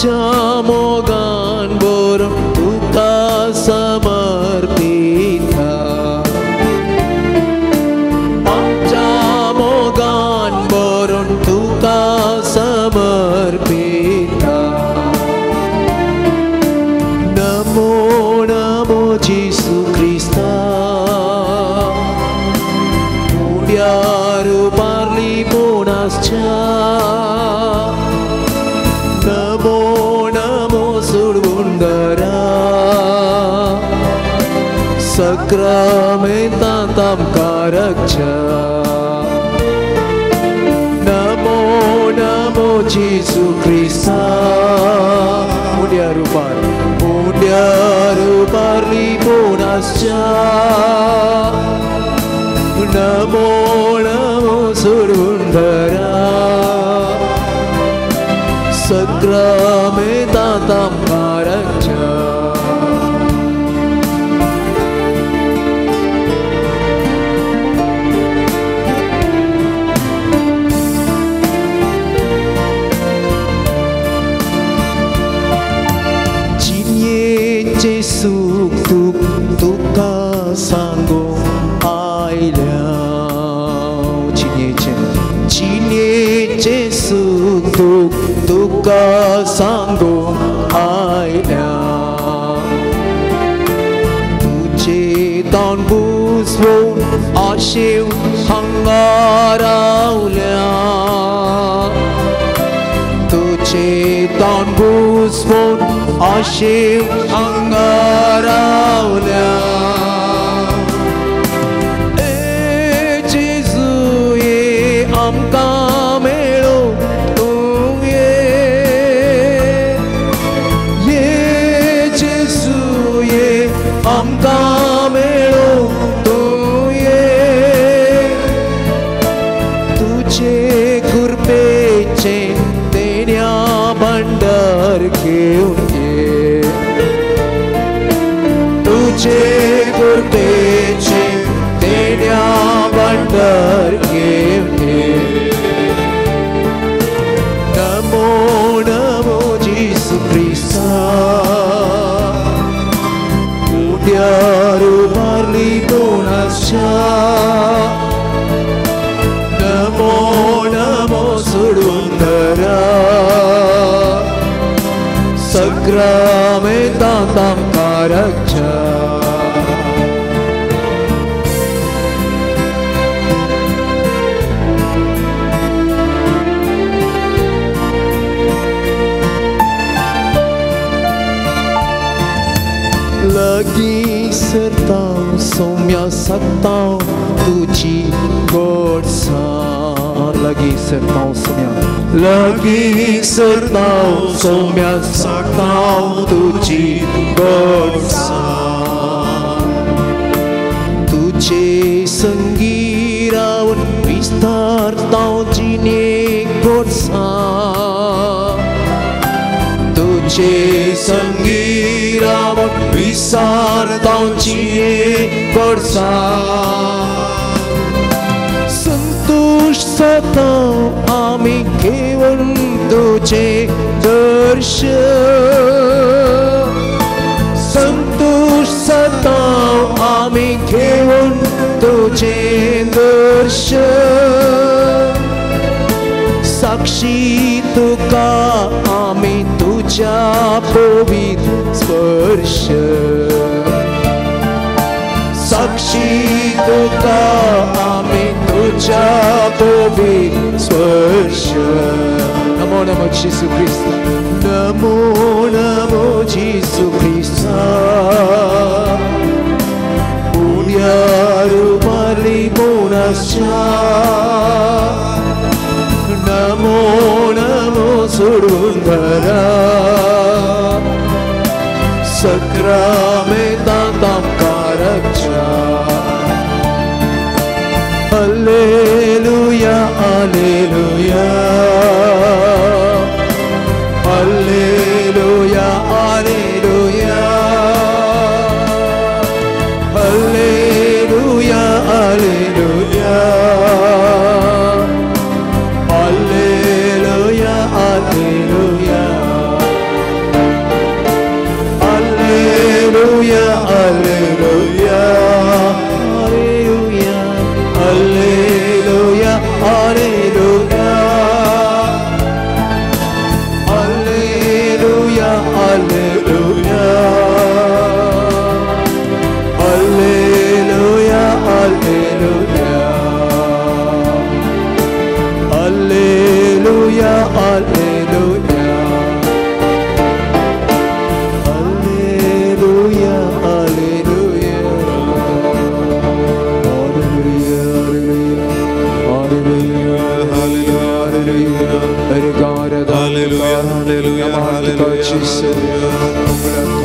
आमच्या मोगान भरून तुका समर्पिता, आमच्या मोगान भरून तुका समर्पिता. नमो नमो जेसू क्रिस्ता, उड्यार पारली पोणासच्या. नमो नमो सुडगुंडरा, सक्रामेंतांत आमकां रक्षा. नमो नमो जेसू क्रिस्ता, उड्यार पार, उड्यार पारली पोणासच्या. नमो नमो सुडगुंडरा, सक्रामेंतांत आमकां रक्षा. जिणयेचें सूख दूख तुका सांगूंक आयल्या, जिणयेचें जिणयेचें सूख दूख तुका सांगूंक आयल्या. तुजें तोंड बुजवून आशेव हांगा रावल्या, तुजें तोंड बुजवून आशेव हांगा रावल्या. ए जेजू ये आमकां मेळूं तूं ये, ये जेजू ये आमकां मेळूं तूं ये. तुजे कृपेचें देण्या भांडार घेवन ये, तुजे कृपेचें देण्या भांडार घेवन ये. नमो नमो जेसू क्रिस्ता, उड्यार उबारली पोणासच्या. नमो नमो सुडुंदरा, सक्रामेंतांत आमकां रक्षा. लागीं सरता सौम्या सकता तुजी गोडसाण, लागीं सरता सौम्या, लागीं सरता सौम्या सकता तुजी गोडसाण. तुजे संगी रावन विस्तारता जिणे गोडसाण, तुजे संगी रावन विसारता जिणे गोडसाण. संतोष जाता आमी घेवन तुजें दर्शन, संतोष जाता आमी घेवन तुजें दर्शन. साक्षी तुका आमी तुज्या पवित्र स्पर्श, साक्षी तुका आमी तुज्या पवित्र स्पर्श. नमो नमो जेसू क्रिस्ता, नमो नमो जेसू क्रिस्ता, उड्यार उबारली पोणासच्या. नमो नमो सुडुंदरा, सक्रामेंतांत आमकां रक्षा. Alleluia, alleluia, alleluia, alleluia, alleluia, alleluia, alleluia, alleluia. Hallelujah, hallelujah,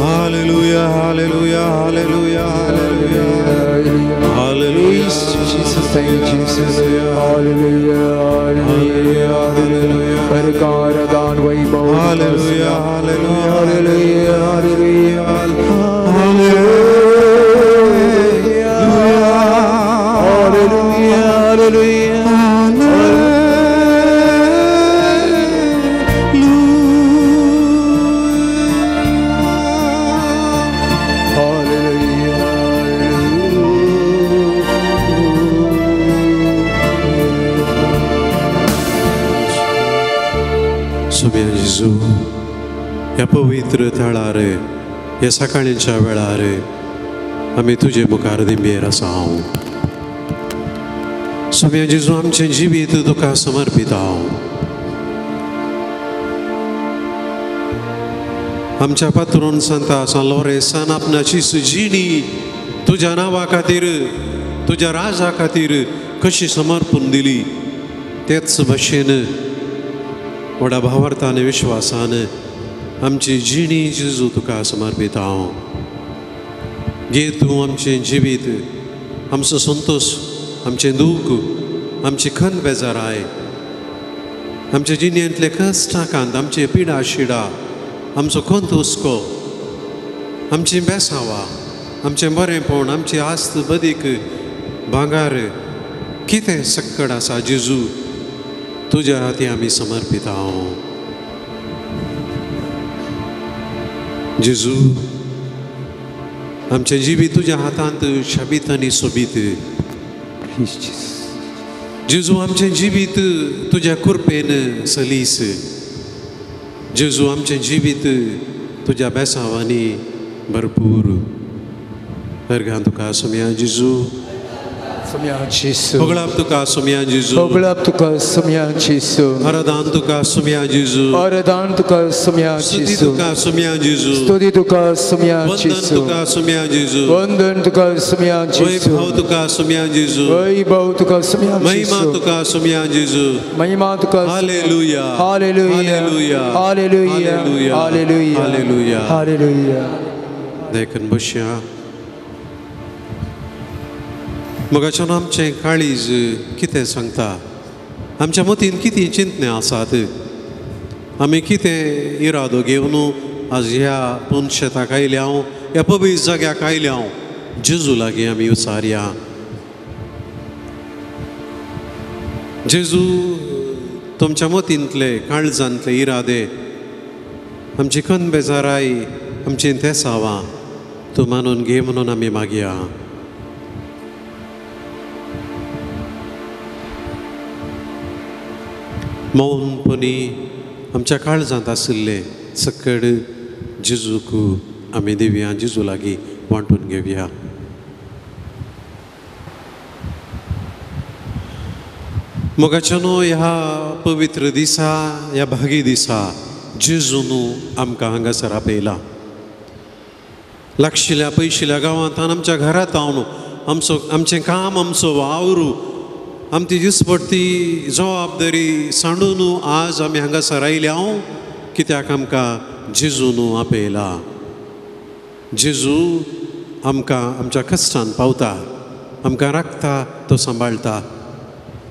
hallelujah, hallelujah, hallelujah, hallelujah, hallelujah. Jesus, thank you, Jesus. Hallelujah, hallelujah, hallelujah. Parikaradan vaibhav. Hallelujah, hallelujah, hallelujah, hallelujah, hallelujah, hallelujah, hallelujah. जेजू ह्या पवित्र थळार ह्या सकाळींच्या वेळार आमी तुजे मुखार दिंबेर आसा हांव. सोम्या जेजू आमचें जिवीत तुका समर्पित हांव. आमच्या पात्रून संता सान लोरेसान आपणाची जिणी तुज्या नांवा खातीर तुज्या राजा खातीर कशी समर्पून दिली तेच भशेन व्हडा भावार्थान विश्वासान आमची जिणी जेजू तुका समर्पित हांव. घे तूं आमचें जिवीत, आमचो संतोश, आमचें दूख, आमची खंत बेजाराय, आमच्या जिणेंतले कश्टाकांत, आमचे पिडा शिडा, आमचो खंत हुस्को, आमची बेसावा, आमचें बरेंपण, आमची आस्त बदीक भांगार कितें सक्कड आसा जेजू तुज्या हाती आमी समर्पित हांव. जेजू आमचें जिवीत तुज्या हातांत शाबीत आनी सोबीत. जेजू आमचें जिवीत तुज्या कृपेन सलीस. जेजू आमचें जिवीत तुज्या बेसावांनी भरपूर. अर्घां तुका सोम्या जेजू. होगळाप तुका सोम्या जेजू. होगळाप तुका सोम्या जेजू. आराधन तुका सोम्या जेजू. आराधन तुका सोम्या जेजू. स्तुती तुका सोम्या जेजू. स्तुती तुका सोम्या जेजू. वंदन तुका सोम्या जेजू. वंदन तुका सोम्या जेजू. वैभव तुका सोम्या जेजू. वैभव तुका सोम्या जेजू. महिमा तुका सोम्या जेजू. महिमा तुका. हालेलुया, हालेलुया, हालेलुया, हालेलुया, हालेलुया, हालेलुया. देखून बसया. मोगाच्यान आमचें काळीज कितें सांगता, आमच्या मतीन कितें चिंतनां आसात, आमी कितें इरादो घेवन आज ह्या पुनशेताक आयल्या हांव, ह्या पवित्र जाग्याक आयल्या हांव, जेजू लागीं आमी विचारया. जेजू तुमच्या मतींतले काळजांतले इरादे, आमची खंत बेजाराय, आमची तेसावां तूं मानून घे म्हणून आमी मागया. मौनपणी आमच्या काळजांत आशिल्लें सकड जेजूक आमी दिवया, जेजू लागीं वांटून घेवया. मोगाच्यानो ह्या पवित्र दिसा, ह्या भागी दिसा जेजून आमकां हांगासर आपयला. लागशिल्ल्या पयशिल्ल्या गांवांत आमच्या घरांत हांव आमचो आमचें काम, आमचो वावर, आमची दिसपडटी जबाबदारी सांडून आज आमी हांगासर आयल्या हांव कित्याक आमकां जेजून आपयला. जेजू आमकां आमच्या कश्टान पावता, आमकां राखता, तो सांबाळटा.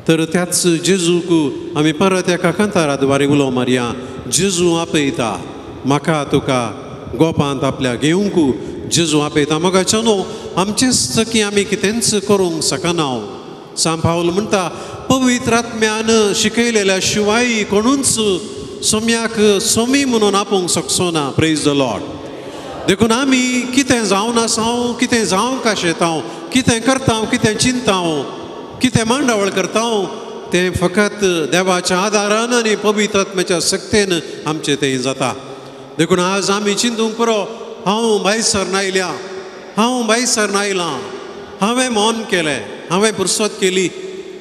तर त्याच जेजूक आमी परत एका कांताराद्वारे उलो मारया. जेजू आपयता म्हाका तुका गोपांत आपल्या घेवंक. जेजू आपयता. मोगाच्या न्हू आमचेच की आमी कितेंच करूंक शकना. सांत पावल म्हणटा पवित्र आत्म्यान शिकयलेल्या शिवाय कोणूच सोम्याक सोमी म्हणून आपोवंक शकचो ना. Praise the Lord. देखून आमी कितें जावन आसाव, कितें जावंक आशेताव, कितें करताव, कितें चिंताव, कितें मांडावळ करताव, तें फकत देवाच्या आदारान आनी पवित्र आत्म्याच्या शक्तेन आमचें तें जाता. देखून आज आमी चिंतूंक पुरो, हांव भायर सरन आयल्या, हांव भायर सरन आयलां, हांवें मौन केलें, हांवें पुरसत केली,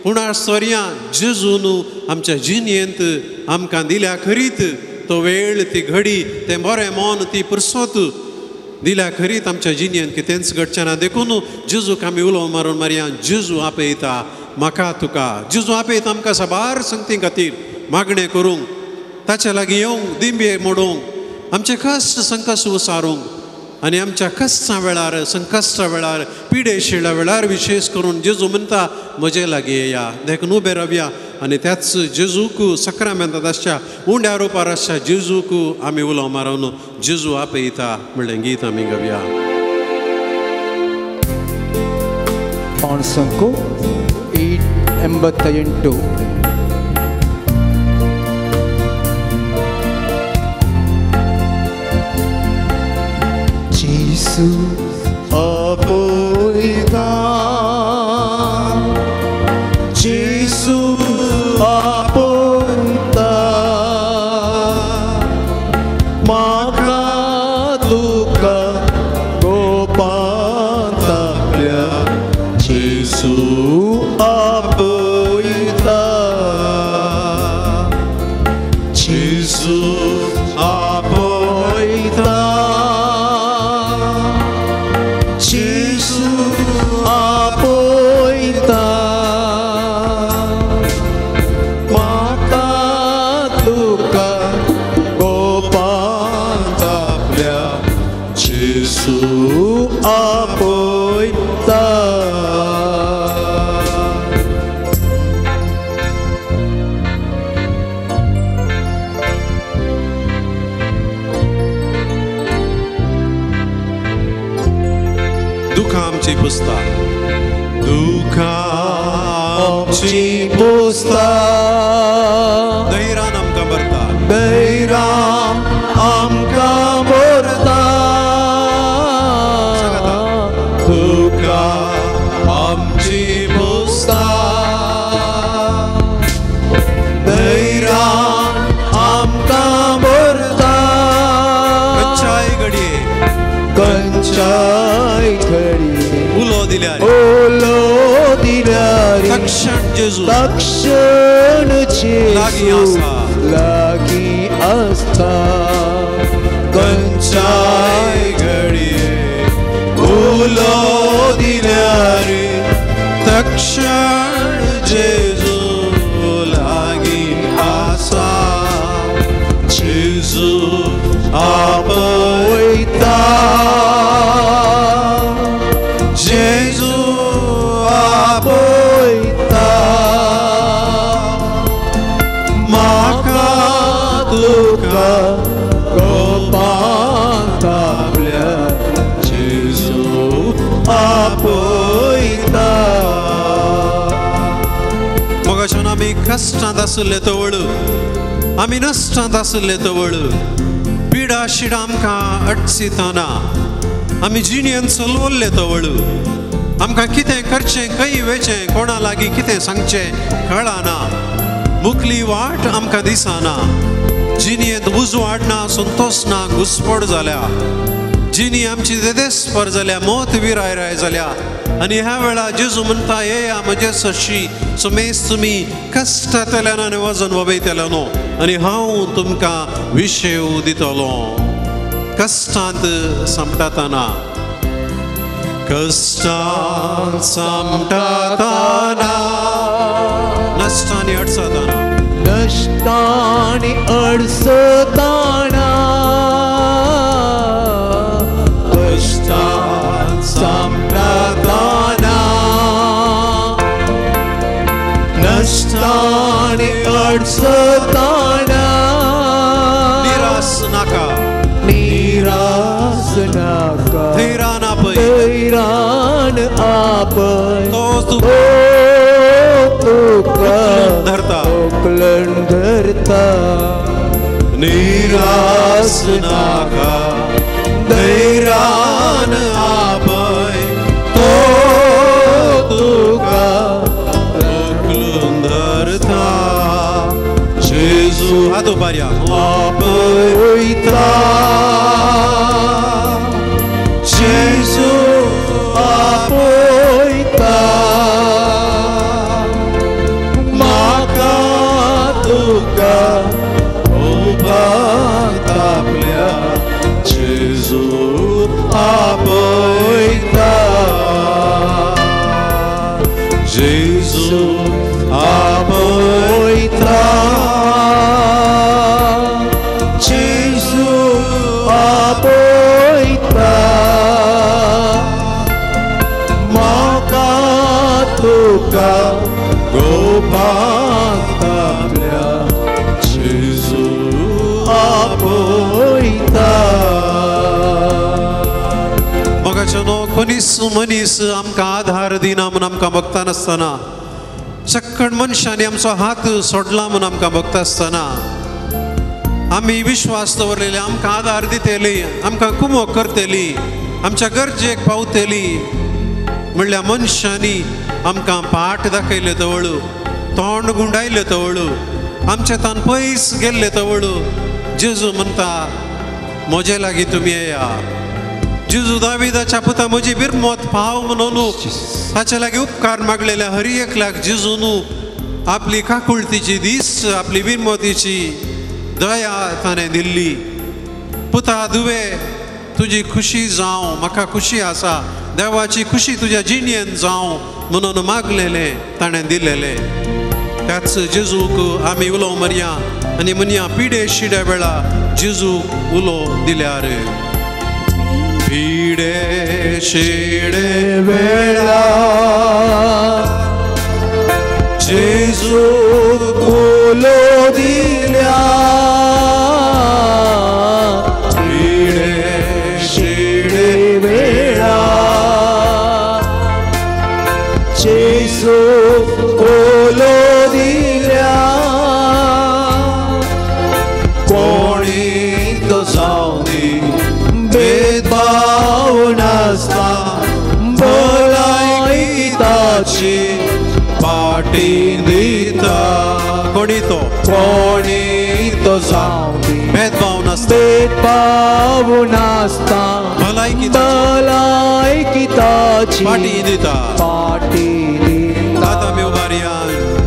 पूण आज सोरया जेजून आमच्या जिणेंत आमकां दिल्या खरीत तो वेळ, ती घडी, तें बरें मन, ती पुरसत दिल्या खरीत आमच्या जिणेंत कितेंच घडचें ना. देखून जेजूक आमी उलो मारून मारया. जेजू आपयता म्हाका तुका. जेजू आपयता आमकां साबार संगती खातीर मागणें करूंक. ताच्या लागीं येवंक दिंबे मोडूंक आमचे कश्ट संकश्ट उसारूंक आनी आमच्या कश्टां वेळार संकश्टा वेळार पिडेशिळ्या वेळार विशेश करून जेजू म्हणटा म्हजे लागीं येया. देखून उबे रावया आनी त्याच जेजूक सक्रामेंतांत आसच्या उंड्या रुपार आसच्या जेजूक आमी उलो मारून जेजू आपयता म्हणलें गीत आमी गावया. पांचसंको 888. जेजू आपयता, जेजू आपयता, म्हाका तुका गोपांत आपल्या जेजू आपयता, जेजू आपयता, जेजू आपयता, म्हाका तुका गोपांत आपल्या जेजू आपयता. दुखां आमची पुसता, दुखां आमची पुसता, धैर्यान आमकां भरता, धैर्यान आमकां भरता, दुखां आमची पुसता, धैर्यान आमकां भरता, खंयच्याय घडये, खंयच्याय घडये उलो दिल्यार, उलो दिल्यार तक्षण जेजू, तक्षण जेजू लागीं आसा, लागीं आसता, खंयच्याय घडये उलो दिल्यार तक्षण जेजू लागीं आसा, जेजू आपयता, जेजू आपयता, म्हाका तुका गोपांत आपल्या जेजू आपयता. मोगाच्यान आमी कश्टांत आशिल्ले तवळ, आमी नश्टांत आशिल्ले तवळ, पिडा शिडा आमकां अडचिताना आमी जिणेन चलवल्ले तवळ, आमकां कितें करचें खंय वेचें कोणा लागीं कितें सांगचें कळना, मुखली वाट आमकां दिसना, जिणेंत उजवाड ना, संतोश ना, घुसपड जाल्या, जिणी आमची देदेस्पर जाल्या, मौत विरायराय जाल्या. आनी ह्या वेळार जेजू म्हणटा येया म्हजे सरशी समेज तुमी कश्टांतल्यान आनी वजन वबयतले न्हू आनी हांव तुमकां विशेव दितलो. कश्टांत सांपडटाना, कश्टांत सांपडटाना, नश्टांनी अडचताना, नश्टांनी अडचताना, कश्टांत सांपडटाना, नश्टांनी अडचताना, निराश नाका, निराश नाका, धैर्यान आपय, धैर्यान आपय, तो तुका धरता, उखलून धरता, निराश नाका, धैर्यान आपय, तो तुका उखलून धरता, जेजू हात उबारया आपयता, जेजू आपयता, म्हाका तुका गोपांत आपल्या जेजू आपयता, जेजू आपयता, आपयता म्हाका तुका गोपांत आपल्या जेजू आपयता. मोगाच्यानो कोणीच मनीस आमकां आधार दिना म्हूण आमकां भोगता नासतना, सक्कड मनशांनी आमचो हात सोडला म्हूण आमकां भोगता आसतना आमी विश्वास दवरलेले आमकां आधार दितली, आमकां कुमोक करतली, आमच्या गरजेक पावतली म्हणल्यार मनशांनी आमकां पाट दाखयले तवळू, तोंड गुंडायले तवळू, आमच्या तान पयस गेल्ले तवळू जेजू म्हणटा म्हजे लागीं तुमी येया. जेजू दाविदाच्या पुता म्हजी बिरमत पाव म्हणून ताच्या लागीं उपकार मागलेल्या हर एकल्याक जेजून आपली काकुळतीची दीस, आपली बिरमतीची दया ताणें दिल्ली. पुता दुवे तुजी खुशी जावं, म्हाका खुशी आसा, देवाची खुशी तुज्या जिणेन जावं म्हणून मागलेलें ताणें दिलेलें. त्याच जेजूक आमी उलो मारया आनी म्हणया पिडे शिड्या वेळा जेजूक उलो दिल्यार. पिडे शिडे वेळा जेजूक उलो दिल्या, पिडे शिडे वेळा जेजूक उलो दिल्या. कोणी तो जावं दी भेदभाव नासता भलायकी ताची पाटी दिता. कोणी तो कोणी तो जावं दी भेदभाव नासता, भेदभाव नासता भलायकी भलायकी ताची पाटी दिता, पाटी दिता. आतां आमी उबारया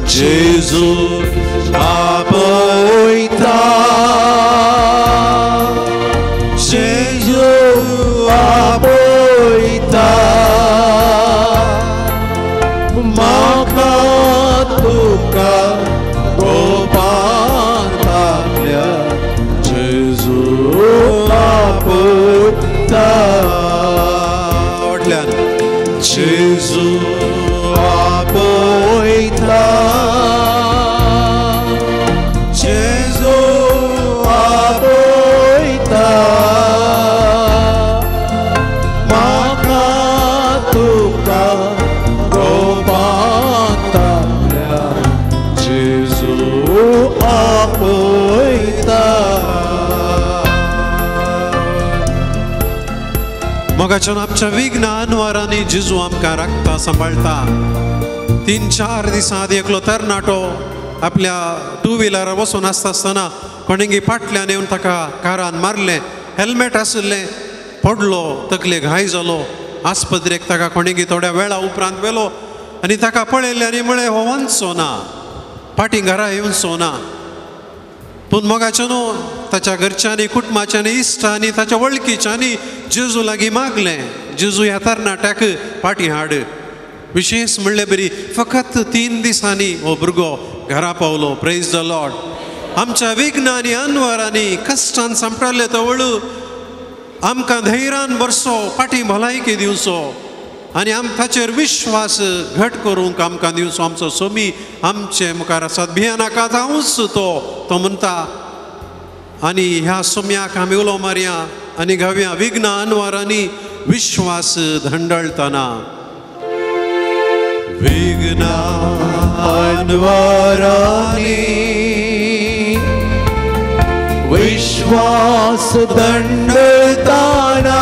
जेजू आपयता, जेजू आपयता म्हाका तुका गोपांत आपल्या जेजू आपयता. फाटल्यान जेजू आपयता, जेजू आपयता म्हाका तुका गोपांत आपल्या जेजू आपयता. मोगाच्यान आमच्या विघ्न अनवारांनी जेजू आमकां राखता, सांबाळटा. 3-4 दिसां आदी एकलो तरणाटो आपल्या टू व्हिलरार वचून आसता आसतना कोणेंगी फाटल्यान येवन ताका कारान मारलें. हेल्मेट आशिल्लें, पडलो, तकलेक घाय जालो. आस्पत्रेक ताका कोणेंगी थोड्या वेळा उपरांत व्हेलो आनी ताका पळयलें आनी म्हळें हो वचचो ना, फाटीं घरा येवचो ना. पूण मोगाच्यानो ताच्या घरच्यांनी, कुटुंबाच्यांनी, इश्टांनी, ताच्या वळखीच्यांनी जेजू लागीं मागलें, जेजू ह्या तरणाट्याक फाटीं हाड. विशेश म्हणले बरी फकत 3 दिसांनी हो भुरगो घरा पावलो. Praise the Lord. आमच्या विघ्नांनी, अनवरांनी, कश्टान सांपडले तवळू आमकां धैर्यान भरसो, फाटीं भलायकी दिवचो आनी आम ताचेर विश्वास घट करूंक आमकां दिवचो. आमचो सोमी आमचे मुखार आसात, भियेनाका जावंच तो तो म्हणटा. आनी ह्या सोम्याक आमी उलो मारया आनी गावया विघ्न अनवरांनी विश्वास धंडळटना. विघ्न अनवरांनी विश्वास दंडळताना,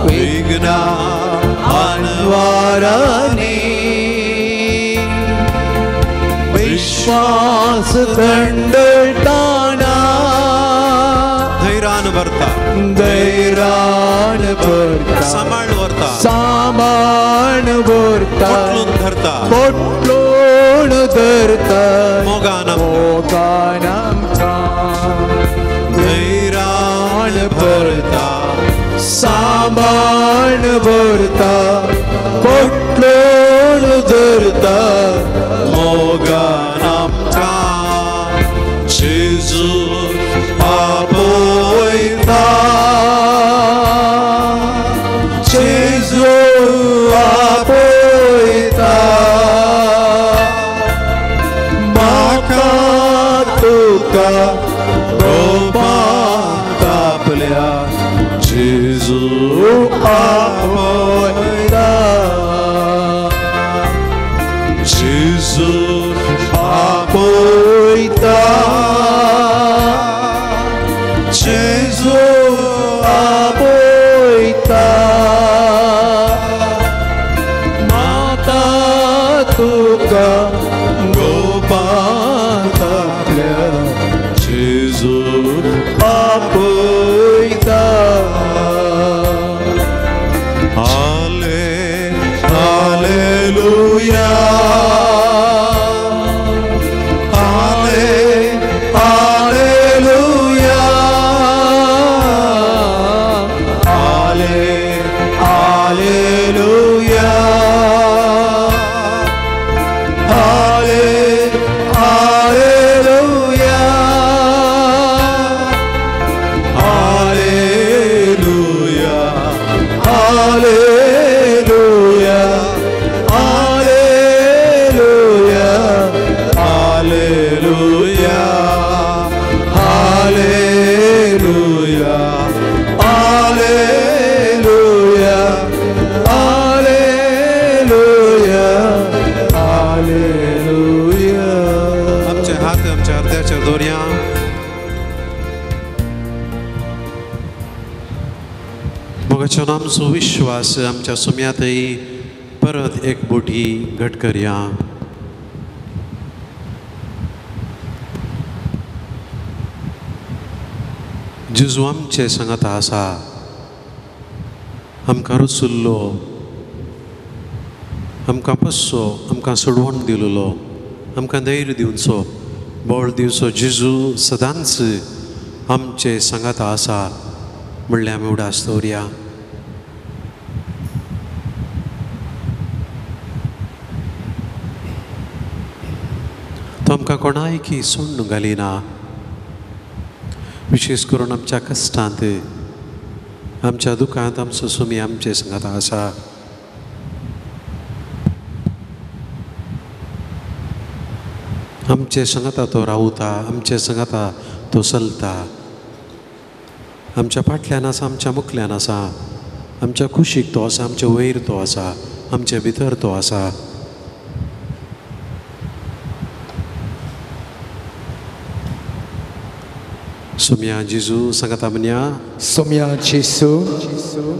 विघ्न अनवरांनी विश्वास दंडळताना धैर्यान भरता, धैर्यान भरता, सांबाळ व्हरता, सांबाळ व्हरता, पोटलून धरता, पोटलून धरता, मोगान मोगान आमकां धैर्यान भरता, सांबाळ व्हरता, पोटलून धरता, मोगान आमकां जेजू आपयता. गोपांत आपल्या जेजू आपयता जेजू आपयता जेजू आपयता माता तुका गोपांत आपल्या जेजू आपयता आले हालेलुया आले हालेलुया आले हालेलुया आले हालेलुया हालेलुया हालेलुया हालेलुया हालेलुया हालेलुया हालेलुया हालेलुया हालेलुया. आमचे हात आमच्या अर्ध्याच्या दोरया. मोगाच्यान आमचो विश्वास आमच्या सुम्यांतय परत एक बोटी घट करया. जेजू आमचे सांगाता आसा, आमकां रुचुल्लो, आमकां पसो, आमकां सोडवण दिलेलो, आमकां धैर्य दिवचो, बळ दिवचो जेजू सदांच आमचे सांगाता आसा म्हणल्यार आमी उडास दवरया. तो आमकां कोणायकी सोडून घालिना, विशेश करून आमच्या कश्टांत, आमच्या दुखांत आमचो सुमी आमचे सांगाता आसा. आमचे सांगाता तो रावता, आमचे सांगाता तो चलता, आमच्या फाटल्यान आसा, आमच्या मुखल्यान आसा, आमच्या कुशीक तो आसा, आमच्या वयर तो आसा, आमच्या भितर तो आसा. सोम्या जेजू सांगाता म्हणया, सोम्या जेजू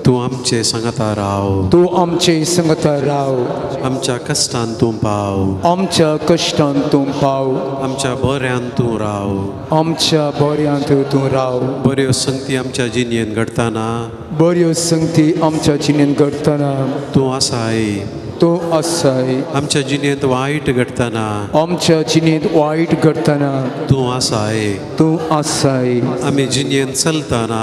तूं आमचे सांगाता राव, तूं आमचे सांगाता राव, आमच्या कश्टान तूं पाव, आमच्या कश्टान तूं पाव, आमच्या बऱ्यान तूं राव, आमच्या बऱ्यांत तूं राव. बऱ्यो संगती आमच्या जिणेंत घडटना, बऱ्यो संगती आमच्या जिणेंत घडटना तूं आसाय, तूं आसाय. आमच्या जिणेंत वायट घडटना, आमच्या जिणेंत वायट घडटना तूं आसाय, तूं आसाय. आमी जिणेंत चलतना,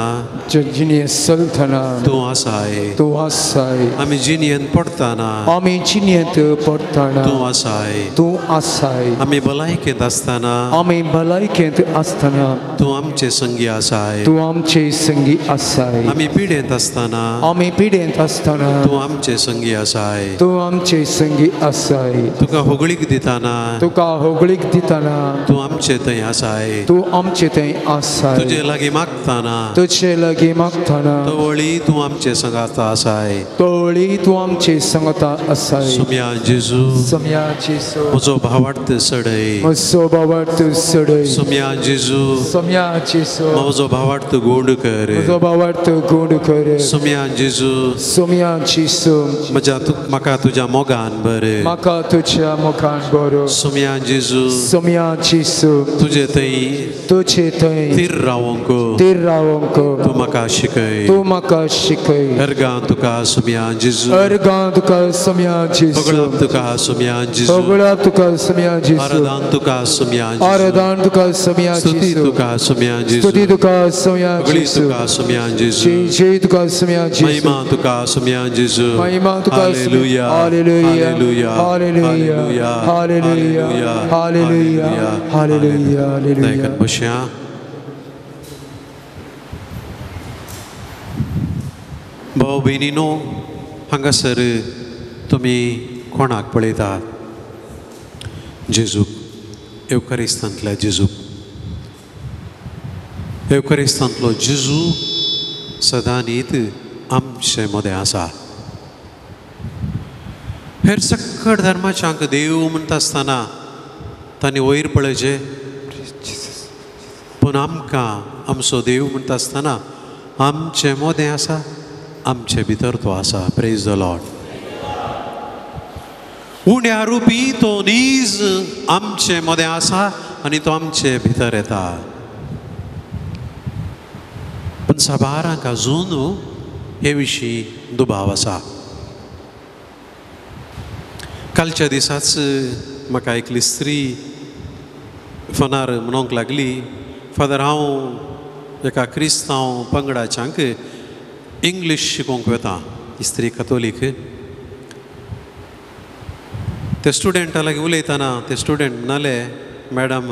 जिणेंत चलतना तूं आसाय, तूं आसाय. आमी जिणेंत पडटना, आमी जिणेंत पडटना तूं आसाय, तूं आसाय. आमी भलायकेंत आसतना, आमी भलायकेंत आसतना तूं आमचे संगी आसाय, तूं आमचे संगी आसाय. आमी पिडेंत आसतना, आमी पिडेंत आसतना तूं आमचे संगी आसाय, तूं आमचे संगी आसाय. तुका होगळीक दितना, तुका होगळीक दितना तूं आमचे थंय आसाय, तूं आमचे थंय आसाय. तुजे लागीं मागतना, तुजे लागीं मागतना तवळी तूं आमचे सांगाता आसाय, तवळी तूं आमचे सांगाता आसाय. सोम्या जेजू, सोम्या जेजू म्हजो भावार्थ सडय, म्हजो भावार्थ सडय. सोम्या जेजू, सोम्या जेजू म्हजो भावार्थ गोड कर, म्हजो भावार्थ गोड कर. सोम्या जेजू, सोम्या जेजू म्हज्या म्हाका तुज्या मोगान बरें, म्हाका तुज्या मोगान बरो. सोम्या जेजू, सोम्या जेजू तुजे थंय, तुजे थंय थीर रावंक, थीर रावंक तूं म्हाका शिकय, तूं म्हाका शिकय. अर्गां तुका सोम्या जेजू, अर्गां तुका सोम्या जेजू, होगळाप तुका सोम्या जेजू, होगळाप तुका सोम्या जेजू, आराधन तुका सोम्या जेजू, आराधन तुका सोम्या जेजू, स्तुती तुका सोम्या जेजू, स्तुती तुका सोम्या होगळी जेजू, तुका सोम्या जेजू, जय तुका सोम्या जेजू, महिमा तुका सोम्या जेजू, महिमा तुका. हालेलुया, हालेलुया, हालेलुया, हालेलुया, हालेलुया, हालेलुया, हालेलुया. बसया. भाव भयणीनो, हांगासर तुमी कोणाक पळयतात? जेजूक, येवकारिस्तांतल्या जेजूक. येवकरिस्तांतलो जेजू सदांनीत आमचे मदें आसा. हेर सकट धर्माच्यांक देव म्हणटा आसतना तांणी वयर पळयचें, पूण आमकां आमचो देव म्हणटा आसतना आमचे मदें आसा, आमचे भितर तो आसा. Praise the Lord. उण्या रुपी तो नीज आमचे मदें आसा आनी तो आमचे भितर येता. पूण साबारांक अजून हे विशीं दुबाव आसा. कालच्या दिसाच म्हाका एकली स्त्री फोनार म्हणूंक लागली, फादर हांव एका क्रिस्तांव पंगडाच्यांक इंग्लीश शिकोवंक वता. स्त्री कथोलीक. ते स्टुडंटा लागीं उलयतना ते स्टुडंट म्हणाले, मॅडम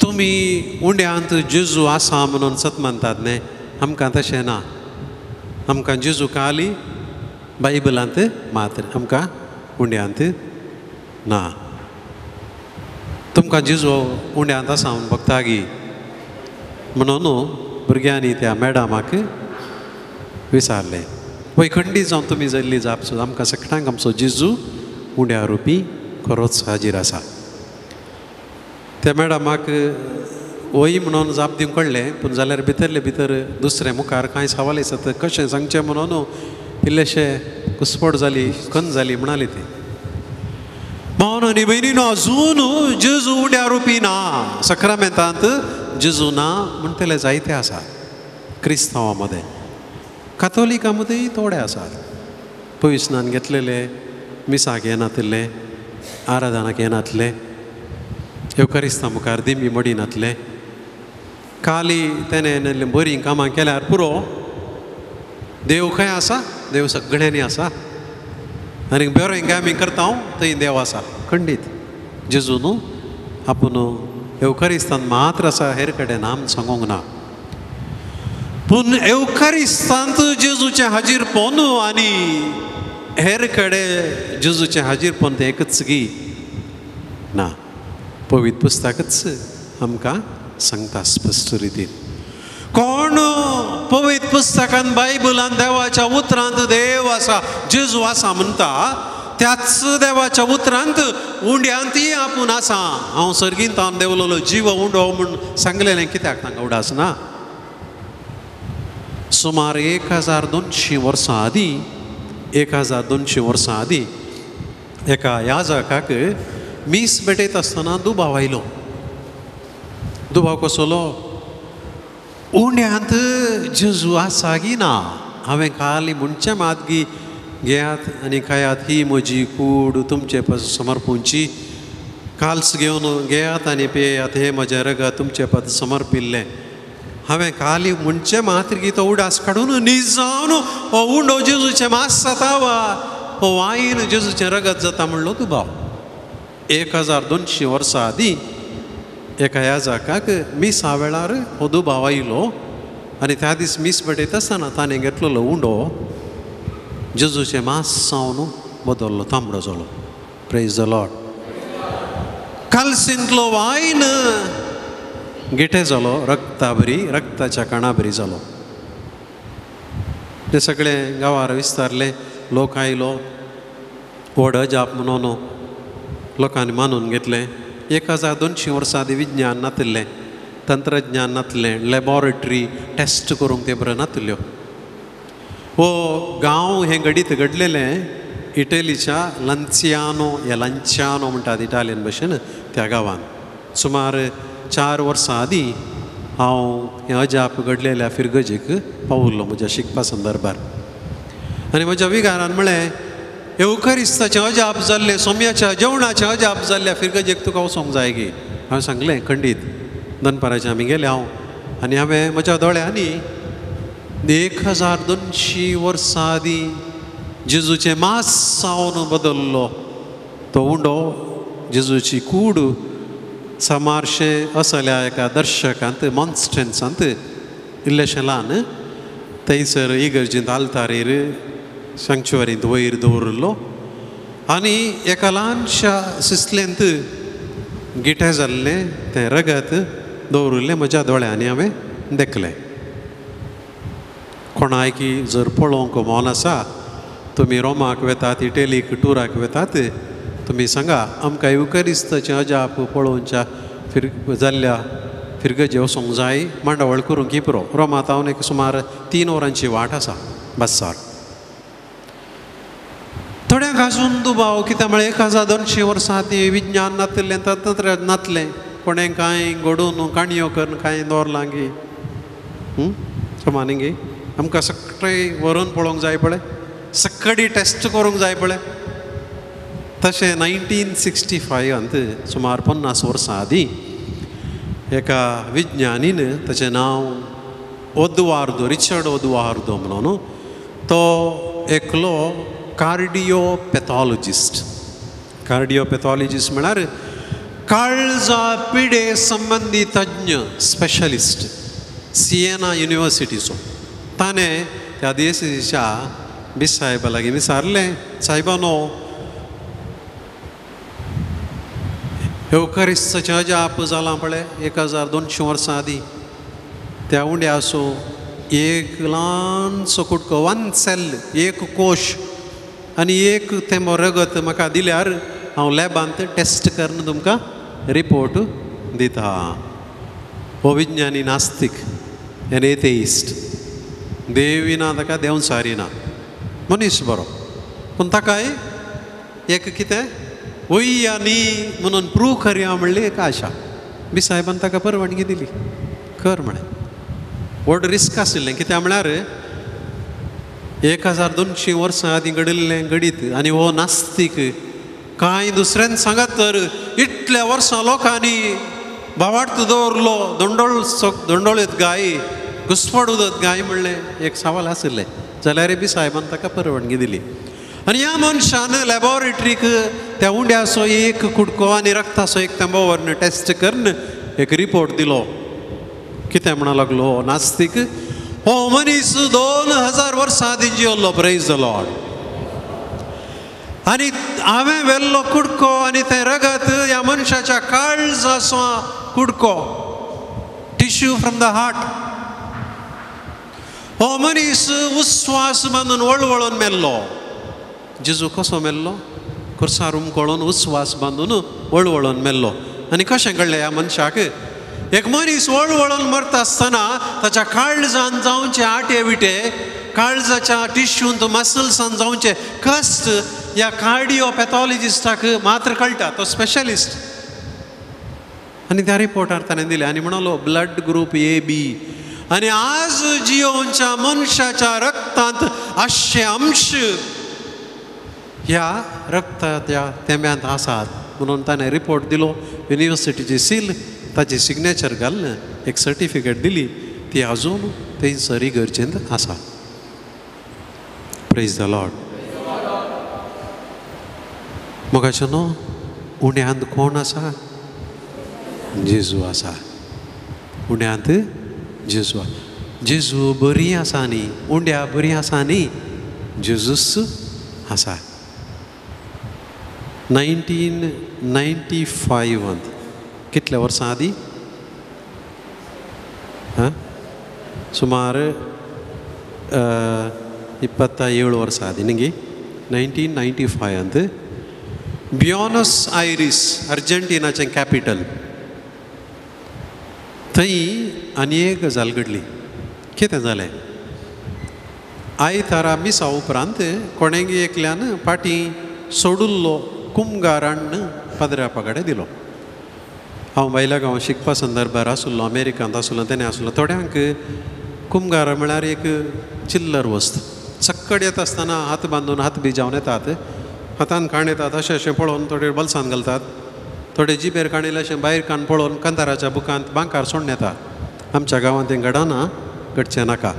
तुमी उंड्यांत जेजू आसा म्हणून सत मानतात न्ही, आमकां तशें ना. आमकां जेजू खाली बायबलांत मात्र, आमकां उंड्यांत ना. तुमकां जेजू उंड्यांत आसा म्हूण भक्तागी म्हणून भुरग्यांनी त्या मॅडमाक विचारलें. वय खंडीत जावन तुमी जाल्ली जाप सुद्दां आमकां सगळ्यांक आमचो जेजू उंड्या रुपी खरोच हाजीर आसा. त्या मॅडमाक वय म्हणून जाप दिवंक कळ्ळें, पूण जाल्यार भितरले भितर दुसरें मुखार कांय सवाल आसत कशें सांगचें म्हणून इल्लेशें कुसपट जाली, खंत जाली म्हणाली ती. भावन आनी भयणीनो, अजून जेजू उंड्या रुपी ना, सक्रामेंतांत जेजू ना म्हणटले जायते आसा क्रिस्तांवा मदें, कातोलिकां मदेंय थोडे आसात. पयसनान घेतलेले, मिसाक येनातिल्ले, आराधनाक येनातले, येवकारिस्ता मुखार दिंबी मडी नातले, काली तेणें बरीं कामां केल्यार पुरो. देव खंय आसा? देव सगळ्यांनी आसा. आनी बरें आमी करता थंय देव आसा. खंडीत जेजू न्हू आपूण येवकारिस्तान मात्र आसा, हेर कडेन आम सांगूंक ना. पूण येवकारिस्तांत जेजूचें हाजीरपण आनी हेर कडेन जेजूचें हाजीरपण तें एकच गी ना. पवित्र पुस्तकच आमकां सांगता स्पश्ट रितीन. कोण पवित्र पुस्तकान बायबलान देवाच्या उतरांत देव आसा, जेजू आसा म्हणटा, त्याच देवाच्या उतरांत उंड्यांतय आपूण आसा. हांव सर्गींत हांव देंवलोलो जीव उंडो म्हूण सांगलेलें कित्याक तांकां उडास ना? सुमार 1200 वर्सां आदीं, 1200 वर्सां आदीं एका याजकाक मीस भेटयता आसतना दुबाव आयलो. दुबाव कसलो? उंड्यांत जेजू आसा गी ना? हांवें खाली म्हणचें मात गी घेयात आनी खायात, ही म्हजी कूड तुमचे पासून समर्पूंची, काल्स घेवन घेयात आनी पियेयात, हें म्हजें रगत तुमचे पासून समर्पिल्लें. हांवें खाली म्हणचें मात्र गी तो उडास काडून निजावन हो उंडो जेजूचें मास जाता वा हो वायन जेजूचें रगत जाता म्हणलो दुबाव. 1200 वर्सां आदीं एका याजकाक मिसा वेळार हो दुबाव आयलो आनी त्या दीस मीस भेटयता आसतना ताणें घेतलेलो उंडो जेजूचें मास जावन बदल्लो, तांबडो जालो. Praise the Lord. कालसींतलो वायन गेटे जालो, रक्ता बरी, रक्ताच्या कणा बरी जालो. ते सगळे गांवार विस्तारले, लोक आयलो, व्हड अजाप म्हणून लोकांनी मानून घेतलें. 1200 वर्सां आदीं विज्ञान नातिल्लें, तंत्रज्ञान नातलें, लॅबोरेटरी टेस्ट करूंक ते बरें नातिल्ल्यो. हो गांव हें घडीत घडलेलें इटलीच्या लंचियानो या लंच्यानो म्हणटात इटालियन भाशेन त्या गांवान. सुमार 4 वर्सां आदीं हांव हें अजाप घडलेल्या फिरगजेक पावुल्लो म्हज्या शिकपा संदर्भार. आनी म्हज्या विगारान म्हळें, येवकारिस्ताचें अजाप जाल्लें, सोम्याच्या जेवणाचें अजाप जाल्ल्या फिरगजेक तुका वचोंक जाय गी? हांवें सांगलें, खंडीत. दनपाराचें आमी गेले हांव आनी हांवें म्हज्या दोळ्यांनी 1200 वर्सां आदीं जेजूचें मास जावन बदल्लो तो उंडो, जेजूची कूड समारशें असल्या एका दर्शकांत मॉन्स्टन्सांत इल्लेशें ल्हान थंयसर इगर्जींत आल्तारीर सँक्चुअरींत वयर दवरिल्लो आनी एका ल्हानशा सिसलेंत गिटें जाल्लें तें रगत दवरिल्लें म्हज्या दोळ्यांनी हांवें देखलें. कोणायकी जर पळोवंक मन आसा तुमी रोमाक वेतात, इटलीक टुराक वेतात, तुमी सांगा आमकां युकरिस्ताचें अजाप पळोवच्या जाल्ल्या फिरगजे वचोंक जाय, मांडावळ करूंक की पुरो. रोमांत हांव एक सुमार 3 वरांची वाट आसा बसार. थोड्यांक आजून दुबाव कित्याक म्हळ्यार 1200 वर्सां ती विज्ञान नातलें, तंत्रज्ञान नातलें, कोणें कांय घडोवन काणयो करून कांय दवरलां गी समान गी. आमकां सगळें व्हरून पळोवंक जाय पळय, सगळी टेस्ट करूंक जाय पळय. तशें 1965 सुमार 50 वर्सां आदीं एका विज्ञानीन, ताचें नांव ओदवार्दो, रिचर्ड ओदवार्दो म्हणून, तो एकलो कार्डियोपॅथॉलॉजिस्ट. कार्डियोपॅथॉलॉजिस्ट म्हळ्यार काळजा पिडे संबंदी तज्ञ, स्पेशलिस्ट, सिएना युनिवर्सिटीचो. ताणें त्या देशाच्या बिसाहेबा लागीं विचारलें, साहेबानो, येवकारिस्ताचें अजाप जालां पळय 1200 वर्सां आदीं, त्या उंड्याचो एक ल्हानसो कुटको, 1 सेल, एक कोश आनी एक थेंबो रगत म्हाका दिल्यार हांव लॅबांत टेस्ट करून तुमकां रिपोर्ट दिता. हो विज्ञानी नास्तीक, एन एथेइस्ट, देवी ना ताका, देंवचारी ना, मनीस बरो, पूण ताकाय एक कितें वया न्ही म्हणून प्रूव करया म्हणली एक आशा. बी साहेबान ताका परवानगी दिली, कर म्हळें. व्हड रिस्क आशिल्लें, कित्याक म्हळ्यार 1200 वर्सां आदीं घडिल्लें घडीत आनी हो नास्तीक कांय दुसऱ्यान सांगत तर इतल्या वर्सां लोकांनी भावार्थ दवरलो, दोंडोळ दोंडोळेत गाय, घुसपड उदत गाय म्हणलें एक सवाल आशिल्लें. जाल्यार बी साहेबान ताका परवानगी दिली आनी ह्या मनशान लॅबोरेटरीक त्या उंड्याचो एक कुडको आनी रक्ताचो एक थेंबो व्हरून टेस्ट करून एक रिपोर्ट दिलो. कितें म्हणा लागलो नास्तीक, हो मनीस 2000 वर्सां आदीं जियेल्लो. Praise the Lord. आनी हांवें व्हेल्लो कुडको आनी तें रगत ह्या मनशाच्या काळजाचो कुडको, टिश्यू फ्रॉम the heart. हो मनीस उस्वास बांदून वळवळून मेल्लो. जेजू कसो मेल्लो? खुर्सार उमकळून उस्वास बांदून वळवळून मेल्लो. आनी कशें कळ्ळें ह्या मनशाक? एक मनीस वळवळून मरता आसतना ताच्या काळजान जावचे आटे विटे, काळजाच्या टिश्यूंत मसल्सान जावचे कश्ट ह्या कार्डियोपॅथॉलॉजिस्टाक मात्र कळटा, तो स्पेशलिस्ट. आनी त्या रिपोर्टार ताणें दिलें आनी म्हणलो ब्लड ग्रूप AB. आनी आज जियोवच्या मनशाच्या रक्तांत आशे अंश ह्या रक्ताच्या तेंब्यांत आसात म्हणून ताणें रिपोर्ट दिलो. युनिवर्सिटीची सील, ताची सिग्नेचर घालून एक सर्टिफिकेट दिली, ती आजून थंयसर इगर्जेंत आसा. Praise the Lord. मोगाचो न्हू, उण्यांत कोण आसा? जेजू आसा. उण्यांत जेजू. जेजू बरी आसा न्ही, उंड्या बरी आसा न्ही, जेजूस आसा. 1995 कितल्या वर्सां आदीं, सुमार 27 वर्सां आदीं न्ही, 1995 ब्युनोस आयरीस, अर्जेंटिनाचें कॅपिटल, थंय आनी एक गजाल घडली. कितें जालें? आयतारा मिसा उपरांत कोणेंगी एकल्यान फाटीं सोडुल्लो कुमगार हाडून पाद्र्यापा कडेन दिलो. हांव बायला गांव शिकपा संदर्भार आसलो, अमेरिकांत आसलो, तेणें आसलो. थोड्यांक कुमगार म्हळ्यार एक चिल्लर वस्त. सक्कड येता आसतना हात बांदून हात बी जावन येतात, हातान काण येतात, अशें अशें पळोवन थोडे बल्सान घालतात, थोडे जिबेर काणिल्ले अशें भायर कान पळोवन कंदाराच्या बुकांत बांकार सोडून येता. आमच्या गांवांत तें घडना, घडचें नाका.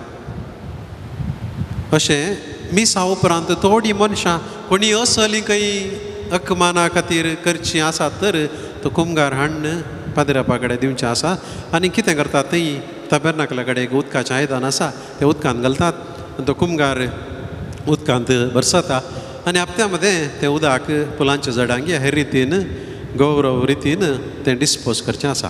अशें मिसा उपरांत थोडीं मनशां कोणी असलीं खंय अकमाना खातीर करचीं आसात तर तो कुमगार हाडून पाद्र्यापा कडेन दिवचें आसा. आनी कितें करतात थंय ताबेर्नाकला कडेन एक उदकाचें आयदन आसा, तें उदकांत घालतात आनी तो कुमगार उदकांत भरसता आनी हप्त्या मदें तें उदक फुलांच्या झाडांक हे रितीन गौरव रितीन तें डिस्पोज करचें आसा.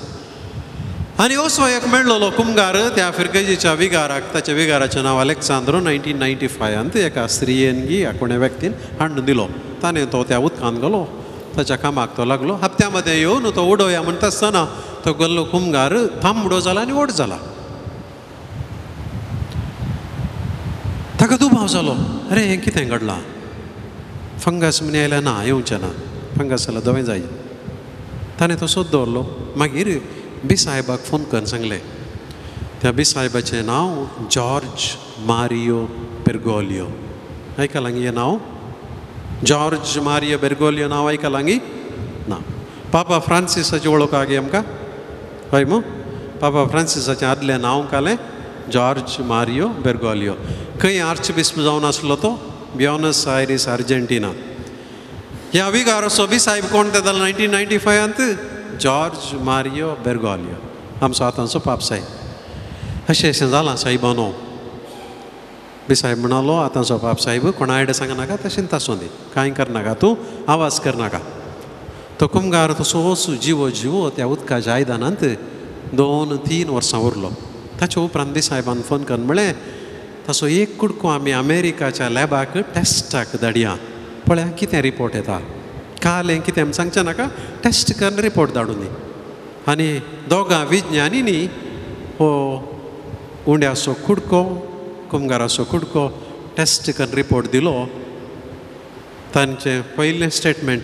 आनी असो एक मेळ्ळो कुमगार त्या फिरगजेच्या विगाराक, ताच्या विगाराचें नांव अलेक्सांद्रो, 1995 एका स्त्रियेन गी कोणे व्यक्तीन हाडून दिलो. ताणें तो त्या उदकांत गेलो, ताच्या कामाक तो लागलो. हप्त्या मदें येवन तो उडोवया म्हणटा आसतना तो गेल्लो कुमगार तांबडो जाला आनी व्हड जाला. ताका दुबाव जालो, अरे हें कितें घडलां, फंगस म्हण आयल्या ना, येवचें ना, फंगस जाल्यार धवें जाय. ताणें तो सोद दवरलो. मागीर बी साहेबाक फोन करून सांगलें. त्या बी साहेबाचें नांव जॉर्ज मारियो बेर्गोलियो. आयकलां हें नांव? जॉर्ज मारियो बेर्गोलियो नांव आयकलां ना? पापा फ्रांसिसाची वळख आगे आमकां, हय मू? पापा फ्रांसिसाचें आदलें नांव कालें जॉर्ज मारियो बेर्गोलियो. खंय आर्चबिस्प जावन आसलो तो? Buenos Aires, Argentina. ह्या विगाराचो बी साहेब कोण ते जालो 1995 जॉर्ज मारियो बेर्गोलियो, आमचो आतांचो पाप साहेब. अशें अशें जालां साहेबानो. बी साहेब म्हणालो, आतांचो पाप साहेब कोणा आयडिया सांगनाका, तशें तासूं दी, कांय करनाका, तूं आवाज करनाका. तो कुमगार तसोच जिवो जिवो त्या उदकाच्या आयदनांत 2-3 वर्सां उरलो. ताच्या उपरांत बी साहेबान फोन करून म्हळें, तसो एक कुडको आमी अमेरिकाच्या लॅबाक टेस्टाक धाडया, पळया कितें रिपोर्ट येता. काल हें कितें सांगचें नाका, टेस्ट करून रिपोर्ट धाडून दी. आनी दोगां विज्ञानींनी हो उंड्याचो कुडको, कुमगाराचो कुडको टेस्ट करून रिपोर्ट दिलो. तांचें पयलें स्टेटमेंट,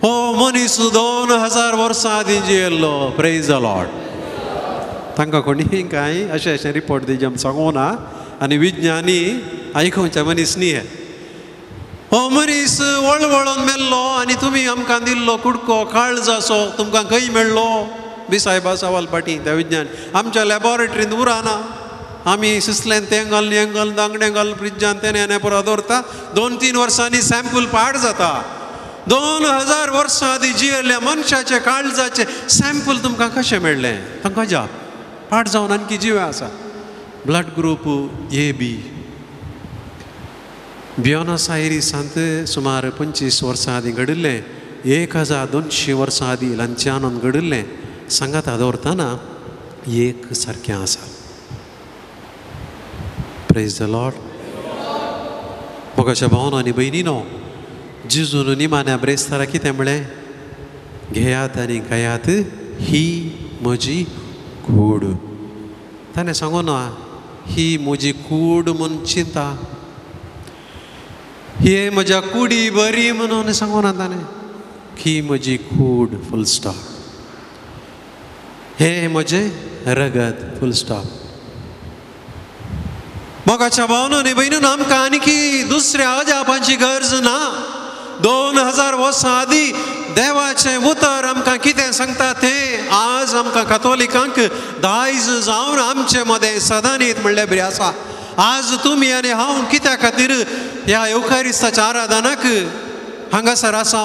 हो मनीस 2000 वर्सां आदीं जियेल्लो. Praise the Lord. तांकां कोणी कांय अशें अशें रिपोर्ट दिवचें आमी सांगूं ना, आनी विज्ञानी आयकुच्या मनीस न्ही. हो मनीस वळवळोन मेल्लो आनी तुमी आमकां दिल्लो कुडको काळजाचो तुमकां खंय मेळ्ळो? बी साहेबा सवाल पाटी त्या विज्ञान, आमच्या लॅबोरेटरींत उराना, आमी सिसलेन तें घालून हें घालून दांगडें घालून फ्रिज्जान तें हें पुरो दवरता. 2-3 वर्सांनी सॅम्पल पाड जाता. 2000 वर्सां आदीं जियेल्ल्या मनशाचे काळजाचे सॅम्पल तुमकां कशें मेळ्ळें? तांकां जाप, पाड जावन आणखी जिवे आसा. Blood group AB. Buenos आयरिसांत सुमार 25 वर्सां आदीं घडिल्लें, 1200 वर्सां आदीं लंचानून घडिल्लें सांगाता दवरतना एक सारकें आसा. Praise the Lord. मोगाच्या भावन आनी भयणीनो, जेजून निमाण्या ब्रेस्तारा कितें म्हळें? घेयात आनी खायात, ही म्हजी कूड. ताणें सांगू ना ही म्हजी कूड म्हूण चिंता, हे म्हज्या कुडी बरी म्हणून सांगू ना ताणें, ही म्हजी कूड फूल स्टॉप, हे म्हजें रगत फूल स्टॉप. मोगाच्या भावनो न्ही भयणीन, आमकां आनीकी दुसऱ्या अजापांची गरज ना. 2000 वर्सां आदीं देवाचें उतर आमकां कितें सांगता तें आज आमकां कातोलिकांक दायज जावन आमचे मदें सदांनीत म्हणल्यार बरी आसा. आज तुमी आनी हांव कित्या खातीर ह्या येवकारिस्ताच्या आराधनाक हांगासर आसा?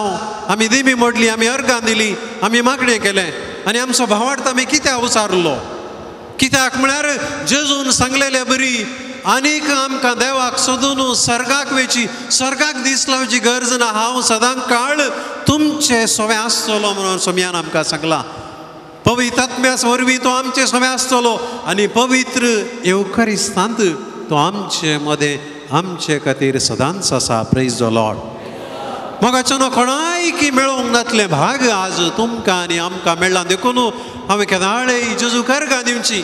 आमी दिमी मोडली, आमी अर्गां दिली, आमी मागणें केलें आनी आमचो भावार्थ आमी कित्याक उचारलो? कित्याक म्हळ्यार जेजून सांगलेले बरी आनीक आमकां देवाक सोदून सर्गाक वेची, सर्गाक दीस लावची गरज ना. हांव सदां काळ तुमचे सोवे आसतलो म्हणून सोम्यान आमकां सांगलां. पवित्र आत्म्यास वरवीं तो आमचे सोवे आसतलो आनी पवित्र येवकारिस्तांत तो आमचे मदें आमचे खातीर सदांच आसा. Praise the Lord. मोगाच्यानो, कोणायकी मेळोवंक नातले भाग आज तुमकां आनी आमकां मेळ्ळा. देखून हांवें केदाळे जेजू कर्गां दिवची.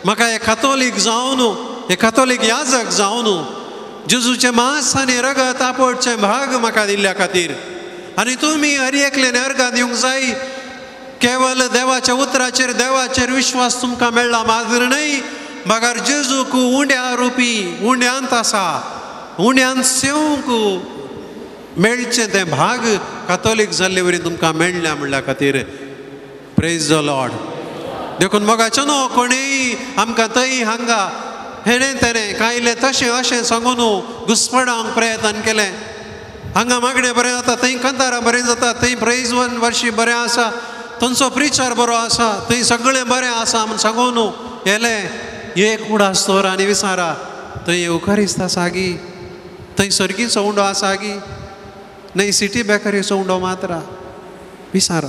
म्हाका एक कातोलीक जावन, एक कातोलीक याजक जावन जेजूचें मांस आनी रगत आपोवचें भाग म्हाका दिल्ल्या खातीर आनी तुमी हर एकल्यान अर्गां दिवंक जाय. केवल देवाच्या उतराचेर, देवाचेर विश्वास तुमकां मेळ्ळा मात्र न्हय, मगर जेजूक उंड्या रुपी उंड्यांत आसा, उंड्यांत सेवंक मेळचें तें भाग कातोलीक जाल्ले वरी तुमकां मेळ्ळ्या म्हणल्या खातीर. Praise the Lord. देखून मोगाचो न्हू कोणीय आमकां थंय हांगा हेणें तेणें कांयलें तशें अशें सांगून घुस्पडावंक प्रयत्न केलें. हांगा मागणें बरें जाता, थंय कांतारां बरें जाता, थंय प्रेज वन वर्शी बरें आसा, थंयचो प्रिचर बरो आसा, थंय सगळें बरें आसा म्हूण सांगून येलें एक उडास दवर आनी विसारा. थंय येवकारिस्त आसा गी, थंय सर्गीचो उंडो आसा गी, न्हय सिटी बेकरीचो उंडो मात्रा विसारा.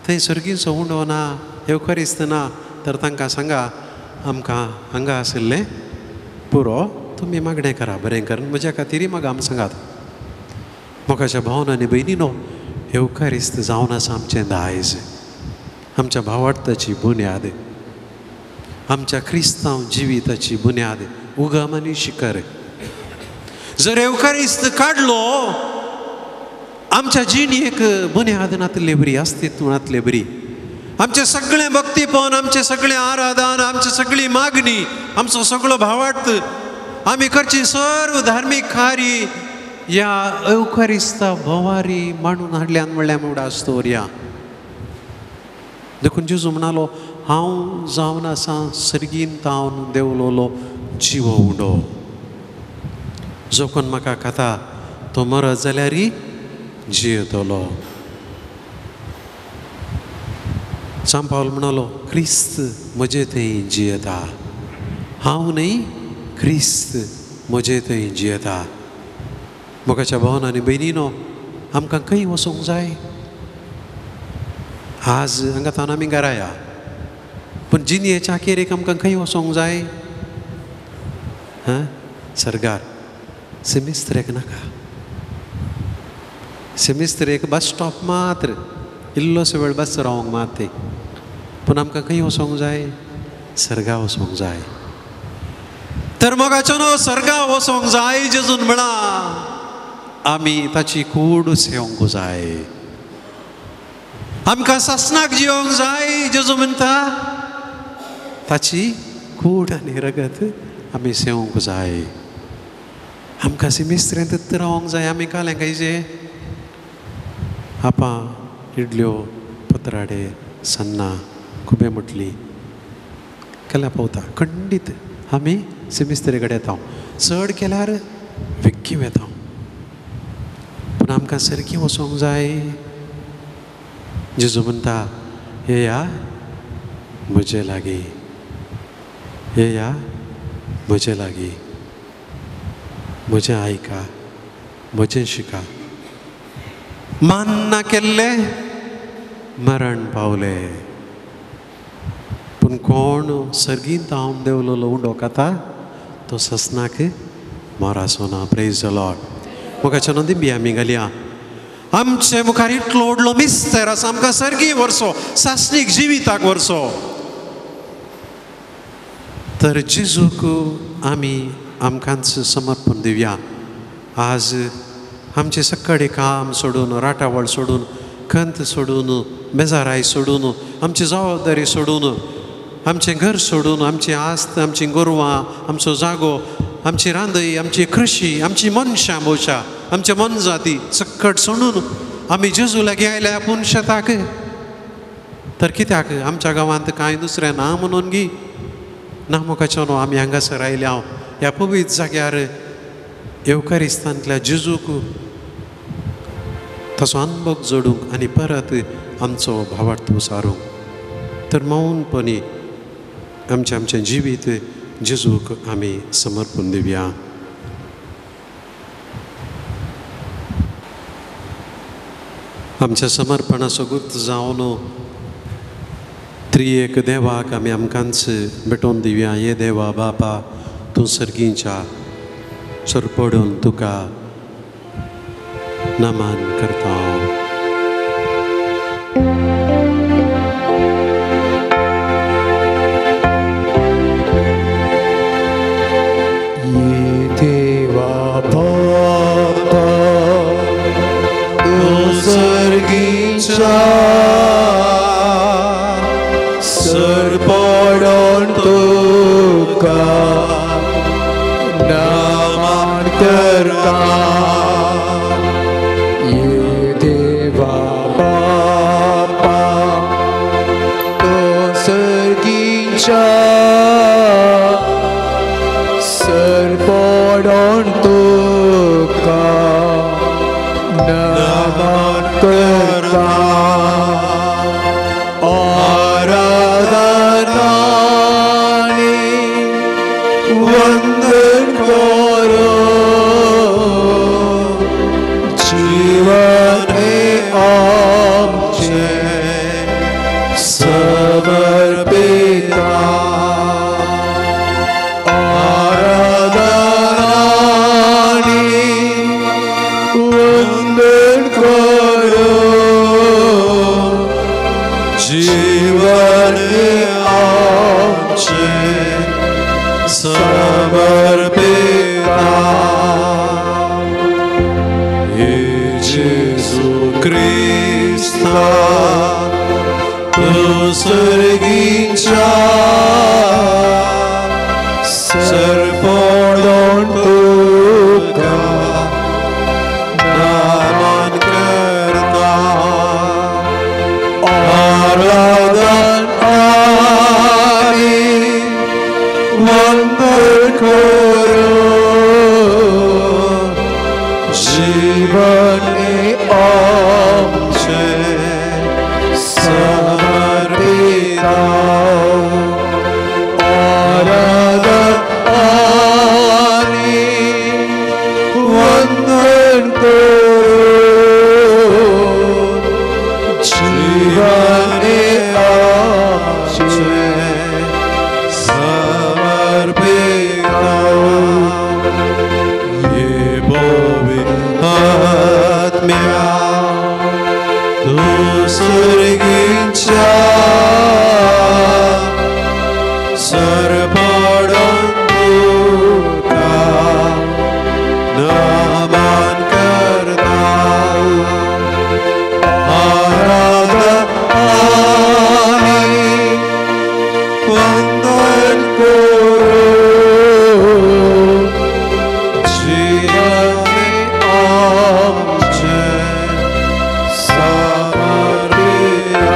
थंय सर्गीचो उंडो ना, येवकारिस्त ना तर तांकां सांगा आमकां हांगा आशिल्लें पुरो, तुमी मागणें करा बरें करून म्हज्या खातीरय म्हाका आम सांगात. मोगाच्या भावन आनी भयणीनो, येवकारिस्त जावन आसा आमचें दायज, आमच्या भावार्थाची बुन्याद, आमच्या क्रिस्तांव जिविताची बुन्याद, उगम आनी शिखर. जर येवकारिस्त काडलो आमच्या जिणेक बुन्याद नातले बरी, अस्तित्व नातले बरी. आमचें सगळें भक्तीपण, आमचें सगळें आराधन, आमची सगळी मागणी, आमचो सगळो भावार्थ, आमी करची सर्व धार्मीक कार्य ह्या येवकारिस्ता भोंवारी मांडून हाडल्यान म्हणल्यार उडास दवरया. देखून जेजू म्हणालो, हांव जावन आसा सर्गीन तावन देंवलोलो जिवो उंडो, जो कोण म्हाका खाता तो मरत जाल्यारय जियेतलो. सांत पावल म्हणालो, क्रिस्त म्हजे थंय जियेता, हांव न्हय, क्रिस्त म्हजे थंय जियेता. मोगाच्या भावन आनी भयणीनो, आमकां खंय वचूंक जाय? आज हांगा तान आमी घरा या, पूण जिणेच्या अखेरेक आमकां खंय वचूंक जाय? हां, सर्गार. सेमिस्त्रेक नाका, सेमिस्त्रेक बस स्टॉप मात्र, इल्लोसो वेळ बस रावंक मात ते, पूण आमकां खंय वचूंक जाय? सर्गा वचूंक जाय. तर मोगाचो न्हू, सर्गा वचूंक जाय जेजून म्हळां आमी ताची कूड सेवंक जाय, आमकां सासणाक जिवंक जाय. जेजू म्हणटा ताची कूड आनी रगत आमी सेवंक जाय. आमकां सिमिस्त्रेंत रावंक जाय. आमी कालें कांयचे आपा इडल्यो पत्राडे सन्ना खुबे म्हटली केल्या पावता खंडीत आमी सिमिस्त्रे कडेन येता, चड केल्यार वेगीं वेता, पूण आमकां सारकीं वचोंक जाय. जेजू म्हणटा, येया म्हजे लागीं, येया म्हजे लागीं, म्हजें आयका, म्हजें शिका. मान्ना केल्लें मरण पावलें, पूण कोण सर्गींत हांव देंवलोलो उंडो खाता तो ससनाक मोरासो ना. Praise the Lord. मोगाच्या नोंदी आमी घालया. आमचे मुखार इतलो व्हडलो मिस्तर आसा, आमकां सर्गी व्हरचो, सासणीक जिविताक व्हरचो. तर जेजूक आमी आमकांच समर्पण दिवया. आज आमचें सकाळी काम सोडून, राटावळ सोडून, खंत सोडून, बेजाराय सोडून, आमची जबाबदारी सोडून, आमचें घर सोडून, आमची आस्त, आमची गोरवां, आमचो जागो, आमची रांदय, आमची कृशी, आमची मनशां भोवशा, आमचे मनजाती सक्कट सोडून आमी जेजू लागीं आयल्या आपूण शेताक. तर कित्याक आमच्या गांवांत कांय दुसरें ना म्हणून गी ना मोगाचो न्हू आमी हांगासर आयल्या हांव ह्या पवित्र जाग्यार येवकारिस्तांतल्या जेजूक ताचो अनभोग जोडूंक आनी परत आमचो भावार्थ उसारूंक. तर मौनपणी आमचें आमचें जिवीत जेजूक आमी समर्पण दिवया. आमच्या समर्पणाचो गुर्त जावन त्रिएक देवाक आमी आमकांच भेटोवन दिवया. ये देवा बापा, तूं सर्गींच्या सरपडून तुका नमन करता. ये देवा बापा, तूं सर्गींच्या सरपडून तुका नमन करता. ये देवा बापा, तूं सर्गींच्या सरपडून तुका नमन करता. आराधनानी वंदन करो, जीवन हे आमचें समर्पण. समर्पिता हे जेजू क्रिस्ता तूं सर्गीच्या सरपणोन तुका नमन करता आराधन आनी वंदन करूं जीवन आमचें समर्पिता आराधन आनी वंदन करूं जीवन आमचें समर्पिता हे पवित्र आत्म्या तूं सर्गीच्या सरपणोन तुका नमन करता आराधन आनी वंदन करूं जीवन आमचें समर्पिता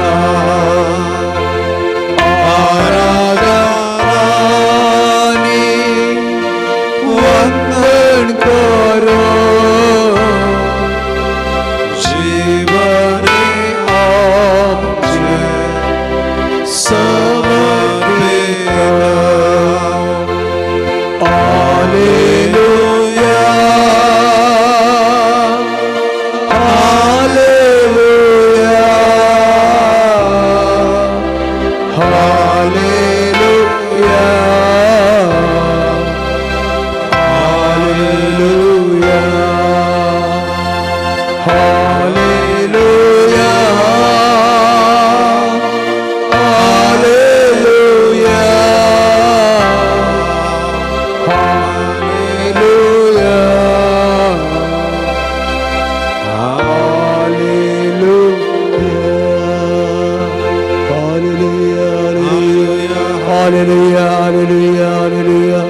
आराधन आनी वंदन करूं जीवन आमचें समर्पिता. हालेलुया हालेलुया हालेलुया हालेलुया हालेलुया हालेलुया हालेलुया हालेलुया हालेलुया हालेलुया हालेलुया.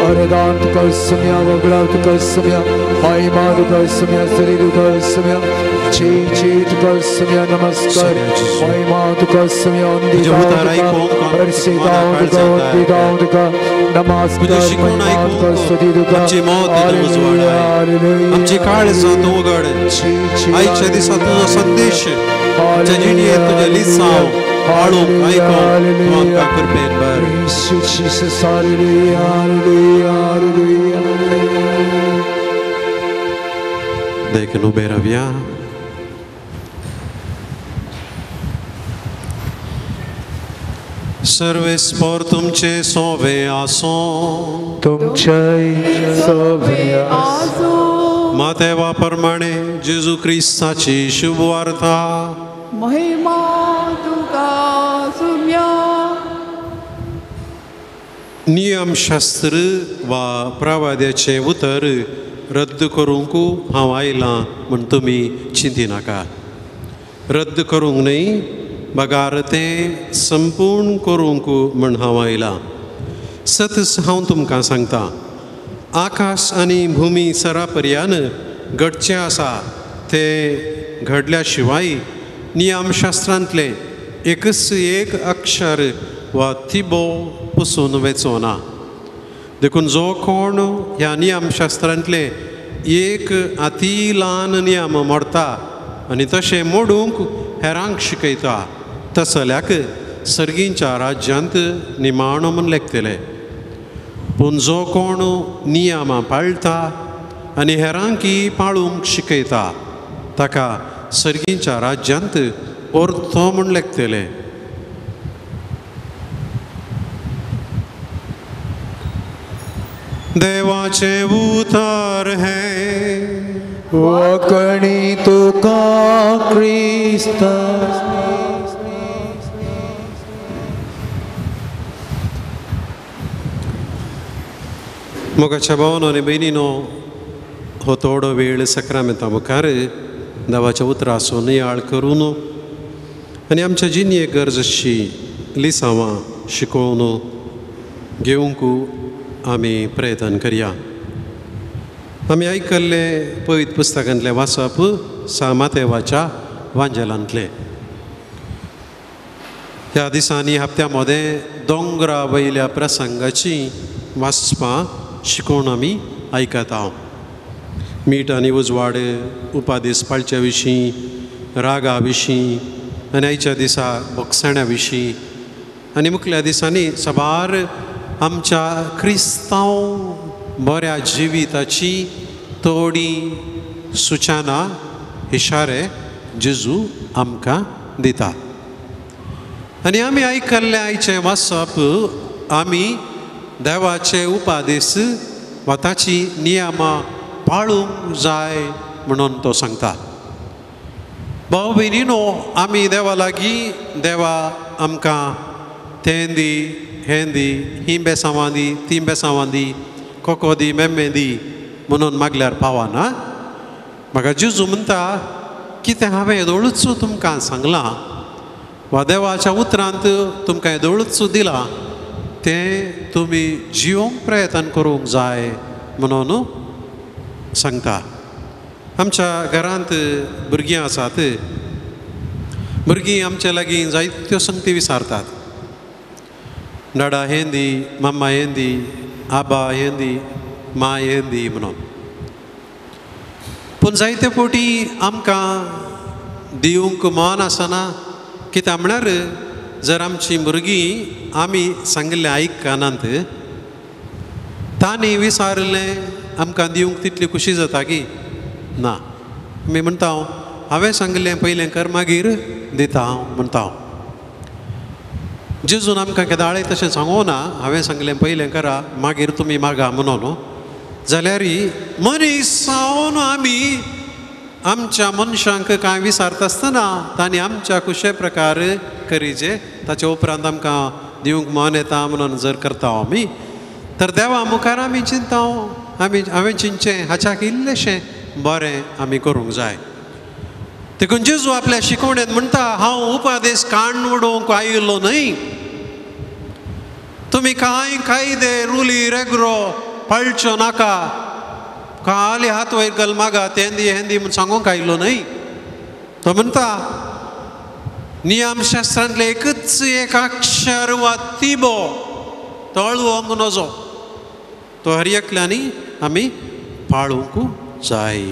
आराधन तुका सुम्या वगळा तुका सुम्या महिमा तुका सुम्या स्तुती तुका सुम्या ची ची तुका सुम्या नमस्कार महिमा तुका सुम्या तुजें उतर आयकूंक हर्षिताव तुका वंदिताव तुका नमस्कार तुजें शिकवण महिमा तुका स्तुती आयकूंक तुका आमची मौत तुजो उजवाड हालेलुया आमची काळजां तूं उगड ची ची आयच्या दिसा तुजो संदेश आमच्या जिणेंत तुजें लिसांव पाळूंक आयकूंक तूं आमकां कृपेन भर. येशू जीसस हालेलुया हालेलुया हालेलुया. देखून उबे रावया. सर्वेस्पोर तुमचे सोवे आसों तुमच्याय सोवे आसो मातेवा प्रमाणे जेजू क्रिस्ताची शुभवार्ता महिमा तुका सुम्या नियमशास्त्र वा प्रवाद्याचें उतर रद्द करूंक हांव आयलां म्हूण तुमी चिंतिनाका. रद्द करूंक न्हय बगार तें संपूर्ण करूंक म्हूण हांव आयलां. सतच हांव तुमकां सांगता आकाश आनी भुमी सरा पर्यान घडचें आसा तें घडल्या शिवाय नियमशास्त्रांतलें एकच एक अक्षर वा थिबो पसून वेचो ना. देखून जो कोण ह्या नियमशास्त्रांतलें एक अती ल्हान नियम मोडता आनी तशें मोडूंक हेरांक शिकयता तसल्याक सर्गींच्या राज्यांत निमाणो म्हूण लेखतले. पूण जो कोण नियमां पाळटा आनी हेरांकी पाळूंक शिकयता ताका सर्गींच्या राज्यांत ओर्थो म्हूण लेखतले. देवाचें उतर हें वकणी तुका क्रिस्ता मोगाच्या भावानो आनी भयणीनो, हो थोडो वेळ सक्रामेंता मुखार देवाच्या उतराचो नियाळ करून आनी आमच्या जिणेक गरज आसची लिसांवां शिकोवन घेवंक आमी प्रयत्न करया. आमी आयकल्ले पवित्र पुस्तकांतलें वाचप सामातेवाच्या वांजेलांतलें. ह्या दिसांनी हप्त्या मदें दोंगरा वयल्या प्रसंगाची वाचपां शिकोवन आमी आयकता. मीठ आनी उजवाड, उपादेस पाळच्या विशीं, रागा विशीं आनी आयच्या दिसा भोगसण्या विशीं आनी मुखल्या दिसांनी साबार आमच्या क्रिस्तांव बऱ्या जिविताची थोडी सुचना इशारे जेजू आमकां दिता. आनी आमी आयकल्लें आयचें वाचप आमी देवाचे उपादेस वा ताची नियमां पाळूंक जाय म्हणून तो सांगता. भाव भयणीनो, आमी देवा लागीं देवा आमकां तें दी, हें दी, हीं बेसांवां दी, तीं बेसांवां दी, कोको दी, मेम्मे दी म्हणून मागल्यार पावना. म्हाका जेजू म्हणटा कितें हांवें येदोळूच तुमकां सांगलां वा देवाच्या उतरांत तुमकां येदोळूच दिलां तें तुमी जिवंक प्रयत्न करूंक जाय म्हणून सांगता. आमच्या घरांत भुरगीं आसात. भुरगीं आमच्या लागीं जायत्यो संगती विचारतात. डाडा हें दी, मम्मा हें दी, आबा हें दी, माँ हें दी म्हणून. पूण जायते फावटी आमकां दिवंक मन आसना. कित्याक म्हळ्यार जर आमचीं भुरगीं आमी सांगिल्लें आयकनात, तांणी विचारिल्लें आमकां दिवंक तितली खुशी जाता की ना. आमी म्हणटा हांवें सांगिल्लें पयलें कर मागीर दिता हांव म्हणटा. जेजून आमकां केदाळे तशें सांगूं ना, हांवें सांगलें पयलें करा मागीर तुमी मागा म्हणून. जाल्यार मनीस जावन आमी आमच्या मनशांक कांय विचारता आसतना तांणी आमच्या खुशे प्रकार करीजे, ताचे उपरांत आमकां दिवंक मन येता म्हणून जर करता आमी तर देवा मुखार आमी चिंता आमी हांवें चिंतचें हाच्याक इल्लेशें बरें आमी करूंक जाय. देखून जेजू आपल्या शिकवणेंत म्हणटा, हांव उपादेस काण उडोवंक आयिल्लो न्हय. तुमी कांय कायदे रुली रेगरो पाळच्यो नाका, खाली हात वयर घाल मागा तें दी हें दी म्हूण सांगूंक आयिल्लो न्हय. तो म्हणटा नियमशास्त्रांतलें एकच एक अक्षर वा तिबो तळवंक नजो, तो हर एकल्यांनी आमी पाळूंक जाय.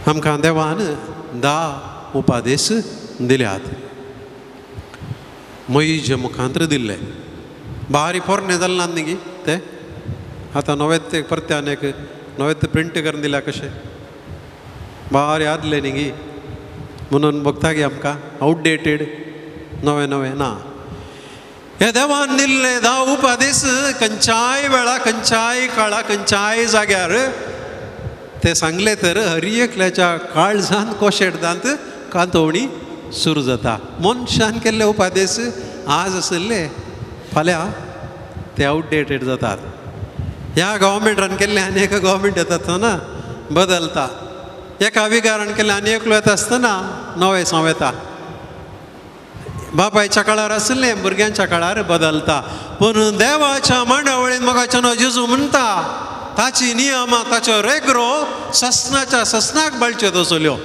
आमकां देवान 10 उपादेस दिल्यात, मयीजे मुखांत्र दिल्ले. बारी पोरणे जालें ना न्ही ते आतां नवें ते परत्यान एक नवें ते प्रिंट करून दिल्या कशें बारी आदले न्ही गी म्हणून बघता गी आमकां आवटडेटेड नवें नवें ना. हे देवान दिल्ले 10 उपादेस खंयच्याय वेळा खंयच्याय काळा खंयच्याय जाग्यार ते सांगले तर हर एकल्याच्या काळजान कोशेटदांत कांतोवणी सुरू जाता. मनशान केल्ले उपादेस आज आशिल्ले फाल्यां ते आवटडेटेड जातात. ह्या गव्हर्मेंटान केल्ले आनी एका गव्हर्मेंट येता आसतना बदलता, एका विगारान केल्ले आनी एकलो येता आसतना नवें सांव येता. बापायच्या काळार आशिल्लें भुरग्यांच्या काळार बदलता. पूण देवाच्या मांडावळीन मोगाच्या जेजू म्हणटा ताची नियमां ताच्यो रेगरो ससनाच्या ससनाक बाळच्यो तसल्यो.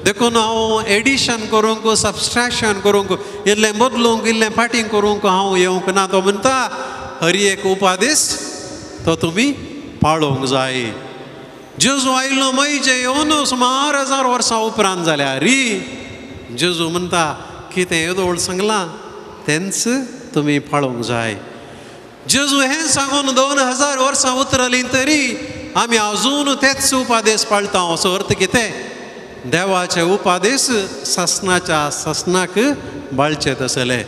देखून हांव एडिशन करूंक सबस्ट्रेक्शन करूंक इल्लें बदलूंक इल्लें फाटींग करूंक हांव येवंक ना. तो म्हणटा हर एक उपादेस तो तुमी पाळोवंक जाय. जेजू आयलो मयचे येवन सुमार 1000 वर्सां उपरांत जाल्यार जेजू म्हणटा कितें येदोळ सांगलां तेंच तुमी पाळोवंक जाय. जेजू हें सांगून 2000 वर्सां उतरलीं तरी आमी अजून तेच उपादेस पाळटा. असो अर्थ कितें? देवाचे उपादेस सासनाच्या सासनाक बाळचे तसले.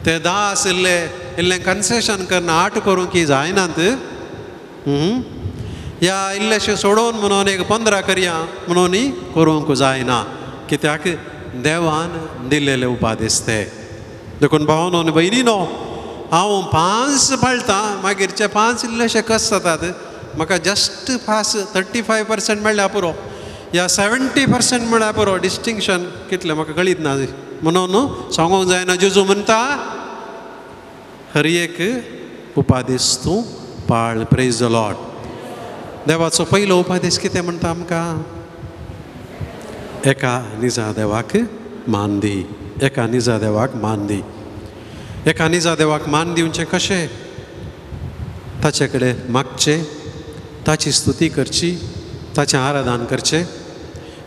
ते 10 आशिल्ले इल्लें कन्सेशन करून 8 करूंक की जायनात, या इल्लेशें सोडोवन म्हणून एक 15 करया म्हणून करूंक जायना. कित्याक देवान दिल्लेले उपादेस ते. देखून भावनो आनी भयणीनो, हांव 5 पाळटां, मागीरचे 5 इल्लेशे कस जातात, म्हाका जस्ट पास 35% मेळ्ळ्या पुरो या 70% म्हळ्यार पुरो, डिस्टिंक्शन कितलें म्हाका कळीत ना म्हणून न्हू सांगूंक जायना. जेजू म्हणटा हर एक उपादेश तूं पाळ. Praise the Lord. देवाचो पयलो उपादेश कितें म्हणटा आमकां? एका निजा देवाक मान दी, एका निजा देवाक मान दी. एका निजा देवाक मान दिवचें कशें? ताचे कडेन मागचें, ताची स्तुती करची, ताचें आराधन करचें,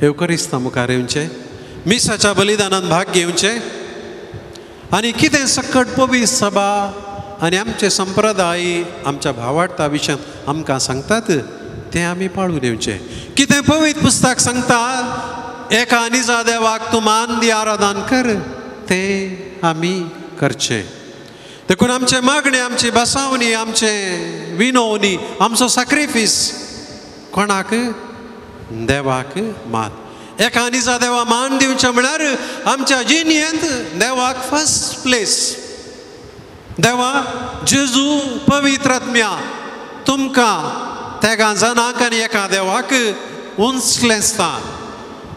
येवकरिस्ता मुखार येवचें, मिसाच्या बलिदानान भाग घेवचें आनी कितें सकट पवित्र सभा आनी आमचे संप्रदाय आमच्या भावार्था विशयांत आमकां सांगतात तें आमी पाळून येवचें. कितें पवित्र पुस्तक सांगता एका निजा देवाक तूं मान दी, आराधन कर, तें आमी करचें. देखून आमचें मागणें, आमची बसावणी, आमचें विनवणी, आमचो सॅक्रिफीस कोणाक? देवाक मान. एका निजा देवा मान दिवचें म्हळ्यार आमच्या जिणेंत देवाक फर्स्ट प्लेस. देवा जेजू पवित्र आत्म्या तुमकां तेगां जाणांक आनी एका देवाक उंचलें स्थान.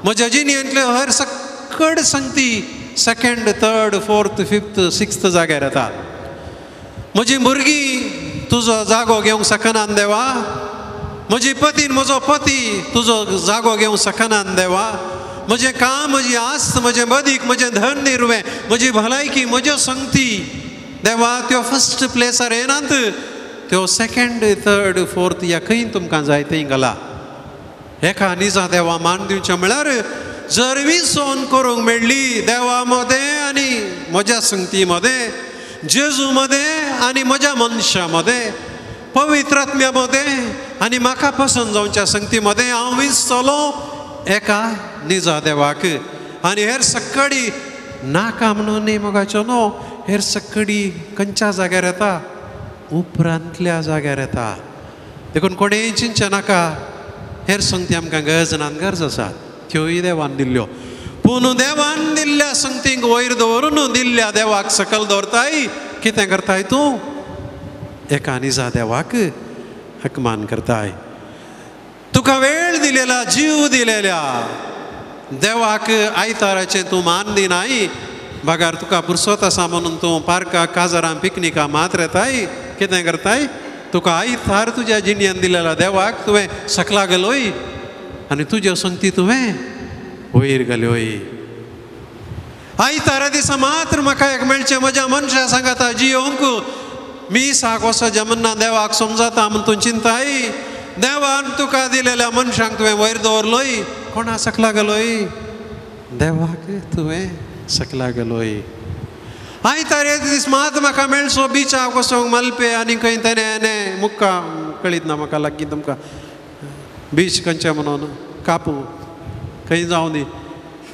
म्हज्या जिणेंतले हर सकड संगती second, third, fourth, fifth, sixth जाग्यार येता. म्हजी भुरगीं तुजो जागो घेवंक शकनात देवा, म्हजी पतीन म्हजो पती तुजो जागो घेवंक शकनात देवा, म्हजें काम, म्हजी आस्त, म्हजें बदीक, म्हजें धन निर्वें, म्हजी भलायकी, म्हज्यो संगती देवा त्यो फर्स्ट प्लेसार येनात, त्यो सेकेंड, थर्ड, फोर्थ या खंय तुमकां जाय थंय घाला. एका निजा देवा मान दिवचें म्हळ्यार जर विसोन करूंक मेळ्ळी देवा मदें आनी म्हज्या संगती मदें, जेजू मदें आनी म्हज्या मनशां मदें, पवित्र आत्म्या मदें आनी म्हाका पसंत जावच्या संगती मदें हांव विसतलो एका निजा देवाक. आनी हेर सक्कडी नाका म्हणून न्ही मोगाचो न्हू, हेर सक्कडी खंयच्या जाग्यार येता? उपरांतल्या जाग्यार येता. देखून कोणेय चिंतचें नाका, हेर संगती आमकां गरज ना, गरज आसा त्योय देवान दिल्ल्यो. पूण देवान दिल्ल्या संगतींक वयर दवरून दिल्ल्या देवाक सकल दवरताय, कितें करताय तूं? एका निजा देवाक हकमान करताय. तुका वेळ दिलेला, जीव दिलेल्या देवाक आयताराचें तूं मान दिनाय, बगार तुका पुरसोत आसा म्हणून तूं पार्काक, काजारां, पिकनिकां मात्र येताय, कितें करताय? तुका आयतार तुज्या जिणेन दिलेला देवाक तुवें सकला गेलोय आनी तुज्यो संगती तुवें वयर गेल्योय. आयतारा दिसा मात्र म्हाका एक मेळचें म्हज्या मनशा सांगाता जियोंक मिसाक वचों म्हणना देवाक समजाता म्हूण तूं चिंताय. देवान तुका दिलेल्या मनशांक तुवें वयर दवरलोय, कोणा सकला गेलोय? देवाक तुवें सकला गेलोय. आयतार दीस मात म्हाका मेळचो बिचाक वचोंक मलपे आनी खंय तेणे मुक्का कळीत ना म्हाका लागीं तुमकां बीच खंयचें म्हणून कापू खंय जावं दी.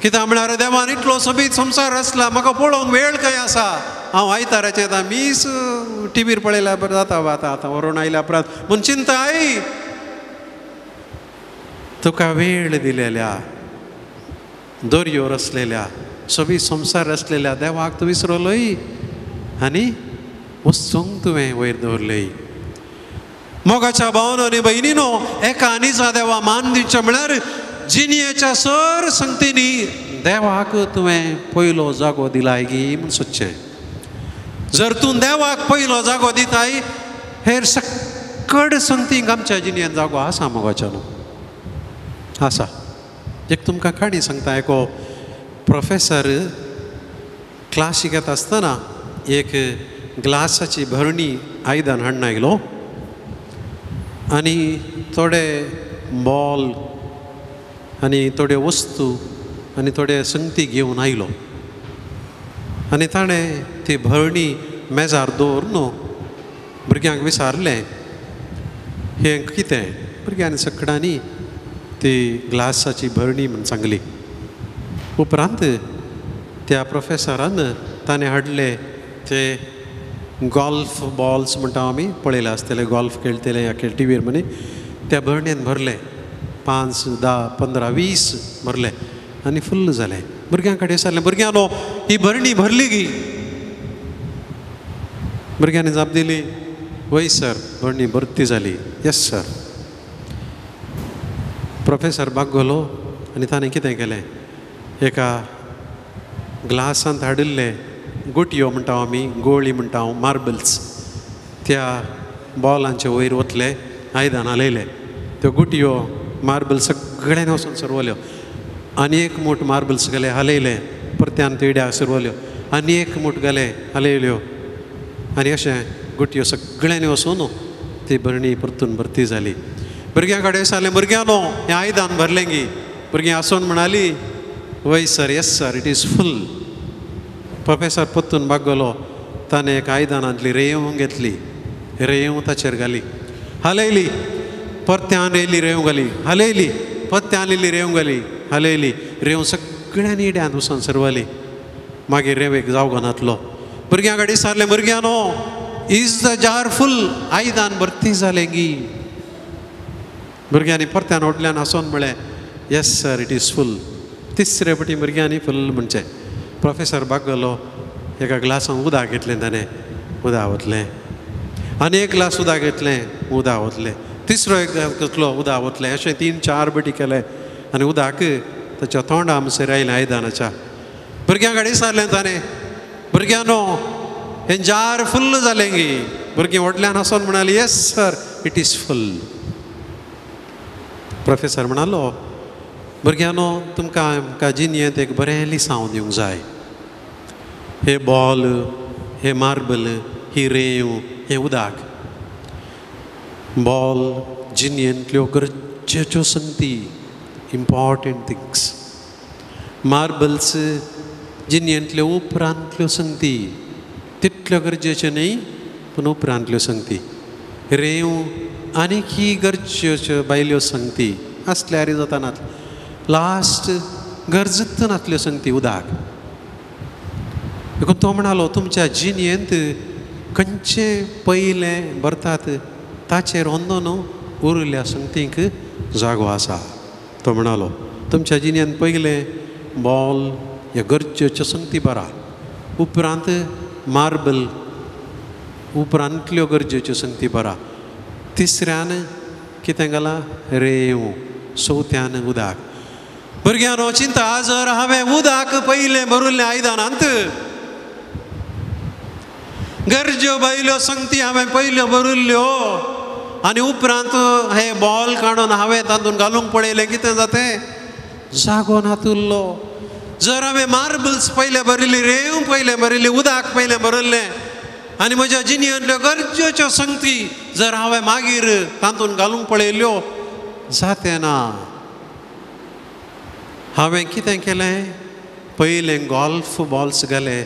कित्याक म्हळ्यार देवान इतलो सोबीत संवसार आसला, म्हाका पळोवंक वेळ खंय आसा? हांव आयताराचें आतां मीस टिवीर पळयल्यार बरें जाता आतां आतां व्हरून आयल्या उपरांत म्हूण चिंताय. तुका वेळ दिलेल्या, दर्यो रचलेल्या, सोबीत संवसार रचलेल्या देवाक तूं विसरलोय आनी वचूंक तुवें वयर दवरलय. मोगाच्या भावनो आनी भयणीनो, एका निजा देवा मान दिवचें म्हळ्यार जिणेच्या सर संगतींनी देवाक तुवें पयलो जागो दिलाय गी म्हूण सोदचें. जर तूं देवाक पयलो जागो दिताय, हेर सकड संगतींक आमच्या जिणेंत जागो आसा मोगाच्या न्हू आसा. एक तुमकां काणी सांगता. एको प्रोफेसर क्लासीक येता आसतना एक ग्लासाची भरणी आयदन हाडून आयलो आनी थोडे बॉल आनी थोड्यो वस्तू आनी थोडे संगती घेवन आयलो आनी ताणें ती भरणी मेजार दवरून भुरग्यांक विचारलें हें कितें? भुरग्यांनी सगळ्यांनी ती ग्लासाची भरणी म्हूण सांगली. उपरांत त्या प्रोफेसरान ताणें हाडले ते गोल्फ बॉल्स म्हणटा आमी पळयले आसतले, गोल्फ खेळटले या खेळ टिवीर म्हणी, त्या भरणेन भरले 5, 10, 15, 20 भरले आनी फुल्ल जाले. भुरग्यां कडेन विचारलें, भुरग्यांनो ही भरणी भरली गी? भुरग्यांनी जाप दिली, वय सर, बरणी भरती जाली. Yes sir. Professor बागवलो आनी ताणें कितें केलें, एका ग्लासांत हाडिल्ले गुटयो म्हणटा आमी, गोळी म्हणटा, मार्बल्स, त्या बॉलांचे वयर वतले, आयदन हालयले, त्यो गुटयो मार्बल सगळ्यांनी वचून सरवल्यो आनी एक मूठ मार्बल्स गेले हालयले, परत्यान तिड्या सरवल्यो आनी एक मूठ गेले हालयल्यो आनी अशें गुटयो सगळ्यांनी वचून ती भरणी परतून भरती जाली. भुरग्यां कडेन सांगलें, भुरग्यांनो हें आयदन भरलें गी? भुरगीं आसून म्हणाली, वय sir, yes sir, it is full. Professor परतून बागवलो, ताणें एक आयदनांतली रेंव घेतली, रेंव ताचेर घाली, हालयली, परत्यान येयली रेंव घाली, हालयली, परत्यान येयली रेंव घाली, हालयली, रेंव सगळ्यांनी इड्यान वचून सरवली. मागीर रेंवेक जावगो नातलो. भुरग्यां कडेन विचारलें, भुरग्यांनो is the jar फूल? आयदन भरती जालें गी? भुरग्यांनी परत्यान व्हडल्यान हांसून म्हळें, yes sir, it is full. तिसरे पटी भुरग्यांनी फूल म्हणचें. प्रोफेसर बागवलो, एका ग्लासान उदक घेतलें, ताणें उदक ओतलें आनी एक ग्लास उदक घेतलें, उदक ओतलें, तिसरो एक ग्लास घेतलो, उदक ओतलें, अशें 3-4 बटी केलें आनी उदक ताच्या तोंडा आमसर आयलें आयदनाच्या. भुरग्यां कडेन विचारलें ताणें, भुरग्यांनो हें जार फुल्ल जालें गी? भुरगीं व्हडल्यान हांसून म्हणाली, yes sir, it is full. Professor म्हणालो, भुरग्यांनो तुमकां आमकां जिणेंत एक बरें लिसांव दिवंक जाय. हे बॉल, हे मार्बल, ही रेंव, हें उदक. बॉल जिणेंतल्यो गरजेच्यो संगती, इम्पॉर्टंट थिंग्स. मार्बल्स जिणेंतल्यो उपरांतल्यो संगती, तितल्यो गरजेच्यो न्हय पूण उपरांतल्यो संगती. रेंव आनीक ही गरजेच्यो भायल्यो संगती आसल्यार जाता नात, लास्ट गरजच नातल्यो संगती उदक. देखून तो म्हणालो, तुमच्या जिणेंत खंयचें पयलें भरतात ताचेर अंदून उरिल्ल्या संगतींक जागो आसा. तो म्हणालो, तुमच्या जिणेंत पयलें बॉल ह्या गरजेच्यो संगती बरा, उपरांत मार्बल उपरांतल्यो गरजेच्यो संगती बरा, तिसऱ्यान कितें घालां रेंव, चवथ्यान उदक. भुरग्यांनो चिंता, जर हांवें उदक पयलें भरिल्लें आयदनांत, गरज्यो भायल्यो संगती हांवें पयल्यो भरिल्ल्यो आनी उपरांत हे बॉल काडून हांवें तातूंत घालूंक पळयलें, कितें जातें? जागो नातुल्लो. जर हांवें मार्बल्स पयले भरिल्ली, रेंव पयलें भरिल्ली, उदक पयलें भरिल्लें आनी म्हज्या जिणेंतल्यो गरजेच्यो संगती जर हांवें मागीर तातूंत घालूंक पळयल्यो, जातें ना. हांवें कितें केलें, पयलें गोल्फ बॉल्स घाले,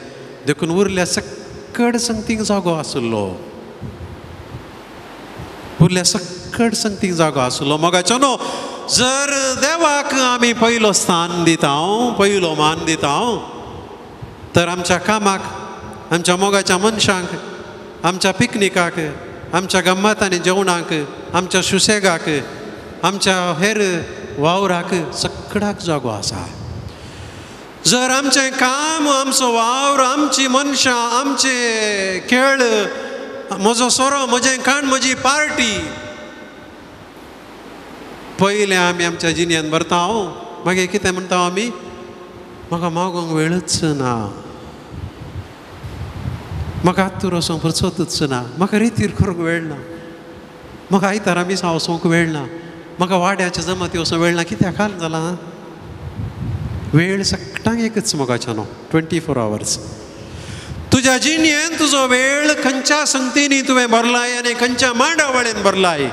देखून उरल्या सक्कड संगतींक जागो आसलो, उरल्या सक्कड संगतींक जागो आसलो. मोगाचो न्हू, जर देवाक आमी पयलो स्थान दिता, पयलो मान दिता, तर आमच्या कामाक, आमच्या मोगाच्या मनशांक, आमच्या पिकनिकाक, आमच्या गम्मत आनी जेवणाक, आमच्या सुशेगाक, आमच्या हेर वावराक सगळ्याक जागो आसा. जर आमचें काम, आमचो वावर, आमची मनशां, आमचे खेळ, म्हजो सोरो, म्हजें खाण, म्हजी पार्टी पयलें आमी आमच्या जिणेंत भरता, मागीर कितें म्हणटा आमी, म्हाका मागूंक वेळच ना, म्हाका आत्तूर वचूंक फुरसतूच ना, म्हाका रेतीर करूंक वेळ ना, म्हाका आयतारा मिसां वचूंक वेळ ना, म्हाका वाड्याच्या जमाती वचूंक वेळ ना. कित्याक हाल जालां? वेळ सगळ्यांक एकच मोगाच्यानो, 24 आवर्स. तुज्या जिणेंत तुजो वेळ खंयच्या संगतींनी तुवें भरलाय आनी खंयच्या मांडावळीन भरलाय?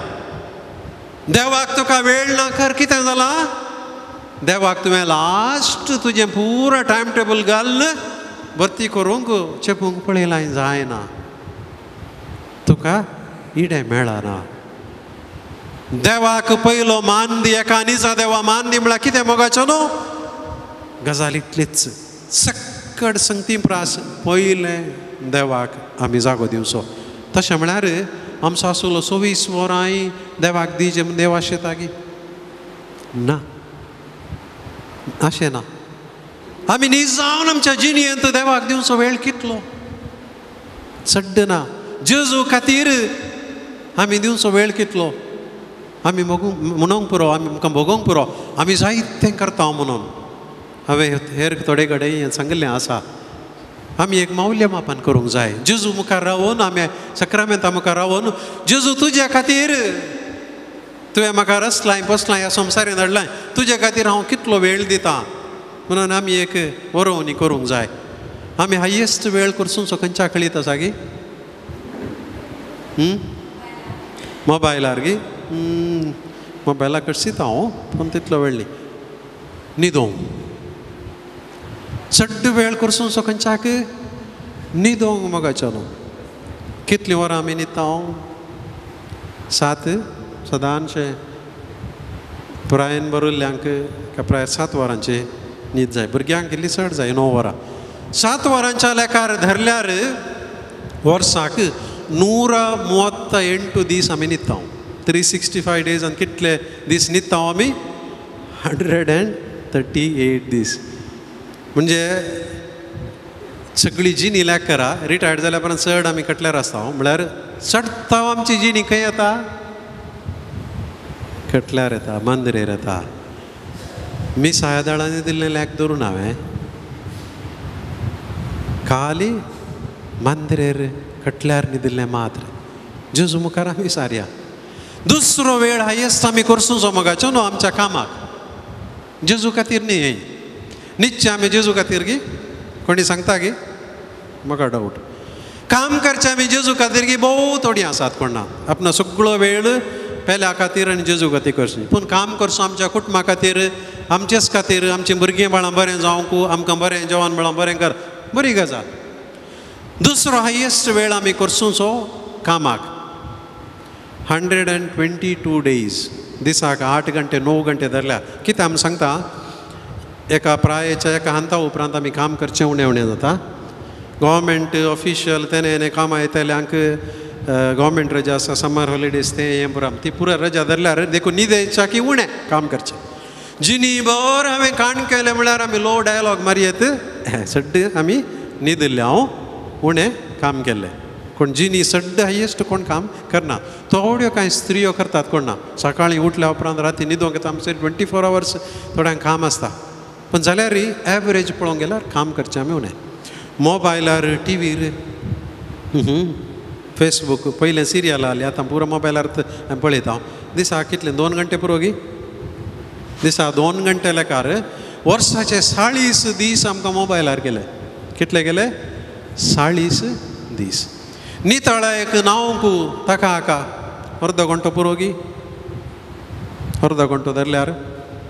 देवाक तुका वेळ ना खर कितें जालां? देवाक तुवें लास्ट तुजें पुरो टायम टेबल घालून भरती करूंक चेपूंक पळयलां, जायना, तुका इडें मेळना. देवाक पयलो मान दी, एका निजा देवा मान दी म्हळ्यार कितें मोगाचो न्हू, गजाल इतलीच. सक्कड संगती प्रास पयलें देवाक आमी जागो दिवचो. तशें म्हळ्यार आमचो आसलो 24 वरांय देवाक दिजे म्हूण देव आशेता गी ना, अशें ना. आमी निजावन आमच्या जिणेंत देवाक दिवचो वेळ कितलो चड ना. जेजू खातीर आमी दिवचो वेळ कितलो आमी म्हणूंक पुरो, आमी आमकां भोगोवंक पुरो, आमी जायतें करता म्हणून. हांवें हेर थोडे कडेन हें सांगिल्लें आसा. आमी एक मौल्य मापन करूंक जाय. जेजू मुखार रावून, आमी सक्रामेंता मुखार रावून, जेजू तुज्या खातीर तुवें म्हाका रसलाय पोसलाय ह्या संवसारांत हाडलाय, तुज्या खातीर हांव कितलो वेळ दितां म्हणून आमी एक वरोवणी करूंक जाय. आमी हायेस्ट वेळ करसून खंयच्या कळीत आसा गी? मोबायलार गी? मोबायलार करसीत हांव, पूण तितलो वेळ न्ही. न्हिदोंक चड वेळ करसून खंयच्याक? न्हिदोंक मोगाचो न्हू. कितलीं वरां आमी न्हिदता? हांव 7 सदांचें पुरायेन बरयल्ल्यांक प्राय 7 वरांची न्हीद जाय, भुरग्यांक इल्ली चड जाय 9 वरां. 7 वरांच्या लेखार धरल्यार वर्साक 138 दीस आमी न्हिदता. 365 डेज आनी कितले दीस न्हिदता आमी? 138 दीस. म्हणजे सगळी जिनी लेख करा, रिटायर्ड जाल्या उपरांत चड आमी कटल्यार आसता, म्हळ्यार चडता आमची जिनी खंय येता? कटल्यार येता, मांद्रेर येता. मिसाया दळांनी दिल्लें लेख धरून हांवें खाली मांद्रेर कटल्यार न्हिदिल्लें मात्र. जेजू मुखार आमी सारया. दुसरो वेळ हायेस्ट आमी करसूचो मोगाचो न्हू आमच्या कामाक, जेजू खातीर न्ही. निश्चय आमी जेजू खातीर गी? कोणी सांगता गी? म्हाका डावट. काम करचें आमी जेजू खातीर गी भोव थोडीं आसात कोण ना. आपलो सगळो वेळ पेल्या खातीर आनी जेजू खातीर करचें. पूण काम करचो आमच्या कुटुंबा खातीर, आमचेच खातीर, आमचीं भुरगीं बाळां बरें जावंक, आमकां बरें जेवण बाळां बरें कर, बरी गजाल. दुसरो हायेस्ट वेळ आमी करसूचो कामाक. 122 डेज, दिसाक 8 घंटे 9 घंटे धरल्या. कितें आमी सांगता, एका प्रायेच्या एका हंता उपरांत आमी काम करचें उणें उणें जाता. गव्हर्मेंट ऑफिशियल तेणें हेणें कामां येतल्यांक गव्हर्मेंट रजा आसा, समर हॉलिडेज तें हें पुरा ती पुरा रजा धरल्यार देखून न्हिदेच्या की उणें काम करचें. जिनी बर हांवें काण केलें म्हळ्यार आमी लो डायलॉग मारयेत सड्ड आमी न्हिदिल्लें, हांव उणें काम केल्लें. कोण जिनी सड्ड हायेस्ट कोण काम करना. थोड्यो कांय स्त्रियो करतात, कोण ना. सकाळीं उठल्या उपरांत राती न्हिदोंक येता, आमचेर 24 आवर्स थोड्यांक काम आसता. पूण जाल्यारय एवरेज पळोवंक गेल्यार काम करचें आमी उणें. मोबायलार, टिवीर, फेसबूक, पयलें सिरियल आसलें, आतां पुरो मोबायलार हांवें पळयता. दिसाक कितले? 2 घंटे पुरो गी? दिसा 2 घंटे लेखार वर्साचे 40 दीस आमकां मोबायलार गेले. कितले गेले? 40 दीस. नितळा एक न्हावंक ताका हाका अर्दो घंटो पुरो गी? अर्दो घंटो धरल्यार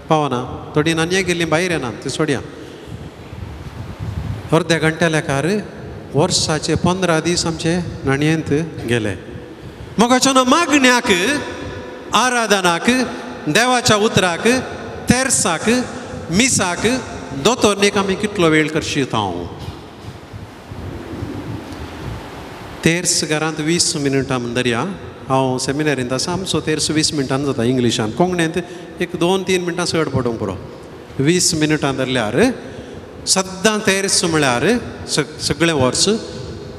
पावना. थोडीं नानये गेल्लीं भायर येना ती सोडया. अर्द्या घंट्या लेखार वर्साचे 15 दीस आमचे न्हाणयेंत गेले. मोगाचो न्हू मागण्याक, आराधनाक, देवाच्या उतराक, तेर्साक, मिसाक, दोतोरनेक आमी कितलो वेळ करशीत हांव? तेर्स घरांत 20 मिनटां दर्या. हांव सेमिनारींत आसा, आमचो तेर्स 20 मिनटां जाता इंग्लिशान. कोंकणींत एक 2-3 मिनटां चड पडूंक पुरो. 20 मिनटां धरल्यार सद्दां तेर्स म्हळ्यार सगळें वर्स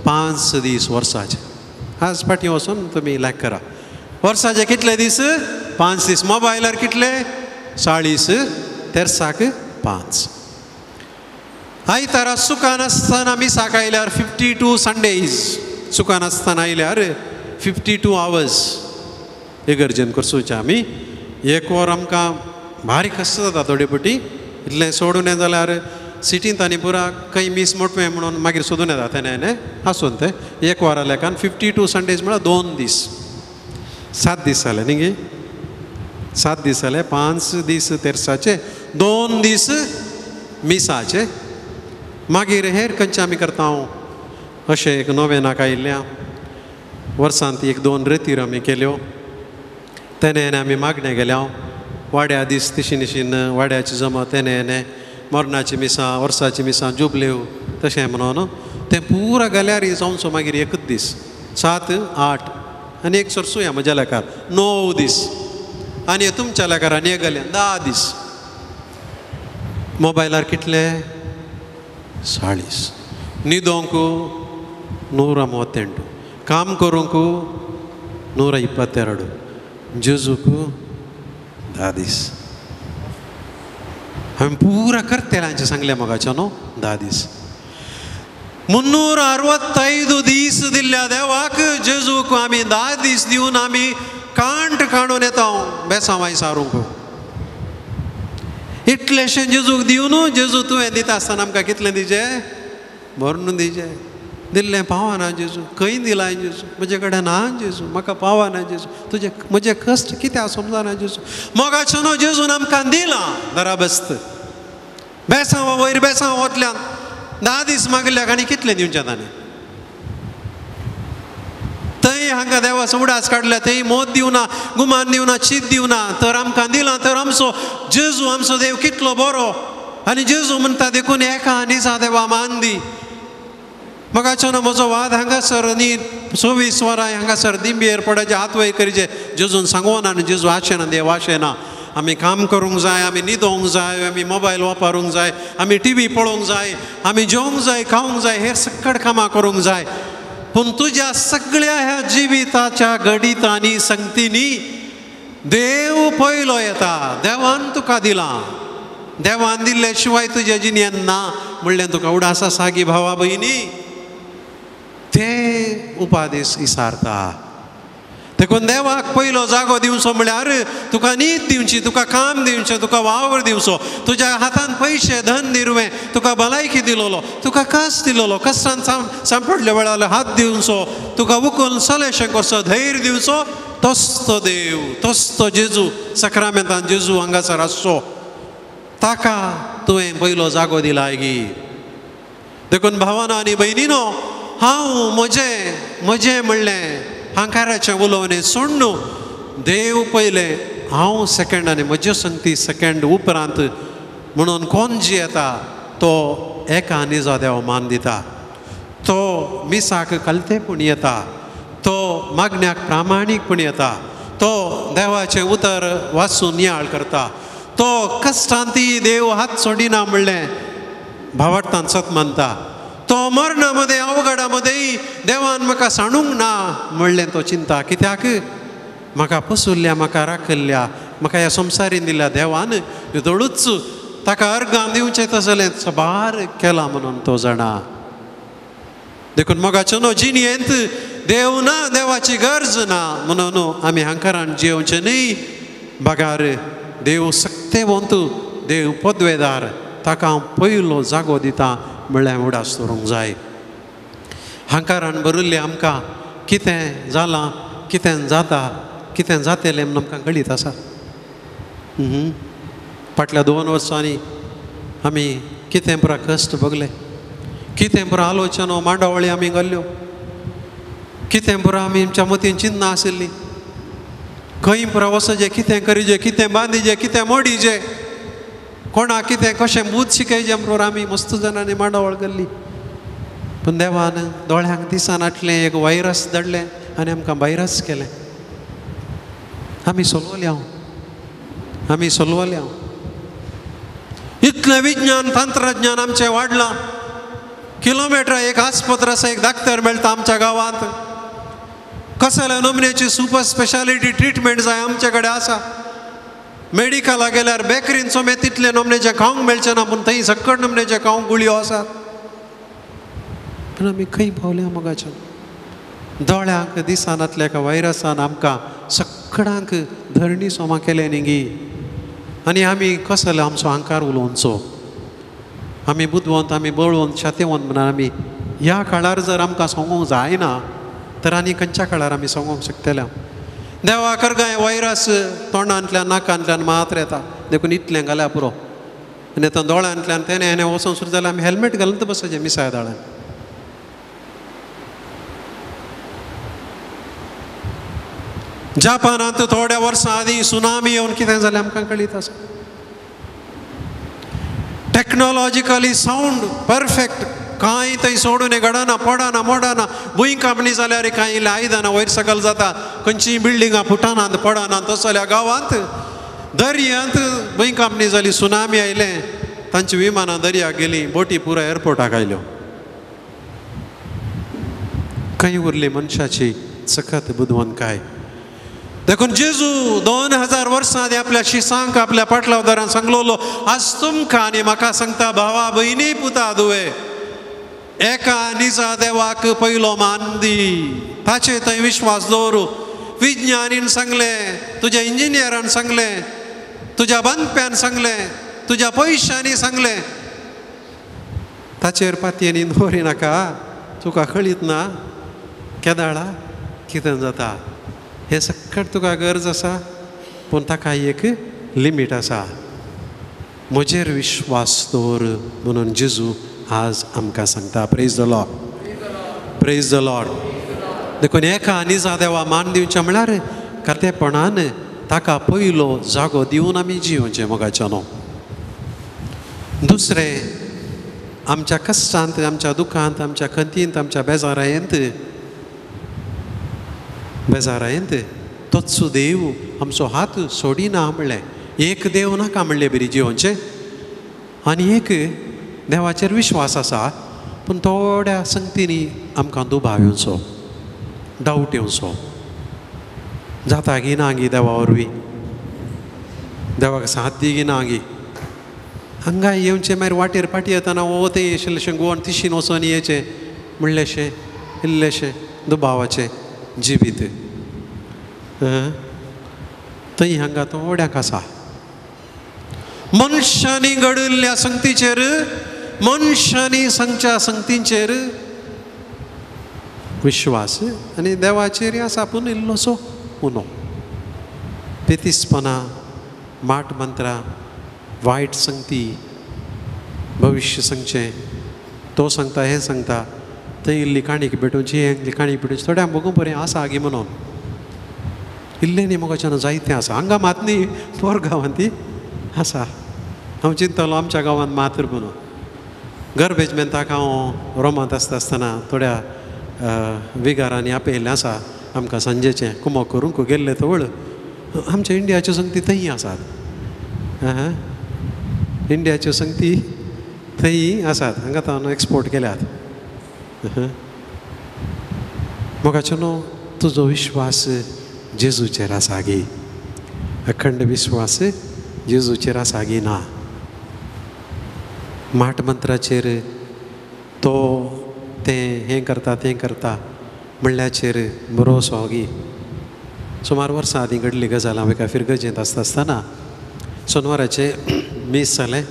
5 दीस वर्साचे. आज फाटीं वचून तुमी लायक करा. वर्साचे कितले दीस? 5 दीस. मोबायलार कितले? 40. तेर्साक 5. आयतारा सुखान आसतना मिसाक आयल्यार 52 संडेज, सुखान आसतना आयल्यार 52 आवर्स इगर्जेन करसोचे आमी. एक वर आमकां भारी कश्ट जाता थोडे पटी. इतलें सोडून यें जाल्यार सिटींत आनी पुरा खंय मीस मोटवें म्हणून मागीर सोदून येता तेणें हेणें आसून तें. एक वरा लेखान 52 संडेज म्हळ्यार 2 दीस, 7 दीस जाले न्ही गे? 7 दीस जाले. 5 दीस तेर्साचे, 2 दीस मिसाचे. मागीर हेर खंयचे आमी करता अशें एक नोवेनाक आयिल्ल्या वर्सांत 1-2 रेतीर आमी केल्यो. तेणें हेणें आमी मागणें गेल्या. वाड्या दीस तिशी निशीन वाड्याची जमा, तेणें हेणें मरणाची मिसां, वर्साची मिसां, जुबल्यो तशें म्हणून तें पुरा गेल्यार जावचो मागीर एकच दीस, 7, 8 आनी एक सरसुया म्हज्या लेखार 9 दीस आनी तुमच्या लेखार आनी एक गेल्या 10 दीस. मोबायलार कितले? 40. न्हिदोंक 138. काम करूंक 122, जेजूक 10 दीस. हांवें पुरा करतेलांचें सांगलें मोगाच्या न्हू 10 दीस. 365 दीस दिल्ल्या देवाक जेजूक आमी 10 दीस दिवन आमी कांट काडून येता बेसांवाय सारूंक. इतलेशें जेजूक दिवन जेजू तुवें दिता आसतना आमकां कितलें दिजे? भरून दिजे. दिल्लें पावना जेजू, खंय दिलां जेजू, म्हजे कडेन ना जेजू, म्हाका पावना जेजू, तुजे म्हजे कश्ट कित्याक समजना जेजू. मोगाचो न्हू जेजून आमकां दिलां दराबस्त. बेसांवा वयर बेसांव वतल्यान 10 दीस मागल्याक आनी कितलें दिवचें ताणें? थंय हांगा देवाचो उडास काडल्या, थंय मोत दिवना, गुमान दिवना, चीत दिवना, तर आमकां दिलां. तर आमचो जेजू आमचो देव कितलो बरो. आनी जेजू म्हणटा देखून एका निजा देवा मान दी. मोगाचो न्हू म्हजो वाद हांगासर न्ही 24 वरां हांगासर दिंबेर पडचे, हात वयर करीचे, जेजून सांगोना आनी जेजू आशेना, देव आशेना. आमी काम करूंक जाय, आमी न्हिदोंक जाय, आमी मोबायल वापरूंक जाय, आमी टिवी पळोवंक जाय, आमी जेवंक जाय, खावंक जाय, हेर सकट कामां करूंक जाय. पूण तुज्या सगळ्या ह्या जिविताच्या घडितांनी संगतींनी देव पयलो येता. देवान तुका दिलां, देवान दिल्ले शिवाय तुज्या जिणेन ना म्हणलें तुका उडास आसा गी भावा भयणी? ते उपादेश इसारता. देखून देवाक पयलो जागो दिवचो म्हळ्यार तुका न्हीद दिवची, तुका काम दिवचें, तुका वावर दिवचो, तुज्या हातान पयशे धन दिरवें, तुका भलायकी दिलोलो, तुका कस दिलोलो, कश्टान सांपडल्या वेळार हात दिवचो, तुका उकून सलेशें करचो, धैर्य दिवचो. तोच तो देव, तोच तो जेजू. सक्रामेंतान जेजू हांगासर आसचो, ताका तुवें पयलो जागो दिलाय गी. देखून भावानो आनी भयणीनो, हांव म्हजें म्हजें म्हणलें हांकाराचें उलोवणें सोडून देव पयलें, हांव सेकेंड आनी म्हज्यो संगती सेकेंड उपरांत म्हणून कोण जियेता तो एका निजा देव मान दिता. तो मिसाक कलतेपण येता, तो मागण्याक प्रामाणीकपण येता, तो देवाचें उतर वाचून नियाळ करता, तो कश्टांती देव हात सोडिना म्हणलें भावार्थान सत मानता, तो मरणा मदें अवघडा मदें देवान म्हाका सांडूंक ना म्हणलें तो चिंता. कित्याक म्हाका पसुल्ल्या, म्हाका राखल्ल्या, म्हाका ह्या संवसारीन दिल्या देवान दोळूच ताका अर्गां दिवचें तसलें सबार केलां म्हणून तो जाणा. देखून मोगाचो न्हू जिणेंत देव ना, देवाची गरज ना म्हणून आमी हांकारान जियोवचें न्ही. बगार देव सक्तेवंत, देव पदवेदार, ताका हांव पयलो जागो दिता म्हणल्यार उडास दवरूंक जाय. हांकारान भरिल्लें आमकां कितें जालां, कितें जाता, कितें जातलें म्हूण आमकां कळीत आसा. फाटल्या 2 वर्सांनी आमी कितें पुरा कश्ट भोगले, कितें पुरा आलोचना मांडावळी आमी घाल्ल्यो, कितें पुरा आमी आमच्या मतीन चिंतना आशिल्ली, खंय पुरा वचचें, कितें करीजे, कितें बांदिजे, कितें मोडीजे, कोणाक कितें कशें बूद शिकयचें म्हणून आमी मस्त जाणांनी मांडावळ केल्ली. पूण देवान दोळ्यांक दिसनातलें एक वायरस धाडलें आनी आमकां भायरस केलें. आमी सोलवल्या, आमी सोलवल्या. इतलें विज्ञान तंत्रज्ञान आमचें वाडलां. किलोमिटर एक आस्पत्र आसा, एक डाक्टर मेळटा आमच्या गांवांत. कसल्या नमुन्याची सुपर स्पेशालिटी ट्रिटमेंट जाय आमचे कडेन आसा. मेडिकला गेल्यार बेकरीन सोमेत तितले नमुन्याचें खावंक मेळचें ना, पूण थंय सकट नमुन्याचें खावंक गुळयो आसात. पूण आमी खंय पावल्या मोगाच्यान? दोळ्यांक दिसनातल्या एका वायरसान आमकां सगळ्यांक धरणी सोमा केलें न्ही गी. आनी आमी कसलो आमचो अहंकार उलोवचो? आमी बुदवंत, आमी बळवंत, छातेवंत म्हणून आमी ह्या काळार जर आमकां सांगूंक जायना तर आनी खंयच्या काळार आमी सांगूंक शकतले? देवा करगाय वायरस तोंडांतल्यान नाकांतल्यान मात्र येता, देखून इतलें घाल्यार पुरो. आनी आतां दोळ्यांतल्यान तेणें हेणें वचोन सुरू जाल्यार आमी हेल्मेट घालून बसचें मिसाय दाळ्यान. जापानांत थोड्या वर्सां आदीं सुनामी येवन कितें जालें आमकां कळीत आसा. टॅक्नोलॉजिकली सावंड परफेक्ट, कांय थंय सोडून घडना, पडना, मोडना. भुंयकांपणी जाल्यार कांय इल्लें आयदनां वयर सकयल जाता, खंयचीय बिल्डिंगां फुटनात, पडना. तसल्या गांवांत दर्यांत भुंयकांपणी जाली, सुनामी आयलें, तांची विमानां दर्याक गेलीं, बोटी पुरा एअरपोर्टाक आयल्यो. खंय उरली मनशाची सकत बुदवंतकाय? देखून जेजू 2000 वर्सां आदी आपल्या शिसांक आपल्या पाटलावदारान सांगलोलो, आज तुमकां आनी म्हाका सांगता, भावा भयणी पुता दुवे, एका निजा देवाक पयलो मान दी, ताचे थंय विश्वास दवरू. विज्ञानीन सांगलें, तुज्या इंजिनियरान सांगलें, तुज्या बांदप्यान सांगलें, तुज्या पयशांनी सांगलें, ताचेर पातयेनी दवरी नाका, तुका कळीत ना केदाळा कितें जाता. हें सकट तुका गरज आसा, पूण ताका एक लिमीट आसा. म्हजेर विश्वास दवर म्हणून जेजू आज आमकां सांगता. Praise the Lord, praise the Lord. देखून एका निजा देवा मान दिवचें म्हळ्यार खातेपणान ताका पयलो जागो दिवन आमी जियोवचें मोगाच्या न्हू. दुसरें, आमच्या कश्टांत, आमच्या दुखांत, आमच्या खंतींत, आमच्या बेजारायेंत बेजारायेंत तोच देव आमचो हात सोडिना म्हणलें. एक देव नाका म्हणलें बरी जियोवचें, आनी एक देवाचेर विश्वास आसा, पूण थोड्या संगतींनी आमकां दुबाव येवचो, डावट येवचो, जाता गी ना गी देवा वरवीं, देवाक साथ दी गी ना गी. हांगा येवचें मागीर वाटेर पाटी येतना ओ तें येशें गोवन तिशीन वचोन येचें म्हणलेशें इल्लेशें दुबावाचें जिवीत थंय हांगा थोड्यांक आसा. मनशांनी घडिल्ल्या संगतीचेर, मनशांनी सांगच्या संगतींचेर विश्वास आनी देवाचेर आसा, पूण इल्लोसो उनो. बेतीसपणां, माट मंत्रां, वायट संगती, भविश्य सांगचें, तो सांगता हें सांगता, थंय इल्ली काणीक भेटोवची, हें इल्ली काणीक भेटोवची, थोड्यांक बगूं बरें आसा गी म्हणून इल्लें न्ही मोगाच्यान जायतें आसा. हांगा मात न्ही, पोर गांवांत ती आसा. हांव चिंततालो आमच्या गांवांत मात्र म्हणून. गर्बेजमेंताक हांव रोमांत आसता आसतना थोड्या विगारांनी आपयल्लें आसा आमकां सांजेचें कुमोक करूंक गेल्ले तवळ. आमच्या इंडियाच्यो संगती थंय आसात, इंडियाच्यो संगती थंय आसात, हांगा तांकां एक्सपोर्ट केल्यात. मोगाचो न्हू, तुजो विश्वास जेजूचेर आसा गी, अखंड विश्वास जेजूचेर आसा गी ना. माट मंत्राचेर तो तें हें करता तें करता म्हणल्याचेर बरोसो गी. सुमार वर्सां आदीं घडली गजाल. हांव एका फिरगजेंत आसता आसतना सोनवाराचें मीस जालें.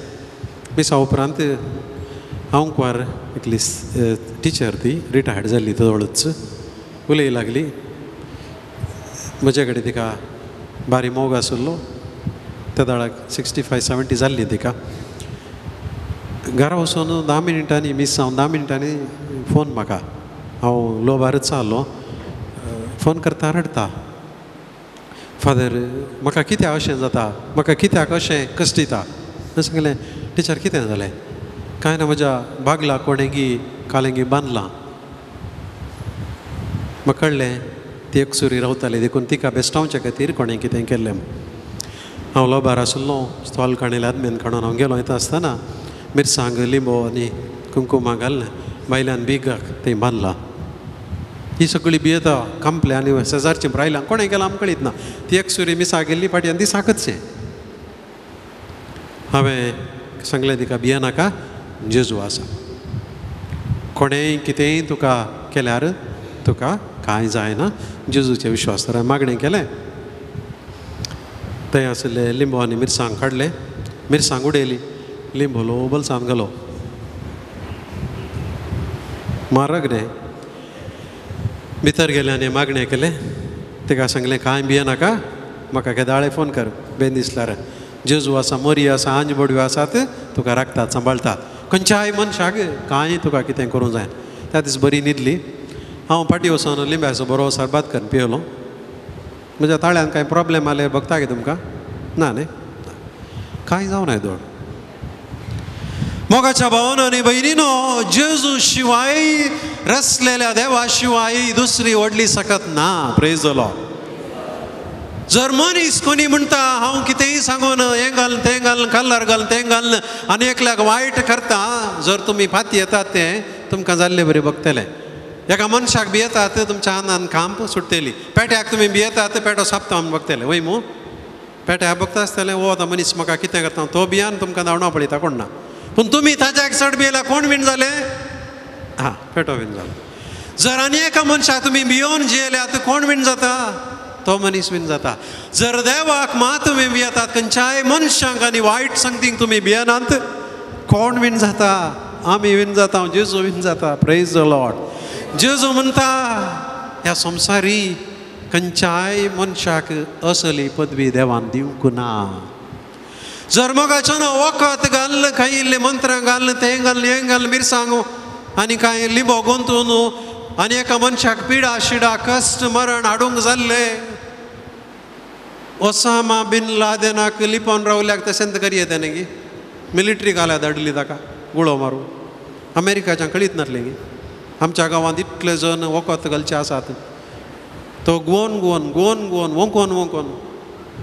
मिसा उपरांत हांव कुवार एकली टिचर, ती रिटायर्ड जाल्ली जवळच, उलय लागली. म्हजे कडेन तिका बारी मोग आशिल्लो. त्या दाळाक 65-70 जाल्ली तिका. घरा वचून 10 मिनटांनी मीस जावन 10 मिनटांनी फोन म्हाका, हांव लोबारच आहलो. फोन करता रडटा, फादर म्हाका कित्याक अशें जाता, म्हाका कित्याक अशें कश्ट दिता. हांवें सांगलें, टिचर कितें जालें? कांय ना, म्हज्या बागला कोणेगी कालेंगी बांदलां. म्हाका कळ्ळें ती एकसुरी रावताली, देखून तिका बेस्टावच्या खातीर कोणें कितें केल्लें. हांव लोबार आशिल्लो, स्टॉल काणयले आदमेन काडून हांव गेलो. येता आसतना मिरसांग, लिंबो आनी कुंकुमा घालून भायल्यान बिगाक थंय बांदलां. ही सगळी भियेता कांपल्या आनी शेजारची रायलां, कोणें केलां आमकां कळीत ना. ती एकसुरी मिसाक गेल्ली फाटी आनी ती साकचशें. हांवें सांगलें तिका, भियेनाका, जेजू आसा, कोणेंय कितेंय तुका केल्यार तुका कांय जायना, जेजूचे विश्वास. तर हांवें मागणें केलें. थंय आशिल्ले लिंबो आनी मिरसांग काडलें, मिरसांग उडयली, लिंबो लो बलसान घालो. म्हारग न्ही. भितर गेलें आनी मागणें केलें. तिका सांगलें, कांय भियेनाका, म्हाका केदाळे फोन कर बेन दिसल्यार, जेजू आसा, मोरी आसा, आंज बडव्यो आसात, तुका राखतात सांबाळटात, खंयच्याय मनशाक कांय तुका कितें करूंक जाय. त्या दीस बरी न्हिदली. हांव फाटीं वचून लिंब्याचो बरो सरबात करून पियेलो. म्हज्या ताळ्यान कांय प्रोब्लेम आले बगता गे तुमकां? ना न्ही, कांय जावं ना दोड. मोगाच्या भावानो आनी भयणीनो, जेजू शिवाय रचलेल्या देवा शिवाय दुसरी व्हडली सकत ना. Praise the Lord. जर मनीस कोणी म्हणटा हांव कितेंय सांगून हें घाल तें घाल कलर घाल तें घाल आनी एकल्याक वायट करता, जर तुमी फाती येतात तें तुमकां जाल्ले बरी बगतले. एका मनशाक भियेतात तुमच्या आंगान खांप सुट्टली. पेट्याक तुमी भियेतात पेटो सापता म्हूण बगतले वय मू. पेट्याक बगता आसतलें वो आतां मनीस म्हाका कितें करता तो भियान तुमकां धांवणा पळयता कोण ना. पूण तुमी ताज्याक चड भियेल्या कोण वीण जालें? हां, पेटो वीण जालो. जर आनी एका मनशाक तुमी भियोन जियेल्यात कोण वीण जाता? तो मनीस वीण जाता. जर देवाक मात तुमी भियेतात खंयच्याय मनशांक आनी वायट संगतींक तुमी भियेनात कोण वीण जाता? आमी वीण जाता, जेजू वीण जाता. Praise the Lord. जेजू म्हणटा ह्या संवसारी खंयच्याय मनशाक असली पदवी देवान दिवंक ना. जर मोगाच्यान वखद घालून कांय इल्लें मंत्रां घालून तें घालून हें घालून मिरसांगो आनी कांय लिंबो गुंतून आनी एका मनशाक पिडा शिडा कश्ट मरण हाडूंक जाल्लें ओसामा बिन लादेनाक लिपोवन रावल्याक तशेंच करी येता न्ही. मिलिट्री घाल्या धाडली ताका गुळो मारून. अमेरिकाच्यान कळीत नासलें गी आमच्या गांवांत इतले जण वखद घालचे आसात. तो गोवन गोवन गोवन गोवन वोंकोन वोंकोन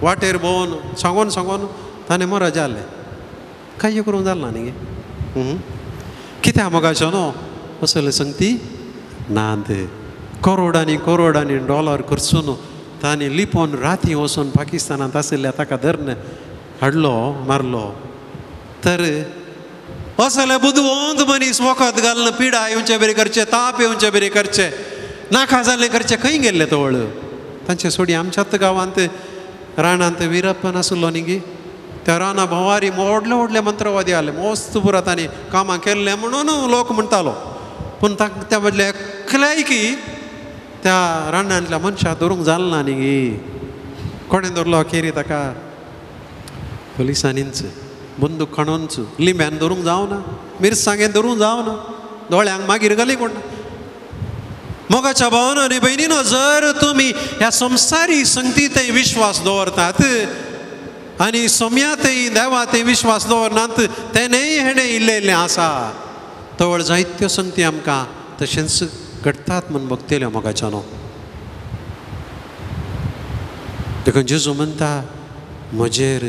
वाटेर भोंवन सांगोन सांगोन ताणें मरा जालें. कांय करूंक जालें ना न्ही. कित्याक मोगाचो न्हू असले संगती ना ते करोडांनी करोडांनी डॉलर खर्चून ताणें लिपोवन राती वचून पाकिस्तानांत आशिल्ल्या ताका धरून हाडलो मारलो. तर असले बुदवंत मनीस वखद घालून पिडा येवचे बरी करचे, ताप येवचे बरी करचे, नाका जाल्लें करचें खंय गेल्ले तवळ तांचे सोडी. आमच्याच गांवांत रानांत विरप्पन आसलो न्ही गी, त्या राना भोंवारी व्हडले व्हडले मंत्रवादी आसले मस्त पुरा तांणी कामां केल्लें म्हणून लोक म्हणटालो. पूण त्या मदले एकल्याय की त्या रानांतल्या मनशाक धरूंक जालें ना न्ही गी. कोणें धरलो अखेरी ताका? पुलिसांनीच बंदूक खणोनच लिंब्यान धरूंक जावना, मिरसांगेन धरूंक जावना, दोळ्यांक मागीर घाली कोण. मोगाच्या भावानो आनी भयणीनो, जर तुमी ह्या संवसारी संगतींतय विश्वास दवरतात आनी सोम्यातय देवातय विश्वास दवरनात तेणेय हेणें इल्लें इल्लें आसा तवळ जायत्यो संगती आमकां तशेंच घडटात म्हूण बगतल्यो मोगाच्यानो. देखून जेजू म्हणटा म्हजेर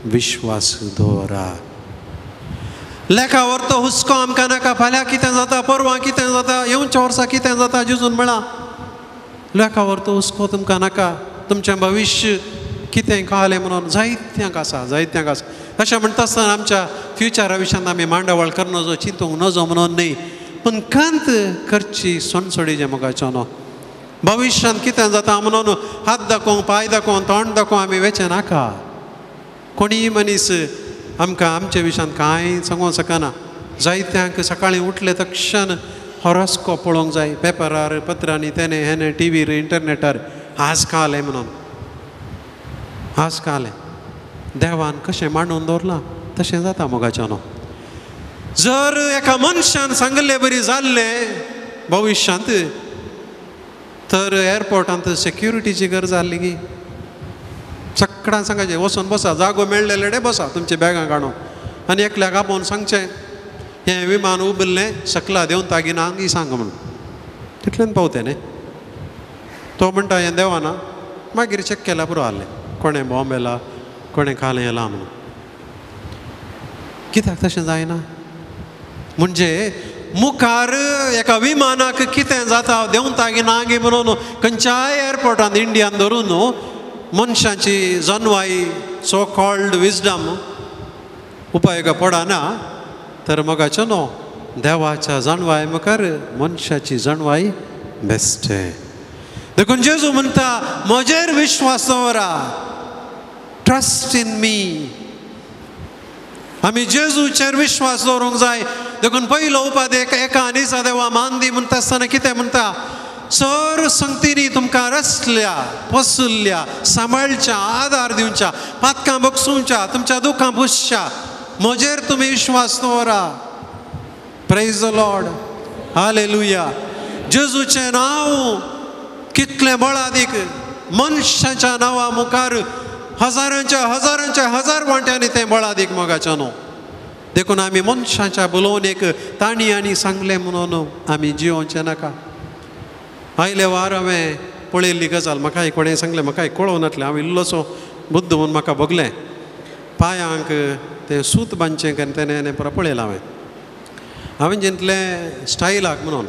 विश्वास दवरा. लेखा तो हुस्को आमकां नाका. फाल्यां कितें जाता, परवां कितें जाता, येवच्या वर्सा कितें जाता. जेजून म्हळां लेखा तो हुस्को तुमकां नाका. तुमचें भविश्य कितें कळ्ळें म्हणून जायत्यांक आसा, जायत्यांक आसा. अशें म्हणटा आसतना आमच्या फ्युचरा विशयांत आमी मांडावळ कर नजो, चिंतूंक नजो म्हणून न्ही, पूण कांत करची सोणसोडीचें मोगाचो न्हू. भविश्यांत कितें जाता म्हणून हात दाखोवंक, पांय दाखोवंक, तोंड दाखोवंक आमी वेचें नाका. कोणीय मनीस आमकां आमच्या विशयांत कांय सांगूंक शकना. जायत्यांक सकाळीं उठले तक्षण हॉरोस्कोप पळोवंक जाय, पेपरार, पत्रांनी, तेणें हेणें, टिवीर, इंटरनेटार. आज काल म्हणून आज काल देवान कशें मांडून दवरलां तशें जाता मोगाच्यानो. जर एका मनशान सांगिल्ले बरी जाल्लें भविश्यांत तर एअरपोर्टांत सेक्युरिटीची गरज आसली गी. सगळ्यांक सांगाचें वचून बसा, जागो मेळ्ळेले बसा तुमच्या बॅगां काडून आनी एकल्याक आपोवन सांगचें हें विमान उबल्लें सकला देंवता गी ना गी सांग म्हणून. तितल्यान पावतें न्ही. तो म्हणटा हें देवाना. मागीर चॅक केल्यार पुरो आहलें कोणें बॉम्ब येला कोणें खालें येलां म्हणून. कित्याक तशें जायना? म्हणजे मुखार एका विमानाक कितें जाता देंवता गी ना गी म्हणून खंयच्याय एअरपोर्टांत इंडियान धरून मनशाची जनवाय सो कॉल्ड विजडम उपाय पडना. तर मोगाचो न्हू देवाच्या जाणवाय मुखार मनशाची जाणवाय बेस्ट. देखून जेजू म्हणटा म्हजेर विश्वास दवरा, ट्रस्ट इन मी. आमी जेजूचेर विश्वास दवरूंक जाय. देखून पयलो उपादेक एका आनी देवा मान दी म्हणटा आसतना कितें म्हणटा? सर संगतींनी तुमकां रसल्या, पसुल्ल्या, सांबाळच्या, आदार दिवच्या, पातकां बगसुच्या, तुमच्या दुखां पुसच्या, म्हजेर तुमी विश्वास दवरा. Praise the Lord, hallelujah. जेजूचें नांव कितलें बळादीक, मनशाच्या नांवा मुखार हजारांच्या हजारांच्या हजार वांट्यांनी तें बळादीक मोगाचें न्हू. देखून आमी मनशाच्या बोलोवणेक तांणी आनी सांगलें म्हणून आमी जियोवचें नाका. आयले वार हांवें पळयल्ली गजाल म्हाका कोणें सांगलें, म्हाका कळोवं नासलें. हांव इल्लोसो बुद्द म्हूण म्हाका भोगलें. पांयांक तें सूत बांदचें आनी तेणें पुरो पळयलां हांवें. हांवें जितलें स्टायलाक म्हणून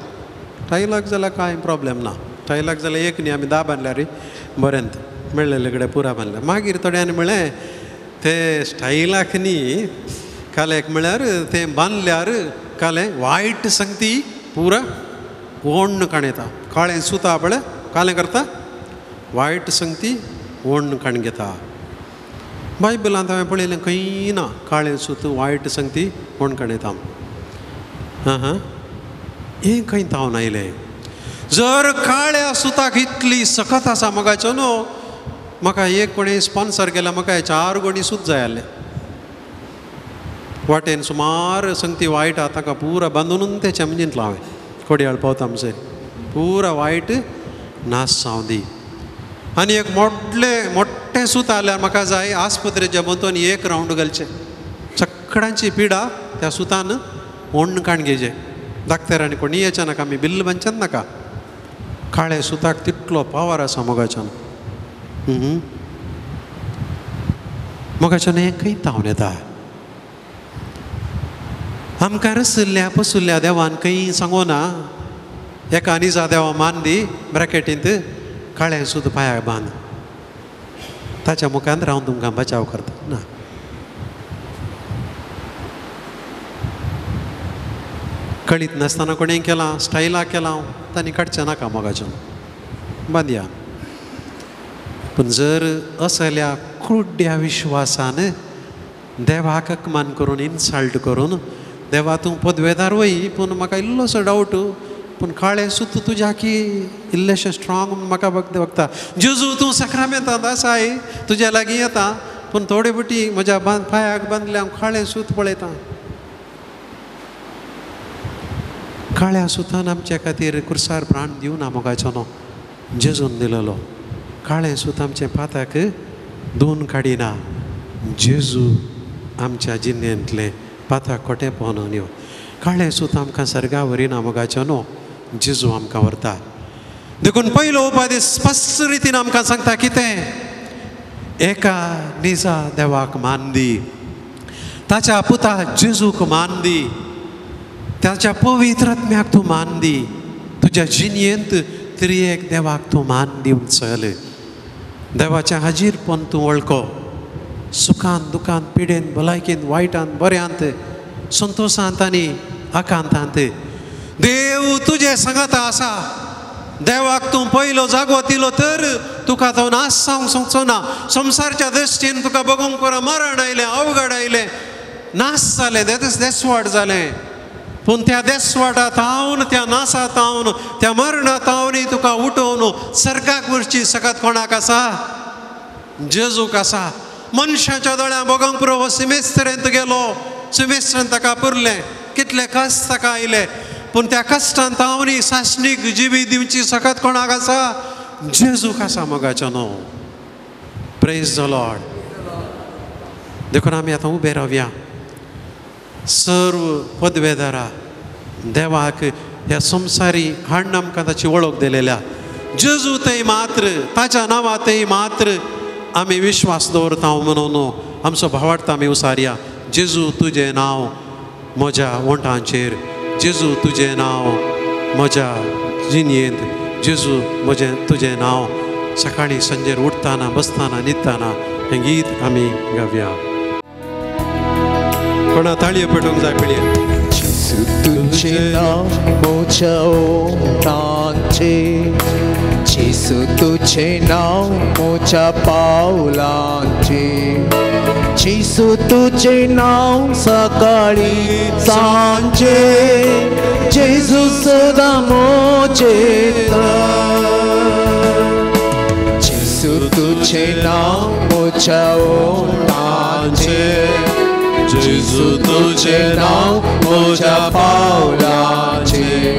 स्टायलाक जाल्यार कांय प्रॉब्लेम ना. स्टायलाक जाल्यार एक न्ही आमी 10 बांदल्यार बरें मेळ्ळेले कडेन पुरा बांदल्या. मागीर थोड्यांनी म्हळें ते स्टायलाक न्ही कालेक म्हळ्यार तें बांदल्यार कालें वायट संगती पुरा ओण्ण काण येता. काळें सुता पळय कालें करता वायट संगती ओण्ण काण घेता. बायबलांत हांवें पळयलें खंय ना काळें सूत वायट संगती ओण्ण काण येता. हां हां हें खंय तावन आयलें? जर काळ्या सुताक इतली सकत आसा मोगाचो न्हू, म्हाका एक कोणें स्पॉन्सर केला, म्हाका 4 गोणी सूत जाय आसलें. वाटेन सुमार संगती वायट आहा ताका पुरा बांदून तें चमजींतलो हांवें कोडयाळ पावता आमचेर पुरा वायट नाश जावं दी. आनी एक मोडलें मोठें सूत आल्यार म्हाका जाय आस्पत्रेच्या भोंवतणी एक रावंड घालचें. सगळ्यांची पिडा त्या सुतान ओण्ण काण घेवचें. डाक्टरांनी कोणी येचें नाका, आमी बिल्ल बांदचें नाका. काळे सुताक तितलो पावर आसा मोगाच्यान. मोगाच्यान हें खंय तावन येता? आमकां रसुल्ल्या पसुल्ल्या देवान खंय सांगो ना एका निजा देवा मान दी ब्रॅकेटींत काळें सूत पांयाक बांद, ताच्या मुखान रावन तुमकां बचाव करता ना. कळीत नासतना कोणें केलां स्टायलाक केलां तांणी काडचें नाका मोगाच्यान बांदया. पूण जर असल्या कुड्ड्या विश्वासान देवाक अपमान करून इन्सल्ट करून देवा तूं पदवेदार वय पूण म्हाका इल्लोसो डावट, पूण काळें सूत तुज्या की इल्लेशें स्ट्रांग म्हाका बघता. जेजू तूं साक्रामेंतांत आसाय तुज्या लागीं येता पूण थोडे फावटी म्हज्या पांयाक बांदल्या हांव काळें सूत पळयता. काळ्या सुतान आमच्या खातीर कुर्सार प्राण दिवना मोगाचो न्हू, जेजून दिलेलो. काळें सूत आमच्या पाताक दोन काडिना, जेजू आमच्या जिन्नेंतलें पाताक कोटें पोवन येव. काळें सूत आमकां सर्गा व्हरिना मोगाचो न्हू, जेजू आमकां व्हरता. देखून पयलो उपादेश स्पश्ट रितीन आमकां सांगता कितें? एका निजा देवाक मान दी, ताच्या पुता जेजूक मान दी, ताच्या पवित्र आत्म्याक तूं मान दी, तुज्या जिणेंत त्रियेक देवाक तूं मान दिवन चल. देवाचें हाजीरपण तूं वळखो. सुखान दुखान पिडेन भलायकेन वायटान बऱ्यांत संतोशांत आनी आकांतांत देव तुजे सांगाता आसा. देवाक तूं पयलो जागो दिलो तर तुका तो नाश जावंक सोंपचो ना. संवसारच्या दृश्टीन तुका बगूंक पुरो मरण आयलें, अवघड आयलें, नाश जालें, देसवाट जालें. पूण त्या देसवाटा तावन त्या नासा तावन त्या मरणा तावनय तुका उठोवन सर्गाक व्हरची सकत कोणाक आसा? जेजूक आसा. मनशाच्या दोळ्यां बगोंक पुरो हो सिमेस्त्रेंत गेलो, सिमेस्त्रेंत ताका पुरलें, कितले कश्ट ताका आयले, पूण त्या कश्टान तावनी सासणीक जिवी दिवची सकत कोणाक आसा? जेजूक आसा मोगाचो न्हू. Praise the Lord. देखून आमी आतां उबे रावया. सर्व पदवेदारा देवाक ह्या संवसारी हाडून आमकां ताची वळख दिलेल्या. जेजू थंय मात्र ताच्या नांवा थंय मात्र आमी विश्वास दवरता म्हणून आमचो भावार्थ आमी उसारया. जेजू तुजें नांव म्हज्या ओंठांचेर, जेजू तुजें नांव म्हज्या जिणेंत, जेजू म्हजें तुजें नांव सकाळीं सांजेर उठताना बसताना न्हिदताना हें गीत आमी गावया. कोणा ताळयो पेटोवंक जाय पिळये. जेजू तुजें नांव म्हज्या ओंठांचेर, जेजू तुजें नांव म्हज्या पावलांचेर, जेजू तुजें नांव सकाळीं सांजे, जेजू सदां म्हजें जेजू तुजें नांव म्हज्या ओंठांचेर, जेजू तुजें नांव म्हज्या पावलांचेर,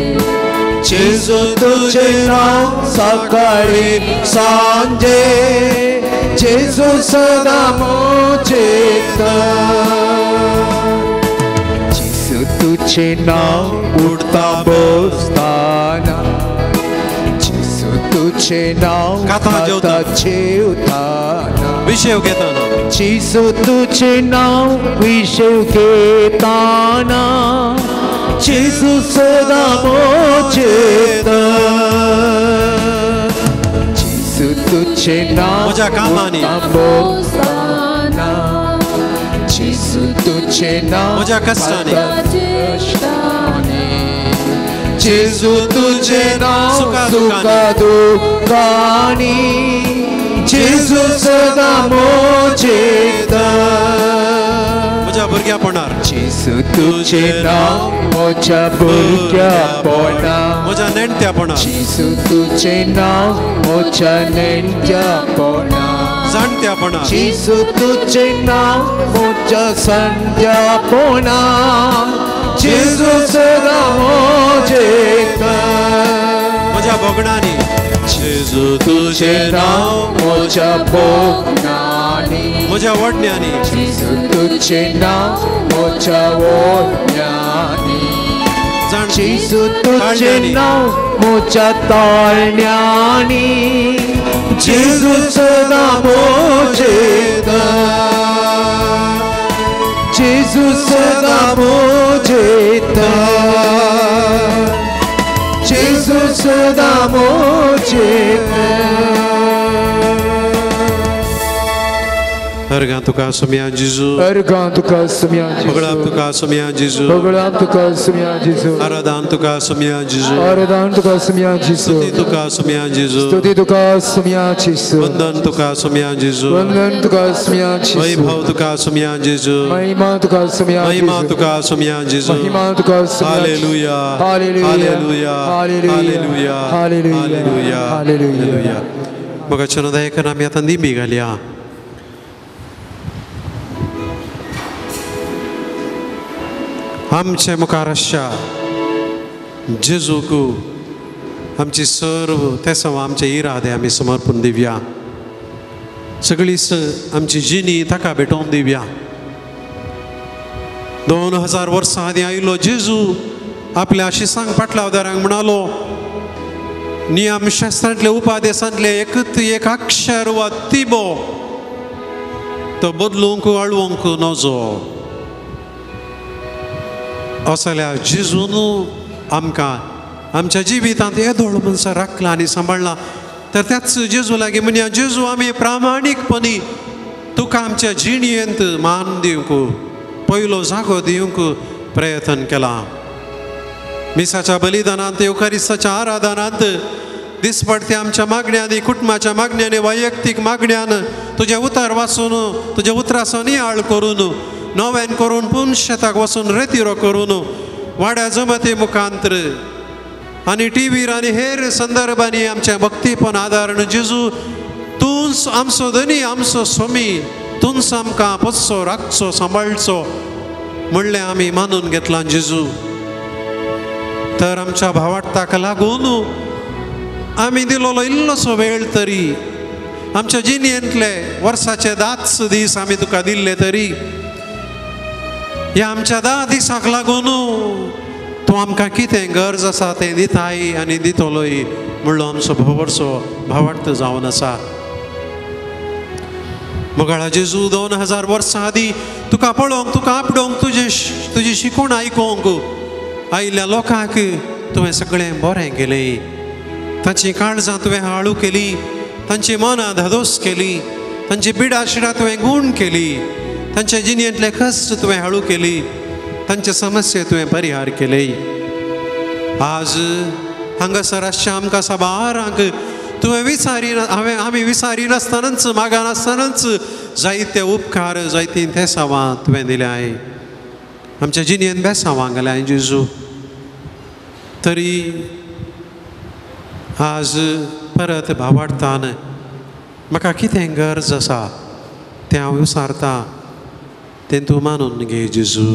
जेजू तुजें नांव सकाळीं सांजे, जेजू सदां म्हजें. जेजू तुजें नांव उठता बसताना, जेजू तुजें नांव खाता जेवताना, विशेव घेताना, जेजू तुजें नांव विशेव घेताना, जेजू सदां मोजेता जेजू तुजें नांव म्हज्या कामांनी जेजू तुजें नांव म्हज्या कश्टांनी जेजू तुजें नांव सुखा दुख्खांनी जेजू सदां मोजेता म्हज्या भुरग्यापणार जेजू तुजें नांव म्हज्या भुरग्यापणार म्हज्या नेणट्यापणार जेजू तुजें नांव म्हज्या नेणट्यापणार जाणट्यापणार जेजू तुजें नांव म्हज्या जाणट्यापणार जेजू सदां मोजेता म्हज्या भोगणांनी जेजू तुजें नांव म्हज्या भोगणांनी म्हज्या वडण्यांनी जेजू तुजें नांव म्हज्या वडण्यांनी जेजू तुजें नांव म्हज्या ताळण्यांनी जेजू सदां मोजेता जेजू सदां मोजेता जेजू सदां मोजेता. अर्गां तुका सोम्या जेजू अर्गां तुका सोम्या जेजू भगळां तुका सोम्या जेजू भगळां तुका सोम्या जेजू आराधन तुका सोम्या जेजू आराधन तुका सोम्या जेजू स्तुती तुका सोम्या जेजू स्तुती तुका सोम्या जेजू वंदन तुका सोम्या जेजू वंदन तुका सोम्या जेजू वैभव तुका सोम्या जेजू महिमा तुका सोम्या महिमा तुका सोम्या जेजू महिमा तुका सोम्या. हालेलुया हालेलुया हालेलुया हालेलुया हालेलुया. मगाच्या दयेकन आमी आतां दिमी घालया. आमचे मुखार आसच्या जेजूक आमची सर्व तेसांव आमचे इरादे आमी समर्पण दिवया. सगळी आमची जिणी ताका भेटोवन दिवया. 2000 वर्सां आदीं आयिल्लो जेजू आपल्या शिसांक पाटलावदारांक म्हणालो, नियमशास्त्रांतले उपादेशांतले एकच एक अक्षर वा तिबो तो बदलूंक आळवंक नजो. असल्या जेजून आमकां आमच्या जिवितांत येदोळ मनशां राखला आनी सांबाळ्ळा. तर त्याच जेजू लागीं म्हणया, जेजू आमी प्रामाणीकपणी तुका आमच्या जिणेंत मान दिवंक पयलो जागो दिवंक प्रयत्न केला. मिसाच्या बलिदानांत येवकारिस्ताच्या आराधनांत दिसपडते आमच्या मागण्यांनी कुटुंबाच्या मागण्यांनी वैयक्तीक मागण्यान तुजें उतर वाचून तुज्या उतराचो नियाळ करून नव्यान करून पुनशेताक वचून रेतिरो करून वाड्या जमते मुखांतर आनी टिवीर आनी हेर संदर्भांनी आमचें भक्तीपण आदारण जेजू तूंच आमचो धनी आमचो स्वामी तूंच आमकां पोसचो राखचो सांबाळचो म्हणलें आमी मानून घेतलां जेजू. तर आमच्या भावार्थाक लागून आमी दिलोलो इल्लोसो वेळ तरी आमच्या जिणेंतले वर्साचे 10 दीस आमी तुका दिल्ले तरी ह्या आमच्या 10 दिसांक लागून तूं आमकां कितें गरज आसा तें दिताय आनी दितलोय म्हणलो आमचो भोवर्सो भावार्थ जावन आसा. मोगाळा जेजू 2000 वर्सां आदीं तुका पळोवंक तुका आपडोवंक तुजी शिकवण आयकोंक आयिल्ल्या लोकांक तुवें सगळें बरें केलें. तांची काळजां तुवें हाळू केली, तांची मनां धादोस केली, तांची बिडा शिडां तुवें गूण केली, तांच्या जिणेंतले कश्ट तुवें हाळू केली, तांचे समस्ये तुवें परिहार केले. आज हांगासर आसच्या आमकां साबारांक तुवें विचारी हांवें आमी विचारी नासतनाच मागनासतनाच जायते उपकार जायतीं तेसांवां तुवें दिल्याय आमच्या जिणेंत बेसांवां घाल्याय जेजू. तरी आज परत भावार्थान म्हाका कितें गरज आसा तें हांव विचारता तें तूं मानून घे जेजू.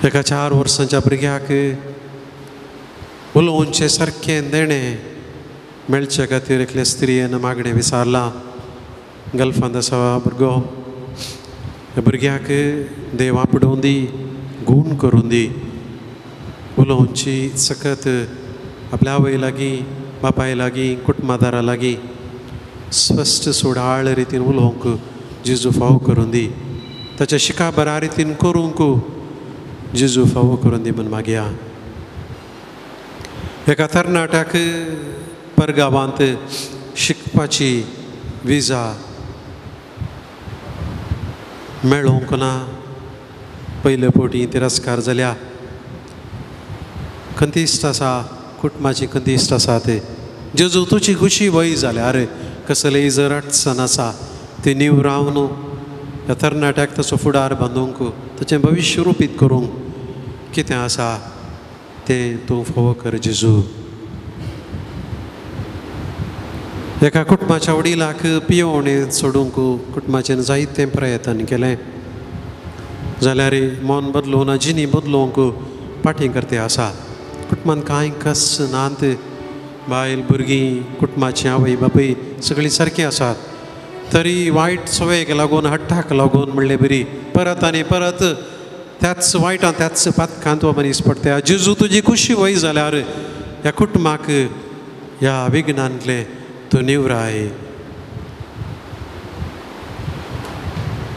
एका 4 वर्सांच्या भुरग्याक उलोवचें सारकें देणें मेळचे खातीर एकले स्त्रियेन मागणें विचारलां. गल्फांत आसा भुरगो, ह्या भुरग्याक देव आपडोवन दी, गूण करून दी, उलोवची सकत आपल्या आवय लागीं बापाय लागीं कुटुंबादारा लागीं स्पश्ट सोडाळ रितीन उलोवंक जेजू फावो करून दी, ताच्या शिका बऱ्या रितीन करूंक जेजू फावो करून दी म्हूण मागया. एका तरणाट्याक परगांवांत शिकपाची विजा मेळोंक ना, पयले फावटी तिरस्कार जाल्या. खंतीस्त आसा, कुटुंबाची खंतीस्त आसा. ते जेजू तुजी खुशी वय जाल्यार कसलेय जर अडचण आसा ती निवरावन ह्या तरणाट्याक ताचो फुडार बांदूंक, ताचें भविश्य रुपीत करूंक कितें आसा तें तूं फावो कर जेजू. एका कुटुंबाच्या वडिलाक पियोवणें सोडूंक कुटुंबाचें जायतें प्रयत्न केलें जाल्यार मन बदलून जिणी बदलूंक फाटीं करते आसा. कुटुंबान कांय कस नात, बायल भुरगीं कुटुंबाची आवय बापूय सगळीं सारकीं आसात, तरी वायट सवयेक लागून हट्टाक लागून म्हणले बरी परत आनी परत त्याच वायटां त्याच पातकांत हो मनीस पडटा. जेजू तुजी खुशी वय जाल्यार ह्या कुटुंबाक ह्या विघ्नांतलें तूं निवराय.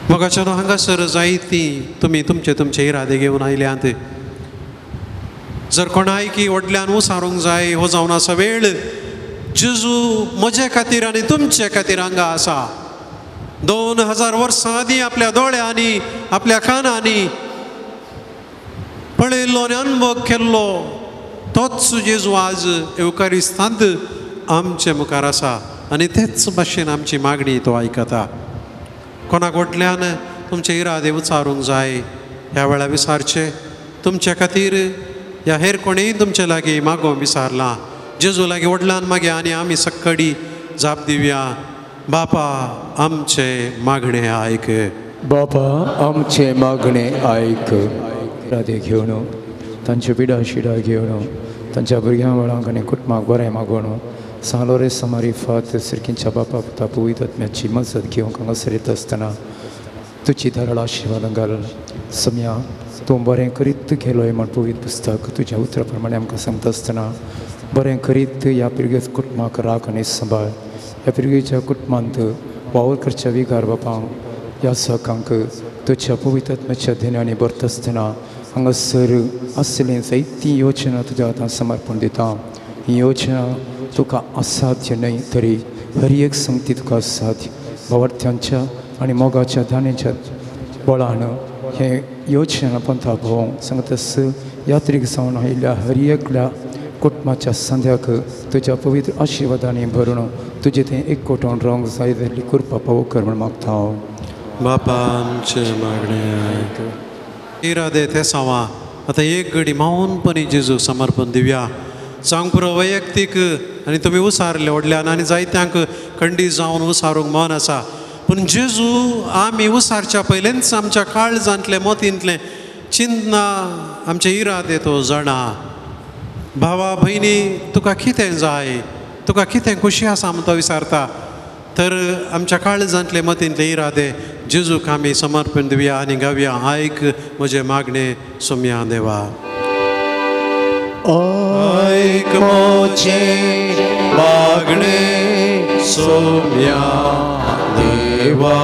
मोगाच्यानो हांगासर जायती तुमी तुमचे तुमचे इरादे घेवन आयल्यात. जर कोणाय की व्हडल्यान उसारूंक जाय हो जावन आसा वेळ. जेजू म्हजे खातीर आनी तुमचे खातीर हांगा आसा. 2000 वर्सां आदीं आपल्या दोळ्यांनी आपल्या कानांनी पळयल्लो आनी अनुभव केल्लो तोच जेजू आज येवकारिस्तांत आमचे मुखार आसा आनी तेच भाशेन आमची मागणी तो आयकता. कोणाक व्हडल्यान तुमचे इरादे उचारूंक जाय ह्या वेळार विसारचे तुमचे खातीर ह्या हेर कोणेय तुमचे लागीं मागोवंक विसारलां. जेजू लागीं व्हडल्यान मागया आनी आमी सक्कडी जाप दिवया. बापा आमचे मागणे आयक, बापा आमचे मागणे आयक. इरादे घेवन तांच्यो पिडा शिडा घेवन तांच्या भुरग्यां बाळांक आनी कुटुंबाक बरें मागोवन सांत लोरेंस मारिफात सिरकींच्या बापा पुता पवित्र आत्म्याची मजत घेवंक हांगासर येता आसतना तुजी धाराळ आशिर्वाद घाल. सम्या तूं बरें करीत गेलोय म्हण पवित्र पुस्तक तुज्या उतरा प्रमाणे आमकां सांगता आसतना बरें करीत ह्या पिळगेच्या कुटुंबाक राख आनी सांबाळ. ह्या पिळगेच्या कुटुंबांत वावर करच्या विगार बापांक ह्या सकांक तुज्या पवित्र आत्म्याच्या धिन्यांनी भरता आसतना हांगासर आसलें जायतीं योजना तुज्या हातांत समर्पण दिता. ही योजना तुका असाध्य न्हय तरी हर एक संगती तुका साध्य. भावार्थ्यांच्या आनी मोगाच्या दाण्याच्या बळान हे योजना पंथा भोवंक सांगतस यात्रीक जावन आयिल्ल्या हर एकल्या कुटुंबाच्या सांध्याक तुज्या पवित्र आशिर्वादांनी भरून तुजें तें एकवटून रावंक जाय जाल्ली कृपा पावो कर म्हूण मागता हांव. बापा आमचे मागणे आयक. इरादे ते सावा आतां एक घडी मौनपणी जेजूक समर्पण दिवया. जावंक पुरो वैयक्तीक आनी तुमी उसारले व्हडल्यान आनी जायत्यांक खंडीत जावन उसारूंक मन आसा, पूण जेजू आमी उसारच्या पयलेंच आमच्या काळजांतलें मोतींतलें चिंतना आमचे इरादे तो जाणा. भावा भयणी तुका कितें जाय, तुका कितें खुशी आसा म्हूण तो विचारता. तर आमच्या काळजांतले मतींतले इरादे जेजूक आमी समर्पण दिवया आनी गावया. आयक म्हजें मागणें सोम्या देवा. आयक म्हजें मागणें सोम्या देवा,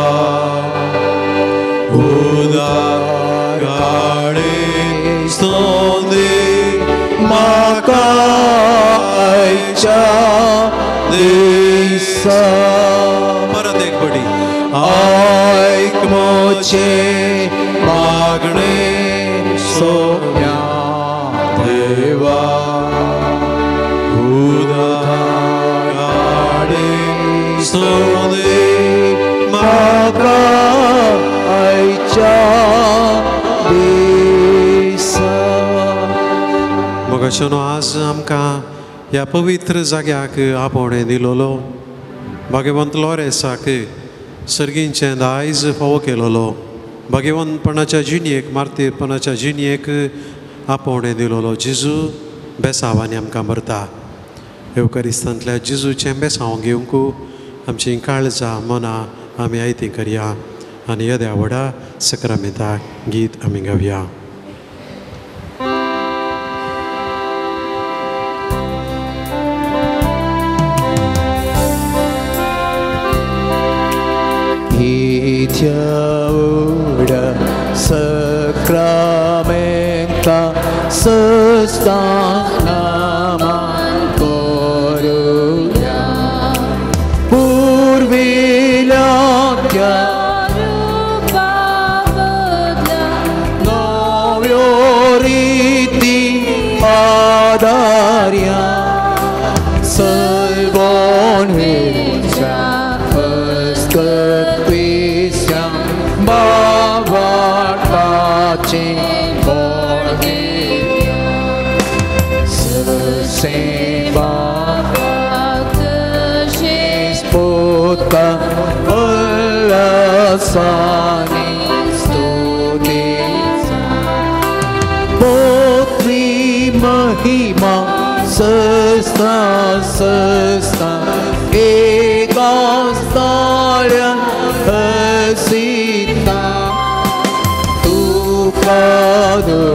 उदार काळे स्तोंदे म्हाका आयच्या दिसा. परत एक बडी. आयक म्हजें मागणें सोम्या देवा, उदार काळे स्तोंदे म्हाका आयच्या दिसा. मोगाच्यानो आज आमकां ह्या पवित्र जाग्याक आपोवणें दिलोलो भाग्यवंत लोरेसाक सर्गींचें दायज फावो केलोलो भाग्यवंतपणाच्या जिणयेक मार्तीरपणाच्या जिणयेक आपोवणें दिलोलो जेजू बेसांवांनी आमकां भरता. येवकारिस्तांतल्या जेजूचें बेसांव घेवंक आमचीं काळजां मनां आमी आयतीं करया आनी येद्या व्हडा सक्रामेंताक गीत आमी गावया. नित्य sacramenta sustanaman koruya purvilakya navyo riti adarya salvon vecha askatvisya bhavartache borgivya saseva sputa ullasani stuti potri mahima sasta sasta ekastalya asita tukado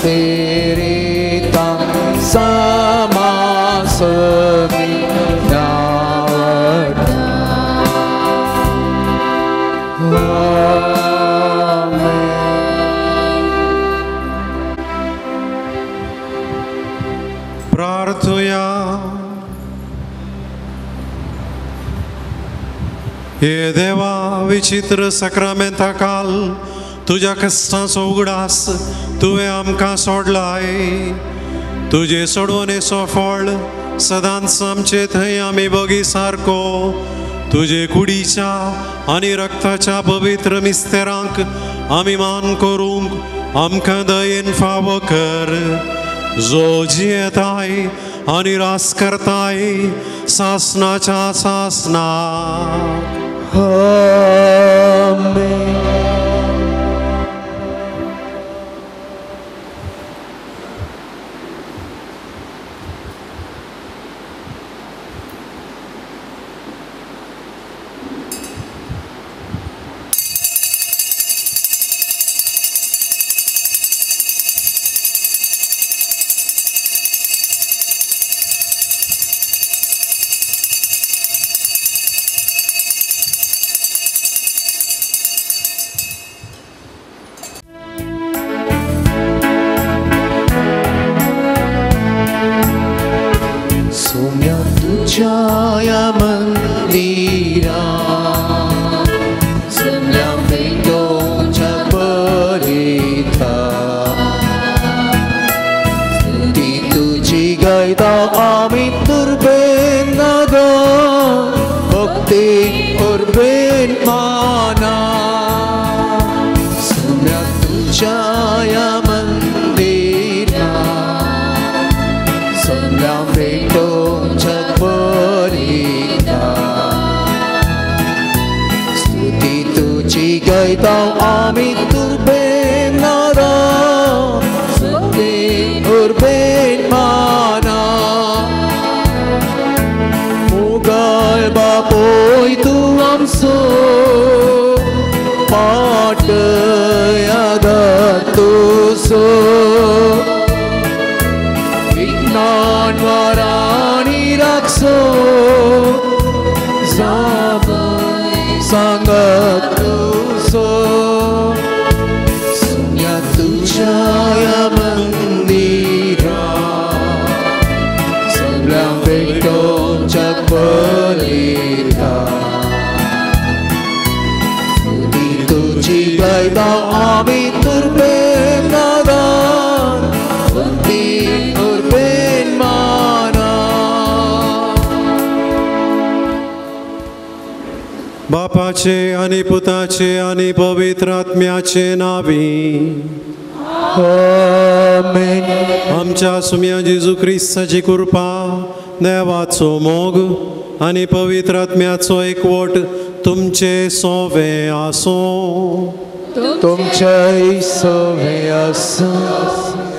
spirita samasami navata. Amen. Prarthuya. हे देवा विचित्र साक्रामेंता काल तुज्या कश्टांचो उगडास तुवें आमकां सोडलाय. तुजे सोडवणेचो फळ सदांच आमचे थंय आमी बगी सारको तुजे कुडीच्या आनी रक्ताच्या पवित्र मिस्तेरांक आमी मान करूंक आमकां दयेन फावो कर. जो जियेताय आनी रास करताय सासनाच्या सासनाक. आमेन. तुझ्या मंदिरा सगळ्या पेटोच्या परिता ती तुझी गायता आमी तुर्बेन नादा भक्ती उर्बेन माना. सगळ्या तुझ्या मंदिरा सगळ्या पेटोच्या परिता स्तुती तुझी गायता आमी तुर्बेन नादा स्तुती उर्बेन माना. मुगाल बापोय तूं आमचो पाट याद तुजो विज्ञान वाराणी राखसो जापय सांगत तुजो. सुन्या तुझ्या मंदिरा सगळ्या पेटोच्या परिता स्तुती तुझी गायता आमी तुर्बेन नादा स्तुती उर्बेन माना. बापाचे आनी पुताचे आनी पवित्र आत्म्याचे नावी. आमेन. आमच्या सुम्या जेजू क्रिस्ताची कृपा, देवाचो मोग आनी पवित्र आत्म्याचो एकवट तुमचे सोवे आसूं. तुमच्याय सोवे आसूं.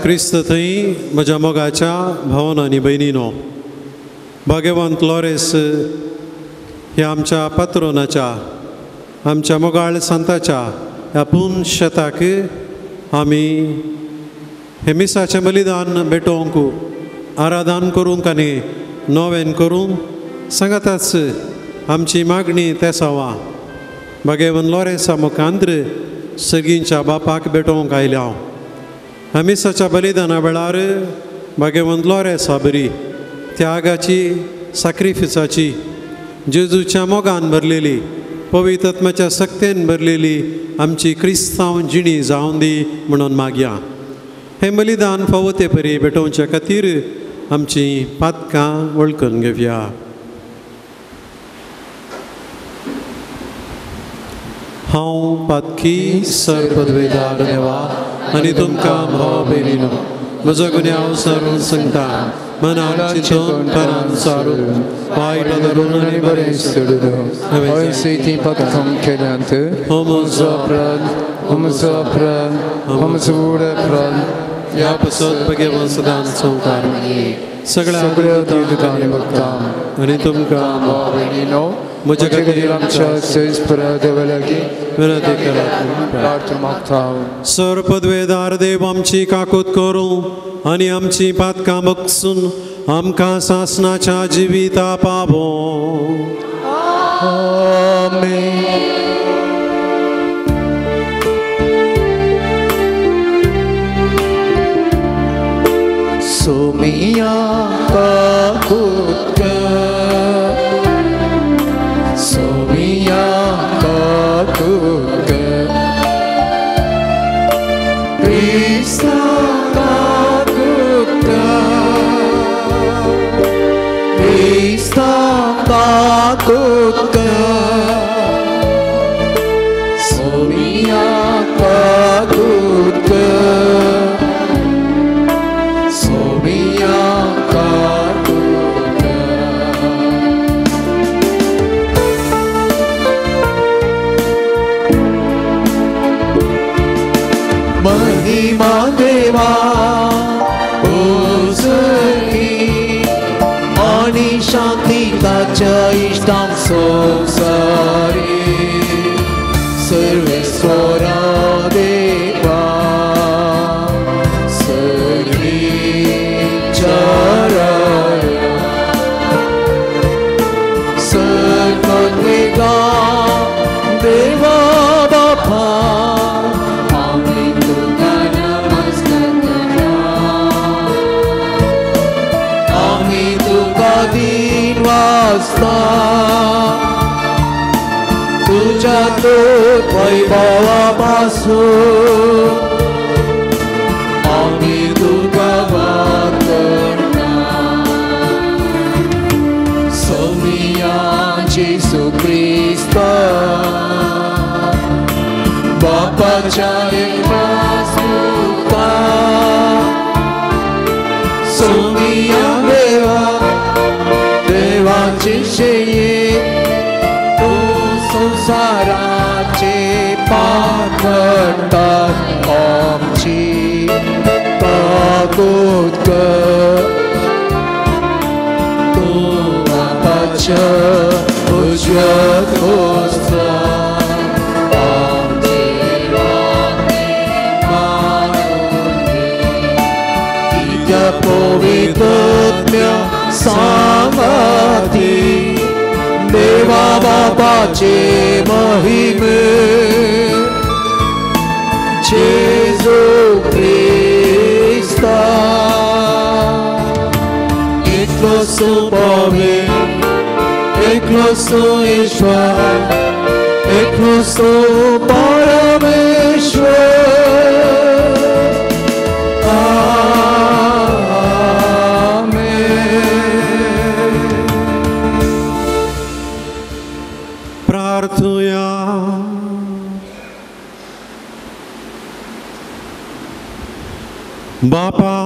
क्रिस्त थंय म्हज्या मोगाच्या भावन आनी भयणीनो, भाग्यवंत लॉरेस ह्या आमच्या पात्रोनाच्या आमच्या मोगाळ संताच्या ह्या पूर्ण शेताक आमी हे मिसाचें बलिदान भेटोवंक आराधन करूंक आनी नोवेन करूंक सांगाताच आमची मागणी तेसावा भगेवन लोरेसा मुखांत्र सगळींच्या बापाक भेटोवंक आयल्या हांव. मिसाच्या बलिदाना वेळार भगवंत लोरेसा बरी त्यागाची साक्रिफिसाची जेजूच्या मोगान भरलेली पवित्र आत्म्याच्या सक्तेन भरलेली आमची क्रिस्तांव जिणी जावन दी म्हणून मागया. हें बलिदान फावो ते परी भेटोवच्या खातीर आमची पातकां वळखून घेवया. हांव पातकी सर्पद्वेदार देवा आनी तुमकां भाव भयणीनो म्हजो गुन्यांव सरून सांगता मनान चिंतून परान सारून वायट धरून आनी बरें सोडून हय ती पातकां केल्यांत. हो म्हजो अपराध, हो म्हजो अपराध, हो म्हजो व्हड अपराध. ह्या पसत भगेवन सदांच संवकार सगळ्या देवदूतां आनी भक्तां आनी तुमकां भाव भयणीनो म्हज्या म्हज्या खातीर आमच्या सैस्परा देवा लागीं विनंती करात. प्रार्थना मागता. सर्पद्वेदार देव आमची काकूत करूं आनी आमची पातकां बक्षून आमकां सासनाच्या जिविता पावो. आमेन. सोमिया काकूत कर, सोमिया काकूत कर, क्रिस्ता काकूत कर, क्रिस्ता काकूत कर, सोमिया काकूत कर, सोमिया काकूत कर. महिमा देवा ओसरी आणि शांती ताच्या इश्टांक संवसारी सर्वेस्वरा देवा सगळींच्या राया सर्वद्वेदा देवा बापा आमी तुका नमस्कार करता, आमी तुका दिन वाजता तुज्या तर वैभवा पासून आमी तुका वात करता. सोमिया जेजू क्रिस्ता बापाच्या एकल्याच पुता सोमिया देवा देवाचे शेये तूं संवसाराचे पाप करता आमची काकूत कर, तूं बापाच्या उजव्या कोसता आमचे मागणें मानून घे. कित्याक पवित्र आत्म्या सांगाती देवा बापाचे महिमे जेजू क्रिस्ता एकलो सुपवित्र एकलो सुईश्वर एकलो सुपरमेश्वर. आमेन. प्रार्थुया. बापा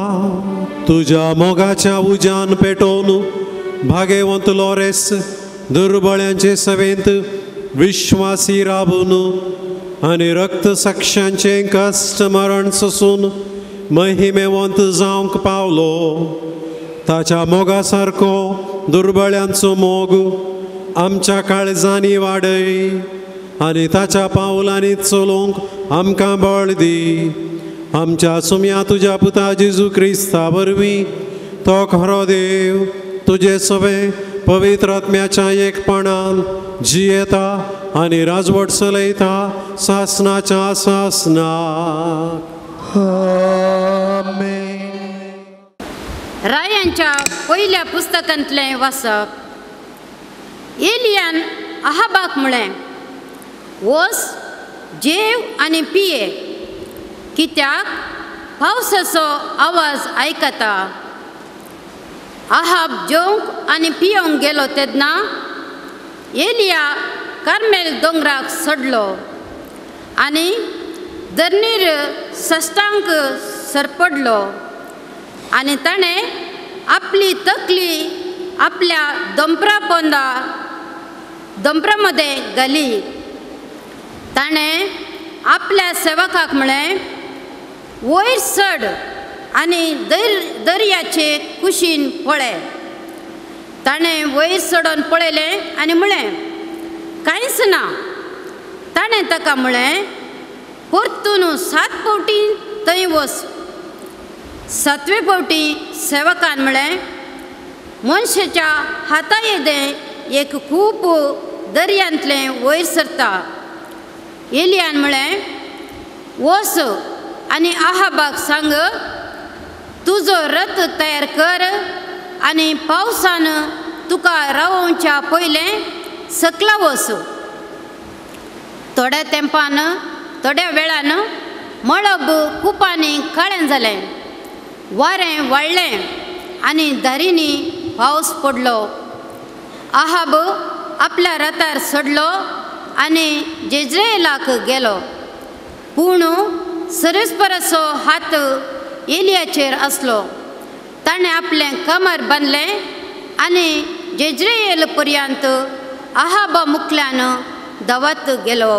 तुज्या मोगाच्या उज्यान पेटोवन भागेवंत लोरेस दुर्बळ्यांचे सवेंत विश्वासी राबून आनी रक्त साक्षांचें कश्ट मरण सोसून महिमेवंत जावंक पावलो. ताच्या मोगा सारको दुर्बळ्यांचो मोग आमच्या काळजांनी वाडय आनी ताच्या पावलांनी चलोवंक आमकां बळ दी. आमच्या सुम्या तुज्या पुता जेजू क्रिस्ता वरवीं तो खरो देव तुजे सवे पवित्र आत्म्याच्या एकपणान जियेता आनी राजवट चलयता सासनाच्या सासनाक. आमेन. रायांच्या पयल्या पुस्तकांतलें वाचप. एलियान आहाबाक म्हळें, वस जेव आनी पिये, कित्याक पावसाचो आवाज आयकता. आहाब जेवंक आनी पियोंक गेलो तेन्ना एलिया कार्मेल दोंगराक चडलो आनी धरणीर सश्टांक सरपडलो आनी ताणें आपली तकली आपल्या दोंपरा पोंदा दोंपरा मदें घाली. ताणें आपल्या सेवकाक म्हळें, वयर चड आनी दर्याचे कुशीन पळय. ताणें वयर चडोन पळयलें आनी म्हळें, कांयच ना. ताणें ताका म्हळें, परतून 7 फावटी थंय वच. 7वे फावटी सेवकान म्हळें, मनशाच्या हाता येदें एक खूब दर्यांतलें वयर सरता. एलियान म्हळें, वच आनी आहाबाक सांग, तुजो रथ तयार कर आनी पावसान तुका रावोवच्या पयलें सकला वच. थोड्या तेंपान थोड्या वेळान मळब कुपांनी काळें जालें, वारें वाडलें आनी धारींनी पावस पडलो. आहाब आपल्या रथार चडलो आनी जेज्रेलाक गेलो. पूण सरस्पराचो हात एलियाचेर आसलो. ताणें आपलें कमर बांदलें आनी जेज्रेल पर्यंत आहाबा मुखल्यान धांवत गेलो.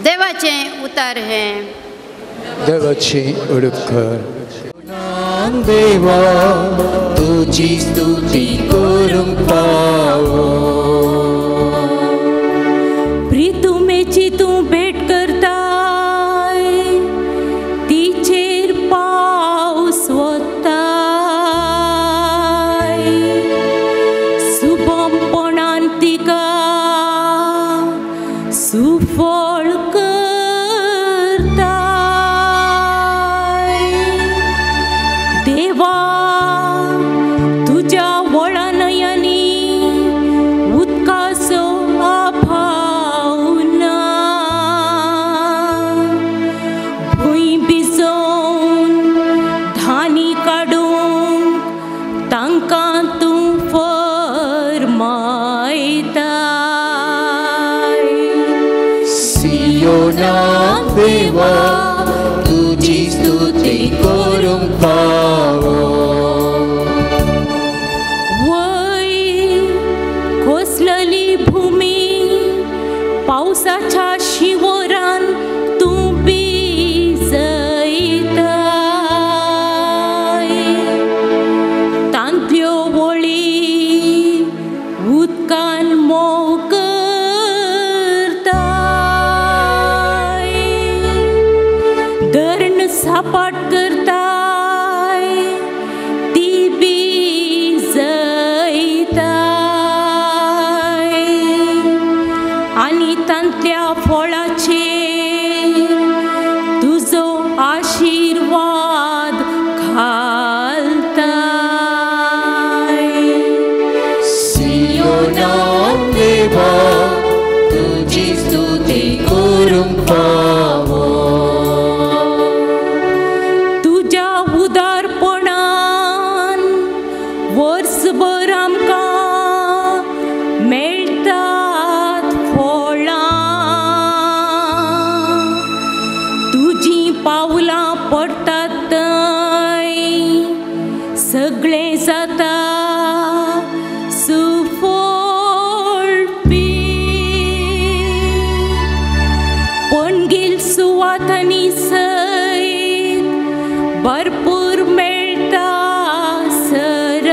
देवाचें उतार हें. देवाची उडकर. देवा तुजी स्तुती करूंक पावो. प्रितुमेची तूं भेट करताय, तिचेर पावस वताय, सुबमपणान तिका सुफळ करताय. देवा तुज्या वळानयांनी उदकाचो अभाव ना, भूंय भिजोवन धानी काडूंक तांकां तूं फर्मायताय. सियोना देवा तुजी स्तुती करूंक पावो. वय कोसलली भूमी पावसाच्या शिंवरान तूं भिजयताय, तांतल्यो वळी उदकान मोव करताय, धरण सापाट करताय, ती भिजयताय आनी तांतल्या फळाचेर तुजो आशिर्वाद घालताय. सियोना देवा तुजी स्तुती करूंक पावो. तुज्या उदारपणान वर्सभर आमकां मेळटात फळां, तुजीं पावलां पडटात थंय सगळें जाता सुफळपी. पणगेल सुवातांनी सयत भरपूर मेळटा सर.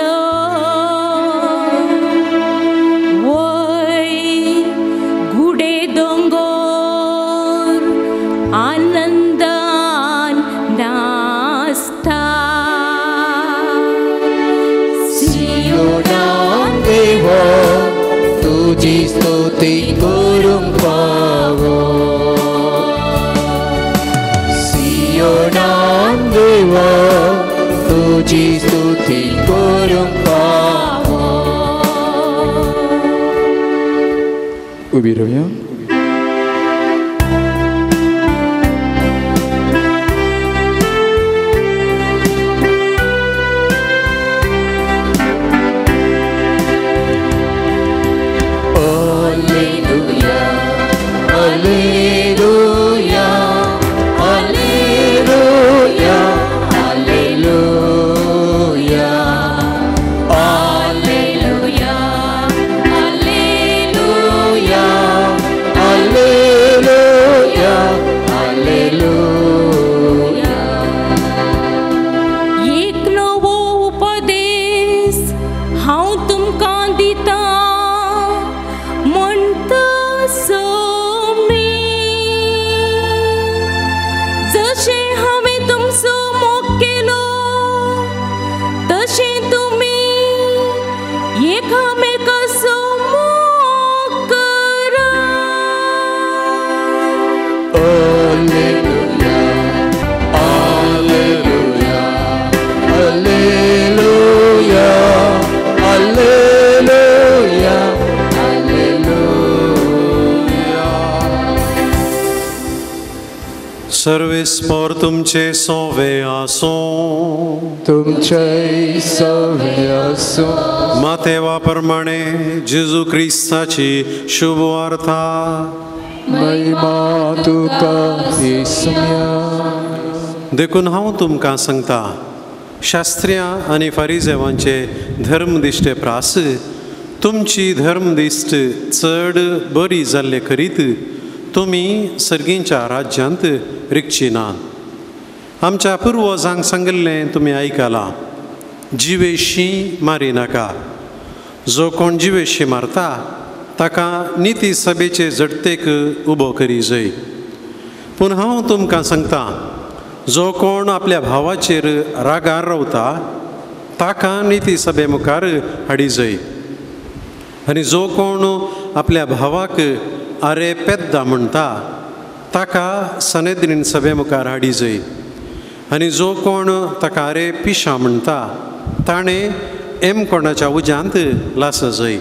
वय गुडे दोंगोर आनंदान नाचता. स्तुती करूंक पावो. सियोनान देवा तुजी स्तुती करूंक पावो. उबी रावया. Alleluia, Alleluia, Alleluia, Alleluia, Alleluia, Alleluia, Alleluia. एक नवो उपदेश हांव तुमकां दिता म्हणटा स्वामी, जशें हांवें तुमचो मोग केलो तशें तुमी एकामेकाचो मोग करा. Alleluia, Alleluia, Alleluia, Alleluia, Alleluia. सर्वेस्पोर तुमचे सोवे आसूं. तुमचे सवे आसूं. मातेवा प्रमाणे जेजू क्रिस्ताची शुभ वार्ता. महिमा तुका येसुम्या. देखून हांव तुमकां सांगता, शास्त्र्यां आनी फारिजेवांचे धर्मदिश्टे प्रास तुमची धर्मदिश्ट चड बरी जाल्ले करीत तुमी सर्गींच्या राज्यांत रिगची नात. आमच्या पुर्वजांक सांगिल्लें तुमी आयकलां, जिवेशी मारी नाका. जो कोण जिवेशी मारता ताका निती सभेचे झडतेक उबो करी जाय. पूण हांव तुमकां सांगता, जो कोण आपल्या भावाचेर रागार रावता ताका निती सभे मुखार हाडी जाय. आनी जो कोण आपल्या भावाक आरे पेद्दा म्हणटा ताका सनेद्रीन सभे मुखार हाडी जाय. आनी जो कोण ताका आरे पिशा म्हणटा ताणें एमकोणाच्या उज्यांत लास जाय.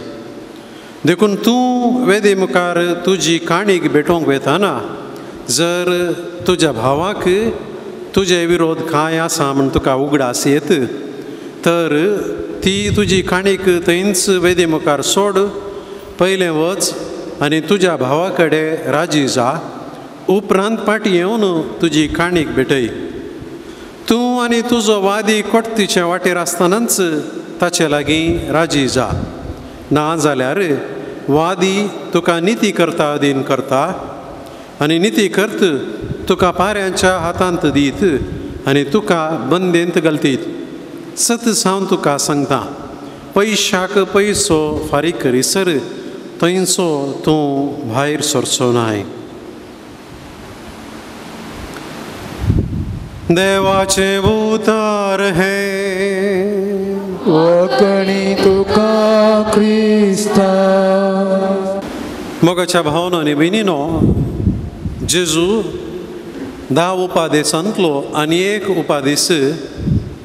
देखून तूं वेदी मुखार तुजी काणीक भेटोवंक वेताना जर तुज्या भावाक तुजे विरोध कांय आसा म्हूण तुका उगडास येत तर ती तुजी काणीक थंयच वेदी मुखार सोड, पयलें वच आनी तुज्या भावा कडेन राजी जा, उपरांत फाटीं येवन तुजी काणीक भेटय. तूं आनी तुजो वादी कोटतीचे वाटेर आसतनाच ताचे लागीं राजी जा, ना जाल्यार वादी तुका निती करता अधीन करता आनी निती करत तुका पाऱ्यांच्या हातांत दीत आनी तुका बंदेंत घालतीत. सत हांव तुका सांगता, पयशाक पयसो फारीक करीसर थंयचो तूं भायर सरचो नाय. देवाचें उतार हें वखणी तुका क्रिस्ता. मोगाच्या भावनो आनी भयणीनो, जेजू 10 उपादेसांतलो आनी एक उपादेस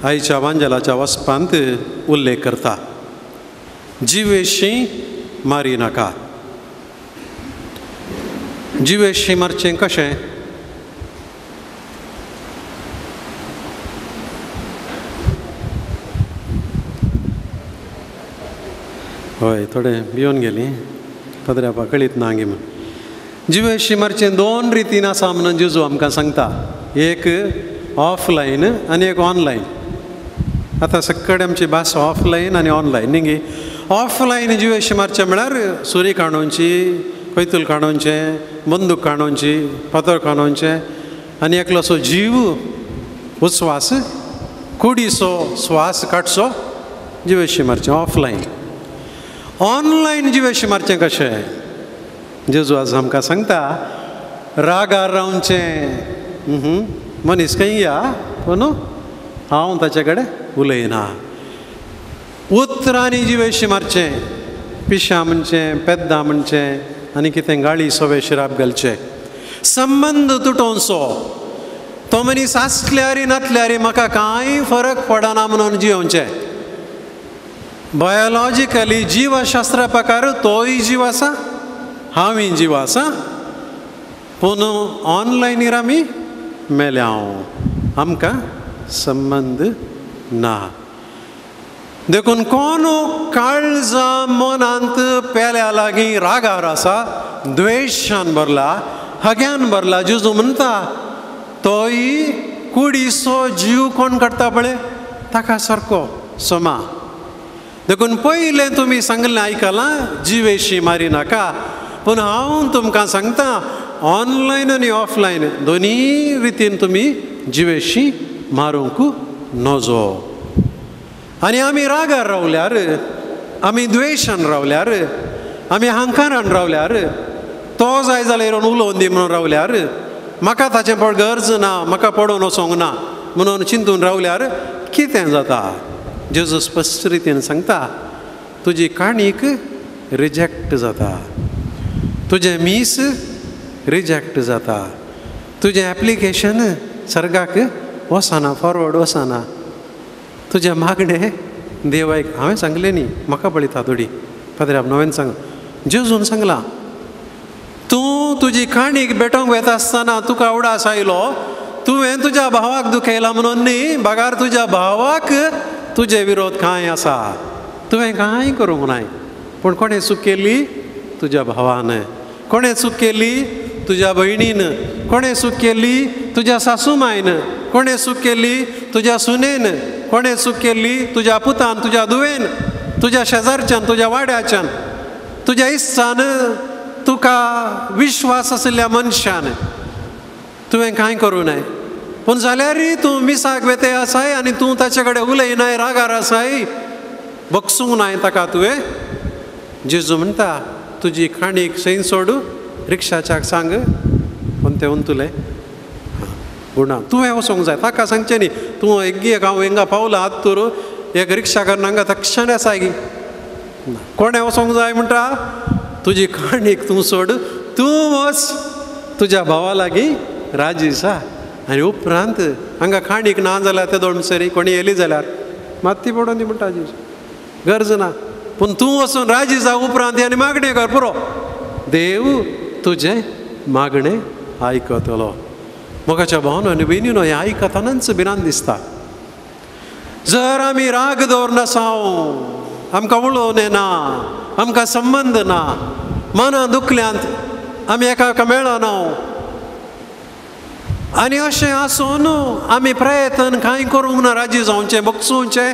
आयच्या वांजेलाच्या वचपांत उल्लेख करता, जिवेशी मारी नाका. जिवेशी मारचें कशें? हय, थोडें भियोन गेली पदऱ्यापा कळीत ना गे म्हूण. जिवेशी मारचें दोन रितीन आसा म्हणून जेजू आमकां सांगता, एक ऑफलायन आनी एक ऑनलायन. आतां सगळे आमची भास ऑफलायन आनी ऑनलायन न्ही गे. ऑफलायन जिवेशी मारचें म्हळ्यार सुरी काणोवची, कोयतूल काणोवचें, बंदूक काणोवची, फातर काणोवचें आनी एकलोसो जीव उस्वास कुडीचो स्वास काडचो जिवेशी मारचें ऑफलायन. ऑनलायन जिवेशी मारचें कशें? जेजू आज आमकां सांगता, रागार रावचें, मनीस खंय या पूण हांव ताचे कडेन उलयना. उतरांनी जिवेशी मारचें, पिशां म्हणचें, पेद्दां म्हणचें, आनी कितें गाळी सोवे शिराप घालचे, संबंद तुटोवचो. तो मनीस आसल्यार नातल्यार म्हाका कांय फरक पडना म्हणून जियोवचें. बायोलॉजिकली जीवशास्त्रा प्रकार तोय जीव आसा, हांवूय जीव आसा, पूण ऑनलायनीर आमी मेल्या हांव, आमकां संबंद ना. देखून कोण काळजा मनांत पेल्या लागीं रागार आसा, द्वेशान भरला, हग्यान भरला, जेजू म्हणटा तोय कुडीचो जीव कोण काडटा पळय ताका सारको समा. देखून पयलें तुमी सांगलें आयकलां जिवेशी मारी नाका, पूण हांव तुमकां सांगता ऑनलायन आनी ऑफलायन दोनी रितीन तुमी जिवेशी मारूंक नजो. आनी आमी रागार रावल्यार, आमी द्वेशान रावल्यार, आमी हांकारान रावल्यार, तो जाय जाल्यार उलोवन दी म्हणून रावल्यार, म्हाका ताचें पड गरज ना, म्हाका पडोवन वचोंक ना म्हणून चिंतून रावल्यार कितें जाता? जेजू स्पश्ट रितीन सांगता तुजी काणीक रिजेक्ट जाता, तुजें मीस रिजेक्ट जाता, तुजें एप्लिकेशन सर्गाक वचना, फॉरवर्ड वचना, तुजें मागणें देवाक हांवें सांगलें न्ही, म्हाका पळयता थोडी पाद्र्याब नव्यान सांग, जेजून सांगलां तूं तुजी काणीक भेटोवंक वेता आसतना तुका उडास आयलो, तुवें तुज्या भावाक दुखयला म्हणून न्ही, बगार तुज्या भावाक तुजे विरोध कांय आसा, तुवें कांय करूंक नाय, पूण कोणें चूक केली? तुज्या भावान. कोणें चूक केली? तुज्या भयणीन. कोणें चूक केली? तुज्या सासू मायन. कोणें चूक केली? तुज्या सुनेन. कोणें चूक केली? तुज्या पुतान, तुज्या धुवेन, तुज्या शेजारच्यान, तुज्या वाड्याच्यान, तुज्या इश्टान, तुका विश्वास आशिल्ल्या मनशान. तुवें कांय करूं नये, पूण जाल्यारय तूं मिसाक वेते आसाय आनी तूं ताचे कडेन उलयनाय, रागार आसाय, बगसूंक नाय ताका तुवें. जेजू म्हणटा तुजी खाणीक सैन सोडू, रिक्षाच्याक सांग कोण तें उंतुलें गुणा तुवें वचोंक जाय, ताका सांगचें न्ही. तूं एग्गी एक हांव हिंगा पावला हात तूर एक रिक्षा करून हांगा तक्षण आसाय गी, कोणें वचोंक जाय म्हणटा तुजी काणीक तूं सोड, तूं वच तुज्या भावा लागीं राजी जा. आनी उपरांत हांगा खाणीक ना जाल्यार ते दोन सरी कोणी येयली जाल्यार मात्ती पडोन दी म्हणटा गरज ना, पूण तूं वचून राजी जा उपरांत आनी मागणें कर पुरो, देव तुजें मागणें आयकतलो. मोगाच्या भावनो आनी भयणीनो हें आयकतनाच भिरांत दिसता. जर आमी राग दवरनासांव, आमकां उलोवणें येना, आमकां संबंद ना, मनां दुखल्यांत, आमी एकामेका मेळना आनी अशें आसून आमी प्रयत्न कांय करूंक ना राजी जावचें, बगसुचें,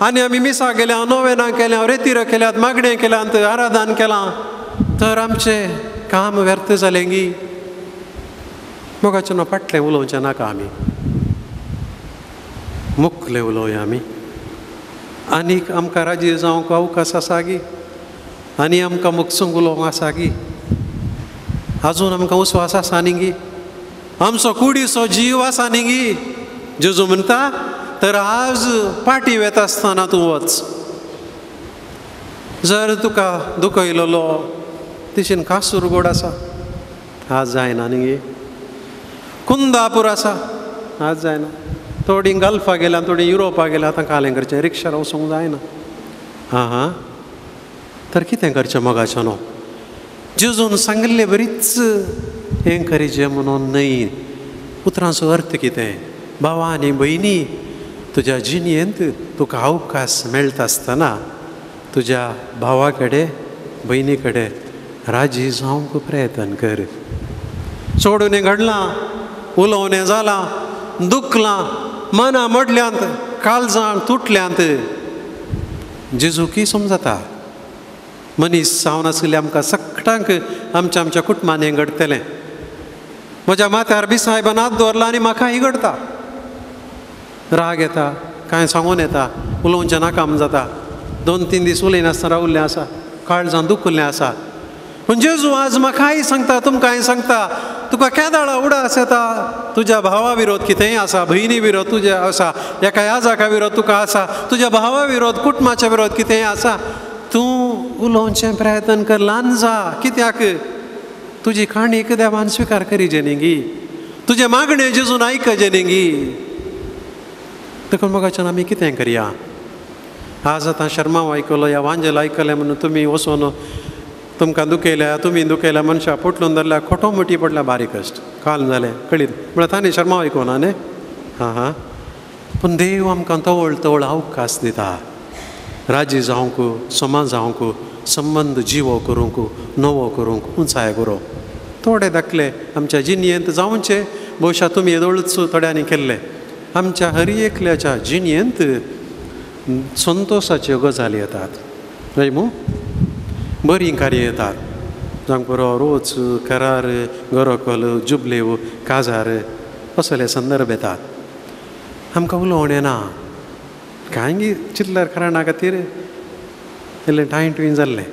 आनी आमी मिसां केल्या, नोवेनां केल्या, रेतीर केल्यात, मागणें केल्यात, आराधन केलां, तर आमचें काम व्यर्थ जालें गी. मोगाचें न्हू फाटलें उलोवचें नाका, आमी मुखलें उलोवया आमी. आनीक आमकां राजी जावंक अवकाश आसा गी, आनी आमकां मुखसूंक उलोवंक आसा गी, आजून आमकां उस्वास आसा न्ही गी, आमचो कुडीचो जीव आसा न्ही गी. जेजू म्हणटा तर आज पाटी वेता आसतना तूं वच, जर तुका दुखयलेलो तिशीन कासूरगोड आसा आज जायना न्ही गी, कुंदापूर आसा आज जायना, थोडीं गल्फा गेल्या, थोडीं युरोपा गेल्या, आतां कालें करचें, रिक्षार वचूंक जायना. आं हां, तर कितें करचें मोगाचें न्हू, जेजून सांगिल्ले बरीच हें करीचें म्हणून न्हय. उतरांचो अर्थ कितें? भावा आनी भयणी, तुज्या जिणेंत तुका अवकाश मेळटा आसतना तुज्या भावा कडेन भयणी कडेन राजी जावंक प्रयत्न कर. सोडून घडलां, उलोवणें जालां, दुखलां, मनां मोडल्यांत, काळजां तुटल्यांत, जेजू की समजता मनीस जावन आशिल्ले आमकां सगळ्यांक आमच्या आमच्या कुटुंबान हें घडटलें. म्हज्या माथ्यार बी सायबान हात दवरला आनी म्हाका घडटा, राग येता, कांय सांगून येता, उलोवचें नाकाम जाता, 2-3 दीस उलयनासतना रावल्लें आसा, काळजां दुखल्लें आसा. पूण जेजू आज म्हाकाय सांगता, तुमकांय सांगता, तुका केदाळा उडास येता, तुज्या भावा विरोध कितेंय आसा, भयणी विरोध तुज्या आसा, एका याजाका विरोध तुका आसा, तुज्या भावा विरोध, कुटुंबाच्या विरोध कितेंय आसा, तूं उलोवचें प्रयत्न कर, ल्हान जा. कित्याक तुजी काणी देवान स्विकार करीजे न्ही गी, तुजें मागणें जेजून आयकजें न्ही गी. देखून मोगाच्यान आमी कितें करया? आज आतां शर्माव आयकलो या वांजेल आयकलें म्हणून तुमी वचोन तुमकां दुखयल्या, तुमी दुखयल्या मनशां पोटलून धरल्या, खोटो मोटी पडल्या, बारीक कश्ट काल जालें कळीत म्हळ्यार तांणी शर्माव आयकोना न्ही. हां हां, पूण देव आमकां तवळ तवळ अवकाश दिता राजी जावंक, समा जावंक, संबंद जिवो करूंक, नवो करूंक, उंचाय करूंक. थोडे दाखले आमच्या जिणयेंत जावचे, भोवशा तुमी येदोळूच थोड्यांनी केल्ले. आमच्या हर एकल्याच्या जिणयेंत संतोशाच्यो गजाली येतात, न्हय मू? बरीं कार्यां येतात, जावंक पुरो रोज, करार, गरोकल, जुबलेव, काजार असले संदर्भ येतात. आमकां उलोवणें ना, कांय चितल्यार कारणा खातीर इल्लें टायम ट्वीन जाल्लें.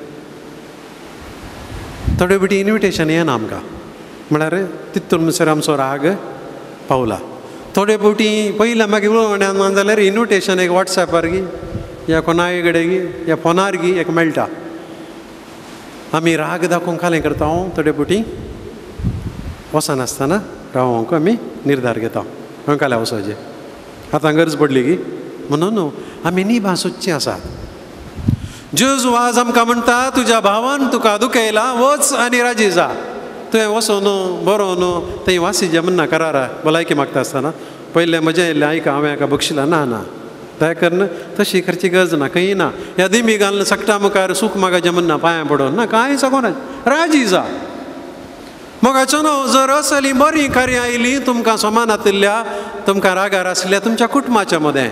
थोडे बेटी इन्विटेशन येना आमकां, म्हळ्यार तितून म्हणसर आमचो राग पावला. थोडे फावटी पयलें मागीर उलोवण्यान मान जाल्यार इन्विटेशन एक वॉट्सॅपार गी या कोणाय कडेन गी या फोनार गी एक मेळटा. आमी राग दाखोवंक खालें करता, हांव थोडे फावटी वचनासतना रावोंक आमी निर्धार घेता, हांव काल्यां वचपाचें आतां गरज पडली गी म्हणून न्हू आमी निभां सोदचीं आसात. जेजू आज आमकां म्हणटा तुज्या भावान तुका दुखयला, वच आनी राजी जा. तुवें वचो न्हू, बरो न्हू, थंय वासीजें म्हणना करारा भलायकी मागता आसतना पयलें म्हजें येयल्लें आयका हांवें हाका बक्षिलां ना ना दया करून तशी करची गरज ना, खंय ना. ह्या दिमी घालून सगटा मुखार सूख मागाचें म्हणना, पांयां पडोन ना, कांय सगोना, राजी जा. मोगाचो न्हू जर असली बरीं कार्यां आयलीं तुमकां समान आशिल्ल्या, तुमकां रागार आसल्या, तुमच्या कुटुंबाच्या मदें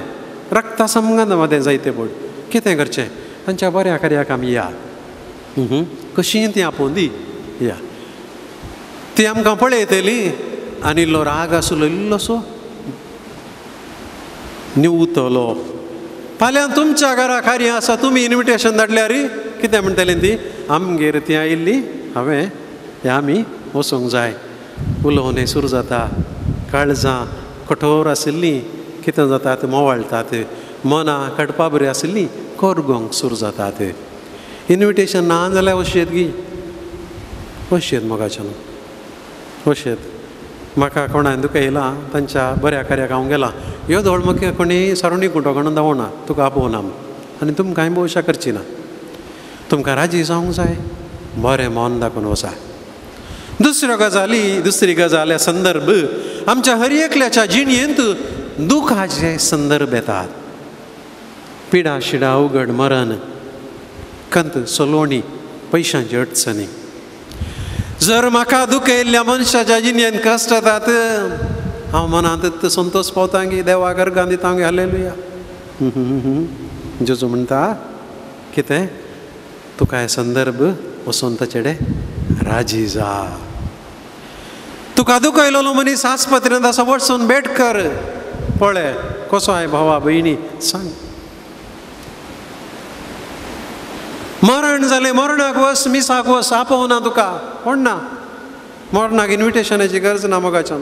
रक्ता संबंद मदें जायते पड कितें करचें तांच्या बऱ्या कार्याक आमी या, कशीं तीं आपोवन दी या, ती आमकां पळयतली आनी इल्लो राग आसलो इल्लोसो निवतलो. फाल्यां तुमच्या घरा कार्यां आसा, तुमी इन्विटेशन धाडल्यार कितें म्हणटलीं ती, आमगेर ती आयिल्ली हांवें हें आमी वचूंक जाय. उलोवणें सुरू जाता, काळजां कठोर आशिल्लीं कितें जातात मोवाळटात, मनां कडपा बरी आशिल्लीं कोरगोंक सुरू जातात. इन्विटेशन ना जाल्यार वशेत गी, वशेत मोगाच्यान वशेत. म्हाका कोणाय दुखयलां तांच्या बऱ्या कार्याक हांव गेलां, ह्यो धोळ म्हाका कोणी सारुणी कुटो कोणून दावना तुका आपोवना आनी तुमकांय भोवशा करची ना. तुमकां राजी जावंक जाय, बरें मन दाखोवन वचा. दुसऱ्यो गजाली, दुसरी गजाल ह्या संदर्भ आमच्या हर एकल्याच्या जिणयेंत दुखाचे संदर्भ येतात. पिडा शिडा, अवघड मरण, कंत सलोणी, पयशांची अडचणी. जर म्हाका दुखयल्ल्या मनशाच्या जिणयेंत कश्ट येतात, हांव मनांत संतोश पावता गी, देवाक अर्गां दिता गी, हालेलुया. जेजू म्हणटा कितें, तुका हे संदर्भ वचोन ताचे राजी जा. तुका दुखयलेलो मनीस आस्पत्रेंत आसा, वचून भेट कर, पळय कसो आहे भावा भयणी सांग. मरण जालें, मरणाक वस, मिसाक वस, आपोवना तुका कोण ना. मरणाक इन्विटेशनाची गरज ना मोगाच्यान.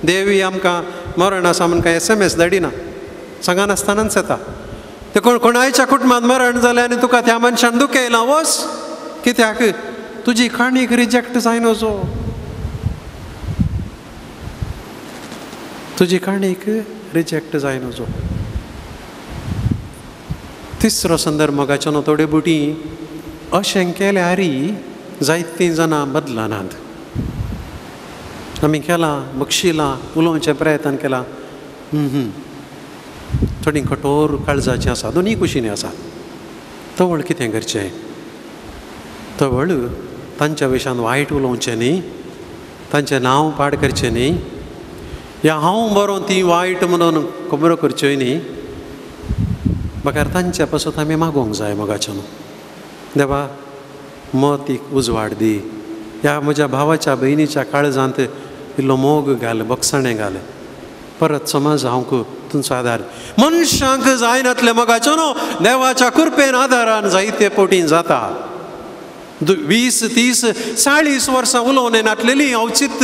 देवी आमकां मरण आसा म्हण कांय SMS धाडिना, सांगनासतनाच येता. ते कोण कोणायच्या कुटुंबांत मरण जालें आनी तुका त्या मनशान दुखयलां, वच. कित्याक तुजी काणीक रिजेक्ट जायना जो, तुजी काणीक रिजेक्ट जायना जो. तिसरो संदर्भ मोगाचो न्हू, थोडे बुटी अशें केल्यार जायतीं जाणां बदलनात. आमी केलां, बक्षिलां, उलोवचें प्रयत्न केलां, थोडीं कठोर काळजाचीं आसा, दोनूय कुशींनी आसा. तवळ कितें करचें, तवळ तांच्या विशयान वायट उलोवचें न्ही, तांचें नांव पाड करचें न्ही, या हांव बरो ती वायट म्हणून खबरो करच्यो न्ही, बगर तांच्या पासत आमी मागोवंक जाय मोगाच्यान. देवा मतीक उजवाड दी, ह्या म्हज्या भावाच्या भयणीच्या काळजांत इल्लो मोग घाल, बक्षाणें घाल, परत समाज हांवक तुमचो आदार. मनशांक जायनातलें मोगाचो न्हू, देवाच्या कृपेन आदारान जायते पोटीन जाता. 20, 30, 40 वर्सां उलोवणें नातलेली अवचीत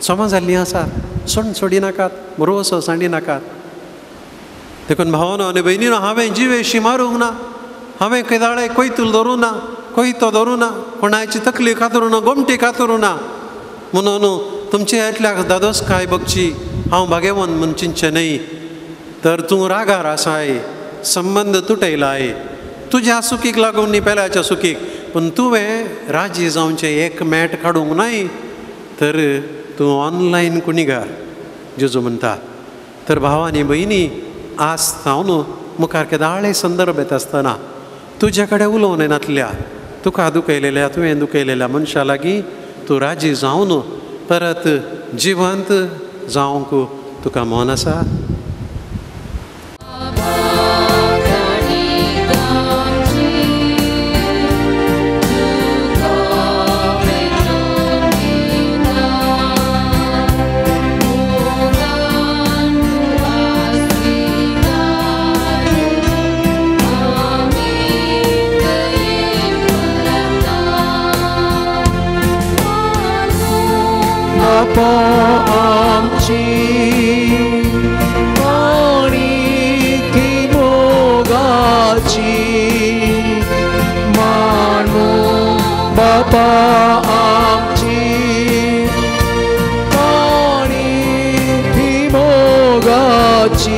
समाज जाल्ली आसा. सोड सोडी नाकात, बरोसो सांडी नाकात. देखून भावानो आनी भयणीनो, हांवें जिवेशी मारूंक ना, हांवें केदाळे कोयतूल धरूं ना, कोयतो धरूं ना, कोणाची तकली कातरूं ना, गोमटी कातरूं ना, म्हणून तुमचे एकल्याक दादोस काय बगची हांव भागेवन म्हूण चिंतचें न्हय. तर तूं रागार आसाय, संबंद तुटयलाय, तुज्या सुखीक लागून न्ही पेल्याच्या सुखीक, पूण तुवें राजी जावचें एक मॅट काडूंक नाय तर तूं ऑनलायन कुणीगार जेजू म्हणटा. तर भावानी भयणी आज हांव मुखार केदाळे संदर्भ येता आसतना तुज्या कडेन उलोवन येनातल्या तुका दुखयलेल्या तुवें दुखयलेल्या मनशा लागीं तूं राजी जावन परत जिवंत जावंक तुका मन आसा. आमची काणिकी मोगाची मानू बापा आमची काणिकी मोगाची.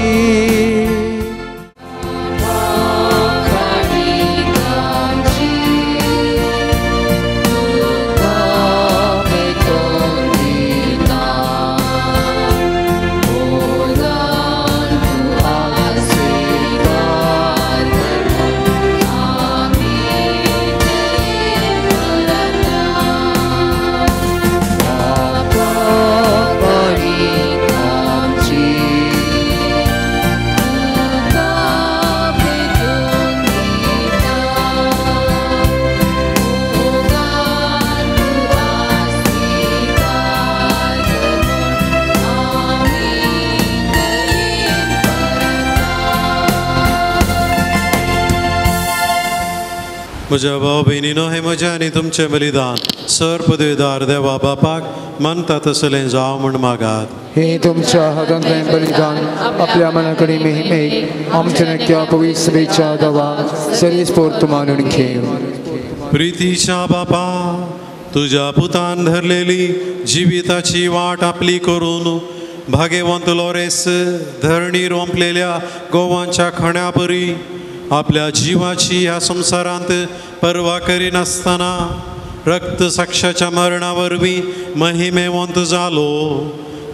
म्हज्या भाव भयणीनो हें म्हजें आनी तुमचें बलिदान सर पदवीदार देवा बापाक मानता तसलें जावं म्हूण मागात. हे तुमच्या हातांतलें बलिदान आपल्या मना कडेन मेहिमेक आमच्या नक्या पवित्र सभेच्या दवा सरीस्फोर्त मानून घेव. प्रितीच्या बापा तुज्या पुतान धरलेली जिविताची वाट आपली करून भागेवंत लोरेस धरणी रोंपलेल्या गोवांच्या खण्या परी आपल्या जिवाची ह्या संवसारांत पर्वा करिनासतना रक्त साक्षाच्या मरणा वरवीं महिमेवंत जालो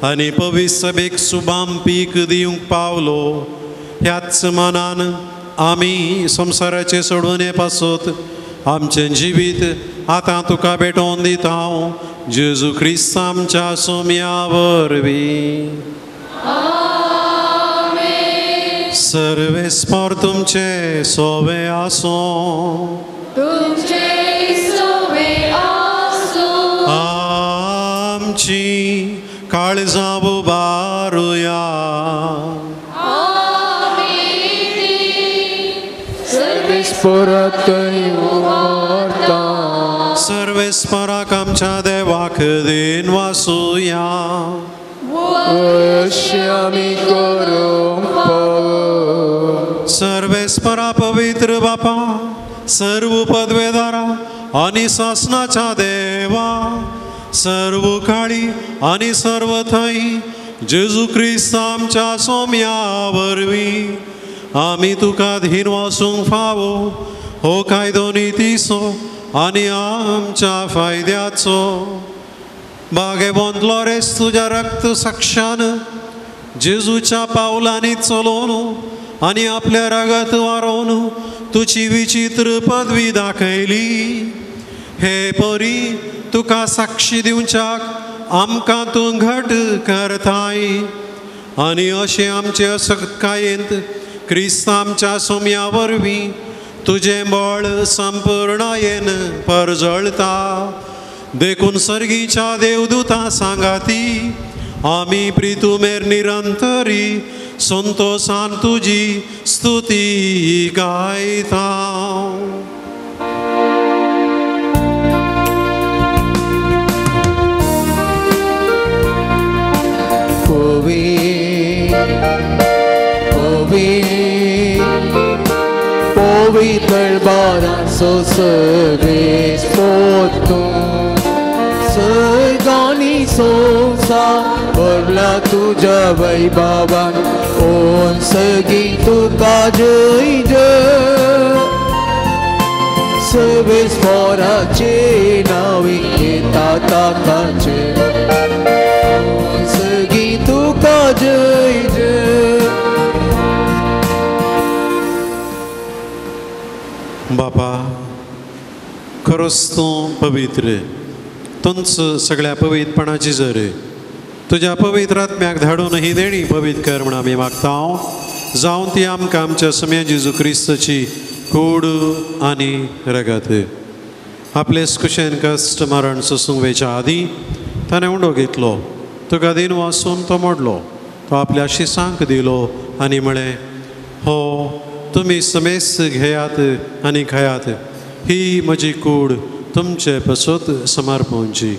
आनी पवित्र सभेक सुबाम पीक दिवंक पावलो. ह्याच मनान आमी संवसाराचे सोडवणे पासत आमचें जिवीत आतां तुका भेटोवन दिता हांव जेजू क्रिस्त आमच्या सोम्या वरवीं. सर्वेस्पर तुमचे सोवे आसूं, तुमचे सोवे आसूं, आमची काळजां उबारुया, सर्वेस्पराक उबारता, सर्वेस्पराक आमच्या देवाक then वासुया. आमी करूंक पावो. सर्वेस्परा पवित्र बापा सर्व पदवेदारा आनी सासनाच्या देवा सर्व काळी आनी सर्व थंय जेजू क्रिस्त आमच्या सोम्या वरवीं आमी तुका धीन वासूंक फावो हो कायदो नितीचो आनी आमच्या फायद्याचो. बागेवंत लोरेस तुज्या रक्त साक्षान जेजूच्या पावलांनी चलोवन आनी आपल्या रगत वारोवन तुजी विचित्र पदवी दाखयली. हे परी तुका साक्षी दिवच्याक आमकां तूं घट करताय आनी अशें आमचे असक्कायेंत क्रिस्त आमच्या सोम्या वरवीं तुजें बळ संपूर्णायेन परजळता. देखून सर्गीच्या देवदूता सांगाती आमी प्रितुमेर निरंतरी संतोषान तुजी स्तुती गायता. पवी पवी पवित्र बारांचो सगळे स्तोत्र सर्गानी संवसार भरला तुज्या वैभवान ओन सगळीं तुका जय जय सर्वेस्पराचे नांवे येता ताकाचे ओन सगळीं तुका जय जय. बापा खरोच तूं पवित्र तुंच सगळ्या पवित्रपणाची जर तुज्या पवित्र आत्म्याक धाडून ही देणी पवित्र कर म्हण आमी मागता जावन ती आमकां आमच्या सम्या जेजू क्रिस्ताची कूड आनी रगत. आपले कुशेन कश्ट मरण सोसूंक वेच्या आदीं ताणें उंडो घेतलो तुका दिन वासून तो मोडलो तो आपल्या शिसांक दिलो आनी म्हळें हो तुमी समेस्त घेयात आनी खायात ही म्हजी कूड तुमचे पसत समर्पणची.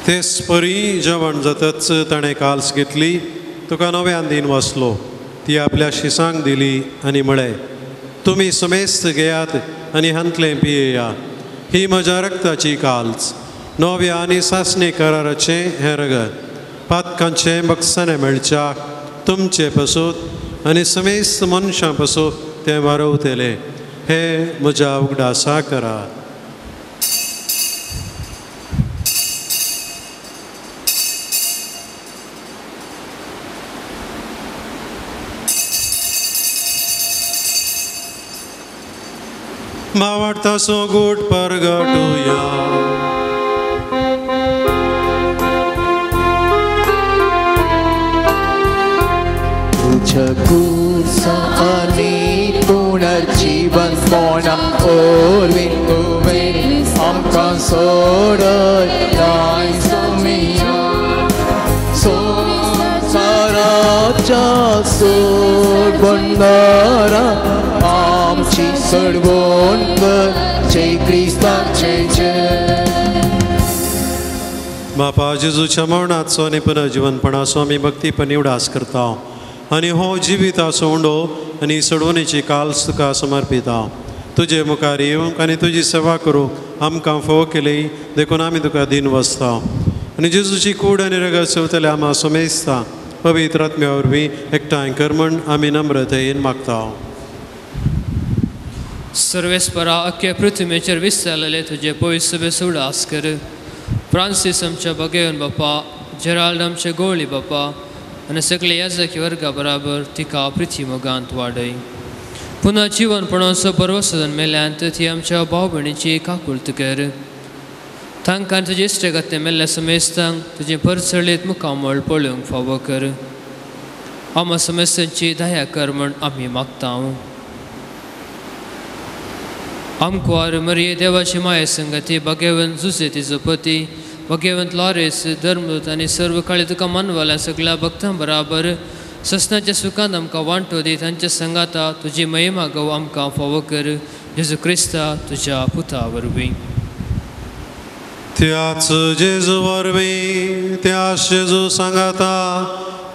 तेच परी जेवण जातच ताणें काल्स घेतली तुका नव्यान दिन वाचलो ती आपल्या शिसांक दिली आनी म्हळें तुमी समेस्त घेयात आनी हांतलें पियेया ही म्हज्या रक्ताची काल्स नव्या आनी सासणे कराराचें हें रगत पातकांचें बक्षाणें मेळच्या तुमचे पसून आनी समेस्त मनशां पसून तें वारवतलें हे म्हज्या उगडासा करात. भावार्थाचो गोट परगटुया. तुझ्या कुर्सा आनी पुनर्जीवनपणा ओरवीं तुवें आमकां सोडयलाय सोमिया संवसाराच्या सोडबंदारा आमची सडवण कर जय क्रिस्ताचे जय. बापा जेजूच्या मरणाचो आनी पुनर्जीवनपणाचो आमी भक्तीपणी उडास करता आनी हो जिविताचो उंडो आनी सोडवणेची काल्स तुका समर्पिता. तुजे मुखार येवंक आनी तुजी सेवा करूंक आमकां फावो केली देखून आमी तुका दिन वसता आनी जेजूची कूड आनी रगत सेवतले आमा समेस्ता पवित्र आत्म्या वरवीं एकठांय कर म्हण आमी नम्रतायेन मागता. सर्वेस्परा अख्खे पृथ्वीचेर विसरलेले तुजे पयस सभेस उडास कर. फ्रांसीस आमच्या बगेवन बापा, जेराल्ड आमचे गोळी बापा आनी सगळे याजकी वर्गा बराबर तिका प्रिती मोगांत वाडय. पुन्हा जिवनपणाचो बरवसदन मेल्यांत ती आमच्या भाव भयणीची काकुळत कर. तांकां तुजे इश्टगत्ते मेल्ल्या समेस्तांक तुजें परचळीत मुखामळ पळोवंक फावो कर. आमा समेस्तांची दया कर म्हण आमी मागता. आमकुवार मरिये देवाची माये संगती भगेवंत जुजे तिजो पती भगेवंत लॉरेस धर्मदूत आनी सर्व काळी तुका मानवाल्या सगळ्या भक्तां बराबर ससनाच्या सुखांत आमकां वांटो दी. तांच्या संगाता तुजी महिमा गव आमकां फावो कर. जेजू क्रिस्ता तुज्या पुता वरवीं. त्याच जेजू वरवीं त्याच जेजू सांगाता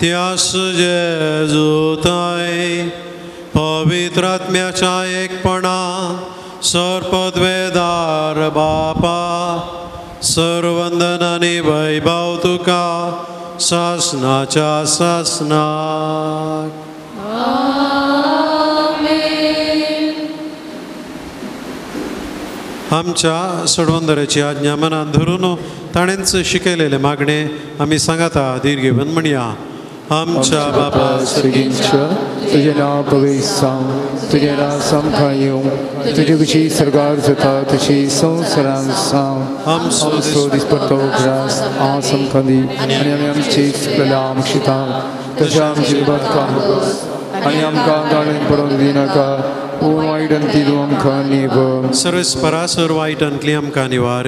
त्याच जेजू ताय पवित्र आत्म्याच्या एकपणा सर्पद्वेदार बापा सर्वंदन आनी वैभव तुका सासनाच्या सासनाक. आमच्या सोडवंदराची आज्ञा मनान धरून ताणेंच शिकयलेले मागणे आमी सांगाता धीर घेवन म्हणया. आमच्या बापा सर्गींच्या तुजें नांव पवित्र जावं, तुजें राज आमकां येवं, तुजे कशी सर्गार जाता तशी संवसारांत जावं. आमचो दिसपट्टो ग्रास आज आमकां दी आनी आमी आमची चुकलेल्या आमक्षिता तशें आमची बातकां आनी आमकां गाळून पडोवंक दिनाका, पूण वायटांतली तूं आमकां निव. सर्वेस्परा सर्व वायटांतली आमकां निवार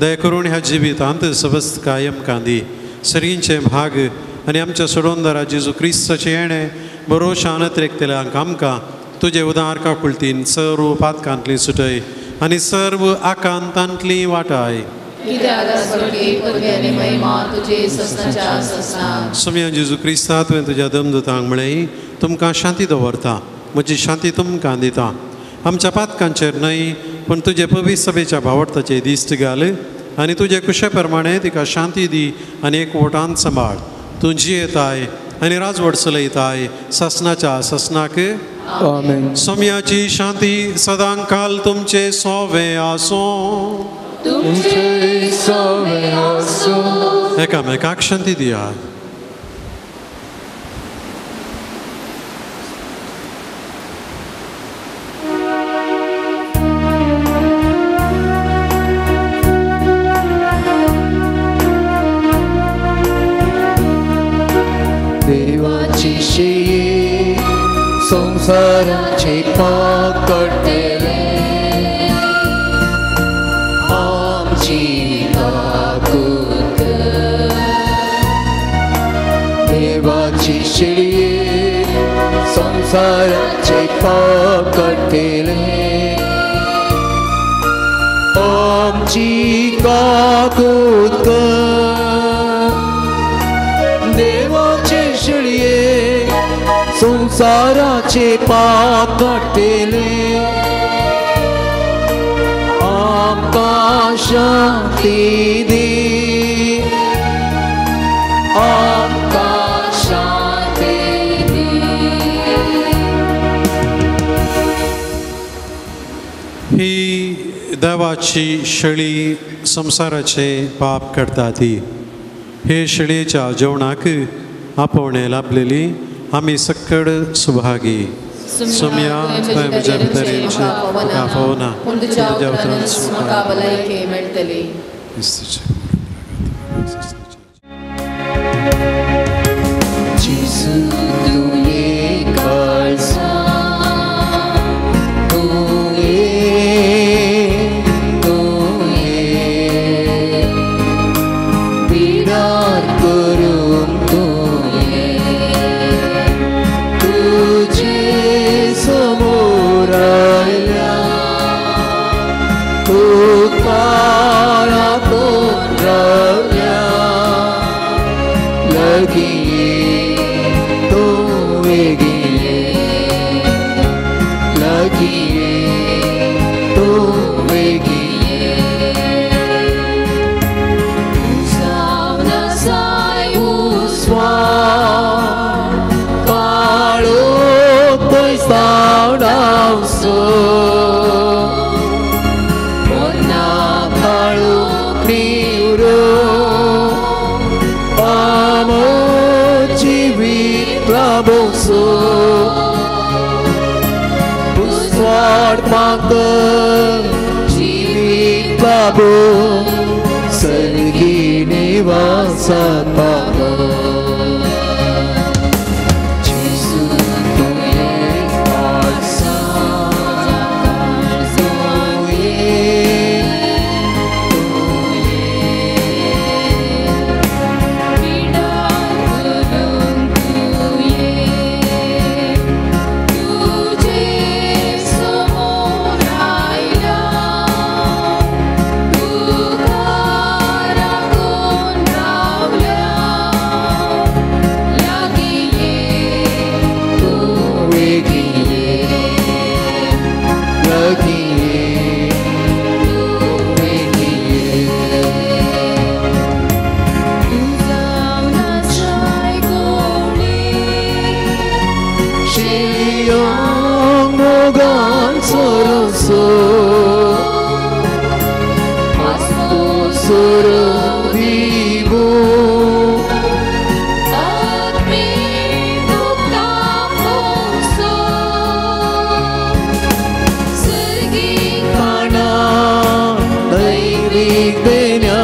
दया करून ह्या जिवितांत सवस्तकाय आमकां दी. सरींचे भाग आनी आमच्या सोडवंदारा जेजू क्रिस्ताचें येणें बरो शानत रेखतल्यांक आमकां तुजे उदार काकुळतीन सर्व पातकांतली सुटय आनी सर्व आकांतांतली वाटाय. सोम्या जेजू क्रिस्ता, तुवें तुज्या दमदूतांक म्हळें, तुमकां शांती दवरता, म्हजी शांती तुमकां दिता. आमच्या पातकांचेर न्हय पूण तुजे पवित्र सभेच्या भावार्थाचे दिश्ट घाल आनी तुजे कुशे प्रमाणे तिका शांती दी आनी एकवटान सांबाळ. तूं जियेताय आनी राजवट चलयताय सासनाच्या सासनाक. आमेन. सोम्याची शांती सदांकाल तुमचे सोवे आसूं. तुमचे सोवे आसूं. एकामेकाक शांती दियात. देवाची शी संसाराचे पाप काडटले, आमची काकूत कर. देवाची शिळये संसाराचे पाप काडटले, आमची काकूत कर. देवाचे शिळये संसाराचे पाप काडटले, आमकां शांती दी, आमकां शांती दी. ही देवाची शेळी संसाराचे पाप काडटा ती. हे शेळयेच्या जेवणाक आपोवणें लाभलेली आमी सक्कड सुभागी. सोम्या तुवें म्हज्या भितर येवचें म्हाका फावना, पूण तुज्या उतरानच म्हाका भलायकी मेळटली. जेजू तुवें काळजां तुवें तुवें पिडार करूंक तुवें तुजे समोर आयल्या, तुका राखून रावल्या, लागीं तूं वेगीं, लागीं तूं वेगीं. जावन आसाय उस्वाड काळोख पयसावन आवसो, पोन्ना काळोख निवरो, आमो जिवीत लाभोसो. उस्वाड म्हाका जिवीत लाभो, सर्गी निवासा पावो. जेजू तुवें काळजां तुवें पिडार करूंक तुवें तुजे समोर आयल्या, तुका राखून रावल्या, लागीं तूं वेगीं, लागीं तूं वेगीं. तूं जावन आसाय गोडी, शियांग मोगान सोरोसो, आसतो सोरो दिवो, आत्मीक दुख्खां भोगसो, सर्गीक खाणा दैवीक देण्या,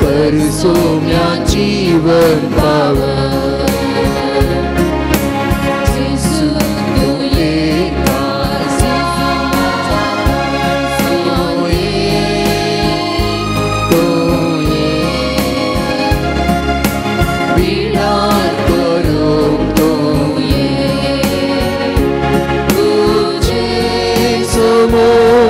कर सोम्या जीवन पाव. जेजू तुवें काळजां तुवें पिडार करूंक तुवें तुजे समोर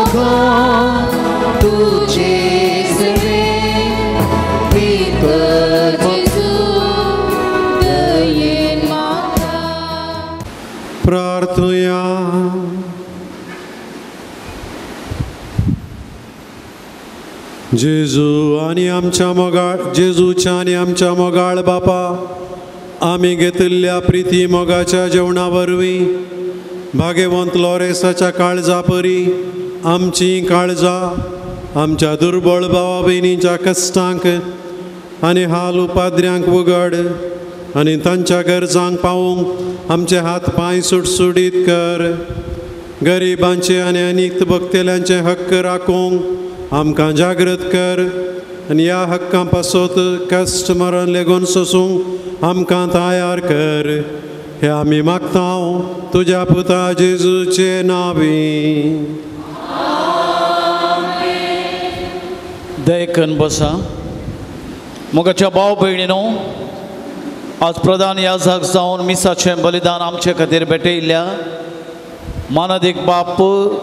मोगान तुजे सवें भितर जेजू दयेन म्हाका. प्रार्थुया. जेजू आनी आमच्या मोगाळ जेजूच्या आनी आमच्या मोगाळ बापा, आमी घेतिल्ल्या प्रिती मोगाच्या जेवणा वरवीं भागेवंत लॉरेसाच्या काळजा परी आमची काळजां आमच्या दुर्बळ भावा भयणींच्या कश्टांक आनी हाल उपाद्र्यांक उगड आनी तांच्या गरजांक पावोवंक आमचे हात पांय सुटसुटीत कर. गरिबांचे आनी अनीत भक्तेल्यांचे हक्क राखूंक आमकां जागृत कर आनी ह्या हक्कां पासत कश्ट मरण लेगून सोसूंक आमकां तयार कर. हे आमी मागता तुज्या पुता जेजूचे नांवी. दयकन बसा. मोगाच्या भाव भयणीनो, आज प्रधान याजक जावन मिसाचें बलिदान आमचे खातीर भेटयल्ल्या मानादीक बाप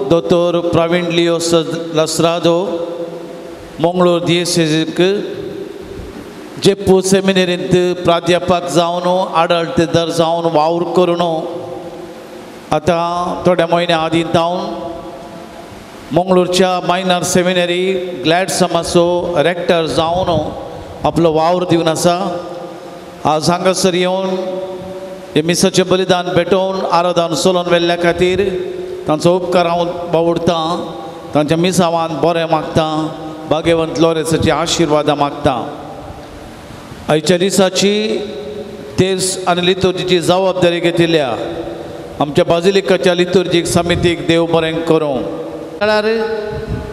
दोतोर प्रवीण लियो लसरादो, मंगळूर दियेसेजीक जेप्पू सेमिनेरींत प्राध्यापक जावन आडळतेदार जावन वावर करून आतां थोड्या म्हयन्या आदीं जावन मंगळूरच्या मायनर सेमिनरी ग्लॅडसमाचो रेक्टर जावन आपलो वावर दिवन आसा. आज हांगासर येवन हे मिसाचें बलिदान भेटोवन आराधन सोलोवन व्हेल्ल्या खातीर तांचो उपकार हांव बावडतां. तांच्या मिसावान बरें मागतां, भाग्यवंत लॉरेसाची आशिर्वादां मागतां. आयच्या दिसाची तेज आनी लितुर्जीची जबाबदारी घेतिल्ल्या आमच्या बाजिलिकाच्या लितुर्जीक समितीक देव बरें करूं. जाल्यार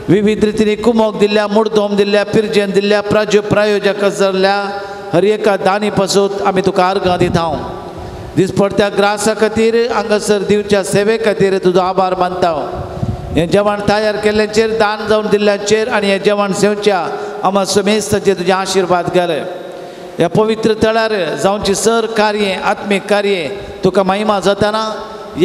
विविध रितींनी कुमोक दिल्ल्या, मुडदोम दिल्ल्या, पिरजेन दिल्ल्या, प्रायोजक जाल्ल्या हर एका दानी पासून आमी तुका आर्गां दिता. दिसपडत्या ग्रासा खातीर हांगासर दिवच्या सेवे खातीर तुजो आभार मानता. हें जेवण तयार केल्ल्याचेर, दान जावन दिल्ल्याचेर आनी हें जेवण सेवच्या आमा समेस्ताचेर तुजे आशिर्वाद घाले. ह्या पवित्र तळार जावची सर कार्य आत्मीक कार्य तुका महिमा जाताना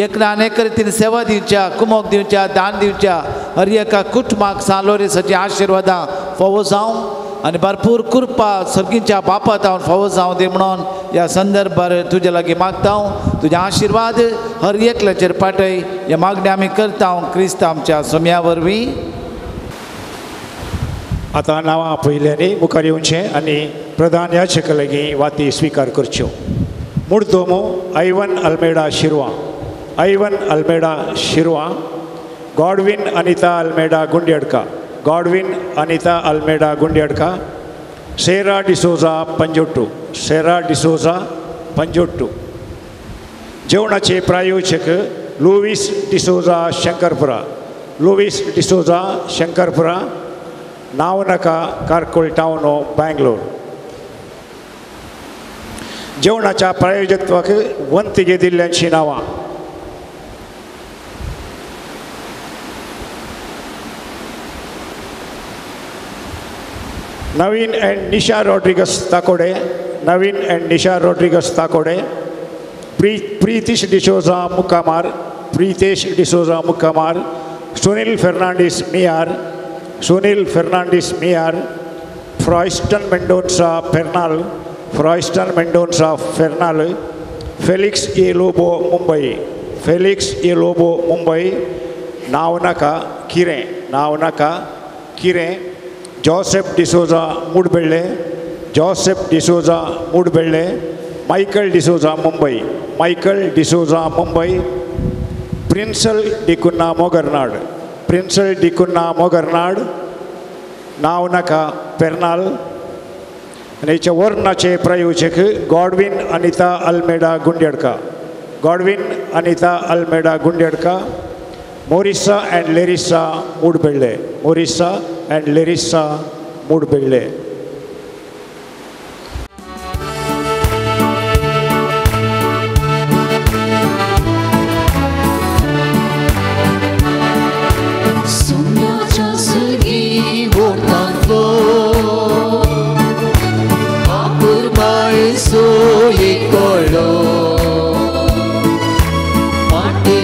एक ना अनेक रितीन सेवा दिवच्या, कुमोक दिवच्या, दान दिवच्या हर एका कुटुंबाक सान लोरेसाची आशिर्वादां फावो जावं आनी भरपूर कृपा सर्गीच्या बापा तावन फावो जावं दी म्हणून ह्या संदर्भार तुजे लागीं मागता. तुजे आशिर्वाद हर एकल्याचेर पाटय ह्या मागण्या आमी करता क्रिस्त आमच्या सोम्या वरवीं. आतां नांवां आपयल्यांनी मुखार येवचें आनी प्रधान याचका लागीं वाती स्विकार करच्यो. मुर्दोमो Ivan Almeida Shirva, Ivan Almeida Shirva, Godwin Anita Almeida Gundiadka, Godwin Anita Almeida Gundiadka, Sera D'Souza Panjottu, Sera D'Souza Panjottu. जेवणाचे प्रायोजक लुईस डिसोजा शंकरपुरा, लुईस डिसोजा शंकरपुरा, नावनका कारकोल टावन बँगलोर. जेवणाच्या प्रायोजकत्वाक वंती दिल्ल्यांची नांवां. Naveen and Nisha Rodrigues Takode, Naveen and Nisha Rodrigues Takode, Pritish D'Souza Mukkamar, Pritesh D'Souza Mukkamar, Sunil Fernandes Miyar, Sunil Fernandes Miyar, Froyston Mendonca Fernal, Froyston Mendonca Fernal, Felix A Lobo Mumbai, Felix A Lobo Mumbai, Navnaka Kire, Navnaka Kire, Joseph D'Souza Mudbelle, Joseph D'Souza Mudbelle, Michael D'Souza Mumbai, Michael D'Souza Mumbai, Princel D'Cunha Mogarnad, Princel D'Cunha Mogarnad, Navnaka Pernal. आनी हेच्या वर्णाचे प्रायोजक Godwin Anita Almeida Gundiadka, Godwin Anita Almeida Gundiadka, Morissa and Larissa Mudbelle, Morissa and Larissa Mudbelle.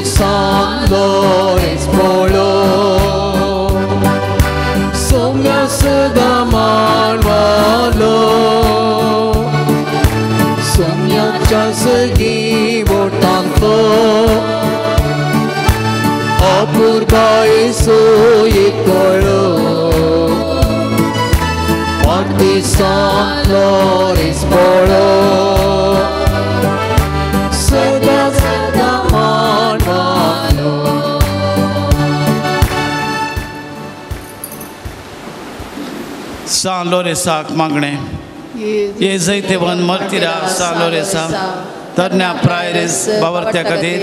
San Lorenz Polo. अपुरबायेचो एक कळो मागती सांत Lawrence बळो सदां सदां मान सान लोरेसाक मागणें ये जैतेवन मर्तिरा सान लोरेसा तरण्या प्रायरेस बावरत्या खातीर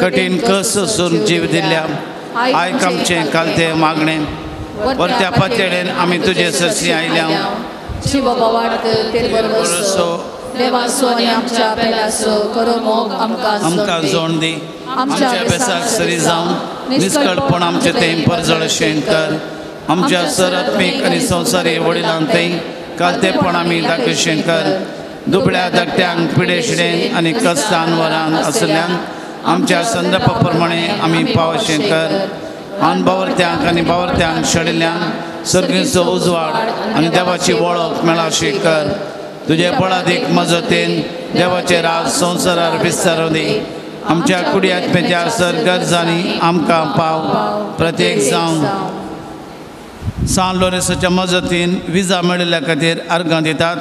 कठीण कस सोसून जीव दिल्ल्या आयक आमचें कालतें मागणें वरत्या पातळेन आमी तुजे सरशी आयल्या आमकां जोण दी आमच्या बेसाक सरी जावन निस्कळपण आमचें तें परजळशें कर आमच्या सरात्मीक आनी संवसारी वडिलां थंय कालतेपण आमी दाखयशें कर दुबळ्या धाकट्यांक पिडेशिडेन आनी कस्तान वरान आसल्यान आमच्या संदर्भा प्रमाणे आमी पावशें कर आन बावरत्यांक आनी बावरत्यांक शेडिल्ल्यान सर्गीचो उजवाड आनी देवाची वळख मेळाशी कर तुजे बळादीक मजतीन देवाचे राज संवसारार विस्तार दी आमच्या कुडी आत्म्याच्या सर गरजांनी आमकां पाव प्रत्येक जावन सान लोरेसाच्या मजतीन विजा मेळिल्ल्या खातीर अर्गां दितात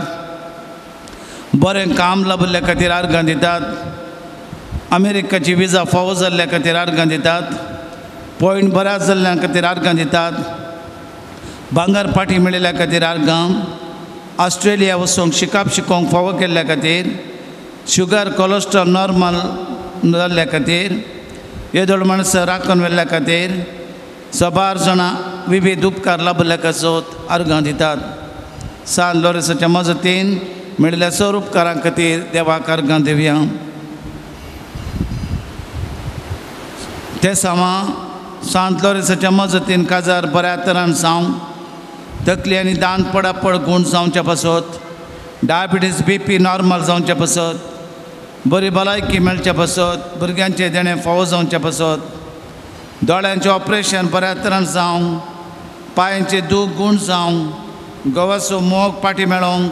बरें काम लाभिल्ल्या खातीर अर्गां दितात अमेरिकाची विजा फावो जाल्ल्या खातीर अर्गां दितात पॉयंट बऱ्या जाल्ल्या खातीर अर्गां दितात भांगर पाटी मेळिल्ल्या खातीर अर्गां ऑस्ट्रेलिया वचूंक शिकप शिकोवंक फावो केल्ल्या खातीर शुगर कोलेस्ट्रॉल नॉर्मल जाल्ल्या खातीर येदोळ माणसां राखून व्हेल्ल्या खातीर सबार जाणां विविध उपकार लाभिल्ल्या खासत अर्गां दितात सान लोरेसाच्या मजतीन मेळिल्ल्या सर उपकारां खातीर देवाक अर्गां दिवया ते सामा सांत लोरेसाच्या मजतीन काजार बऱ्या तरान जावं तकली आनी दांत पडापड गूण जावच्या पासत डायबिटीज बी पी नॉर्मल जावच्या पासत बरी भलायकी मेळच्या पासत भुरग्यांचें देणें फावो जावच्या पासत दोळ्यांचें ऑपरेशन बऱ्या तरान जावं पांयांचें दूख गूण जावं गोवाचो मोग पाटी मेळोंक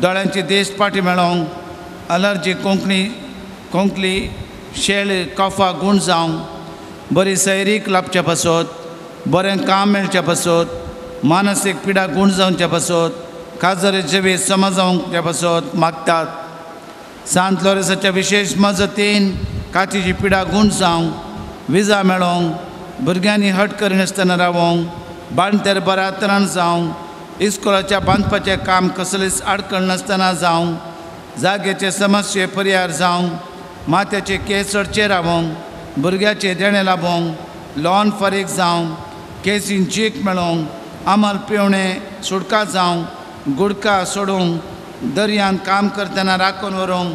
दोळ्यांची देश पाटी मेळोंक अलर्जी कोंकणी कोंकली शेळ कफा गूण जावं बरी सैरीक लाभच्या पासत बरें काम मेळच्या पासत मानसीक पिडा गूण जावच्या पासत काजरे जिवीत समजावच्या पासत मागतात सांत लोरेसाच्या विशेश मजतीन कातीची पिडा गूण जावंक विजा मेळोंक भुरग्यांनी हट करिनासतना रावोंक बांदतेर बऱ्या तरान जावंक इस्कोलाच्या बांदपाचें काम कसलीच आडखळ नासतना जावंक जाग्याचे समस्ये पर्यार जावंक माथ्याचे केंस चडचे रावोंक भुरग्याचें देणें लाबोवंक लॉन फारीक जावंक केसीन चीक मेळोंक आमल पिवणें सुटका जावंक गुडका सोडूंक दर्यांत काम करतना राखून व्हरूंक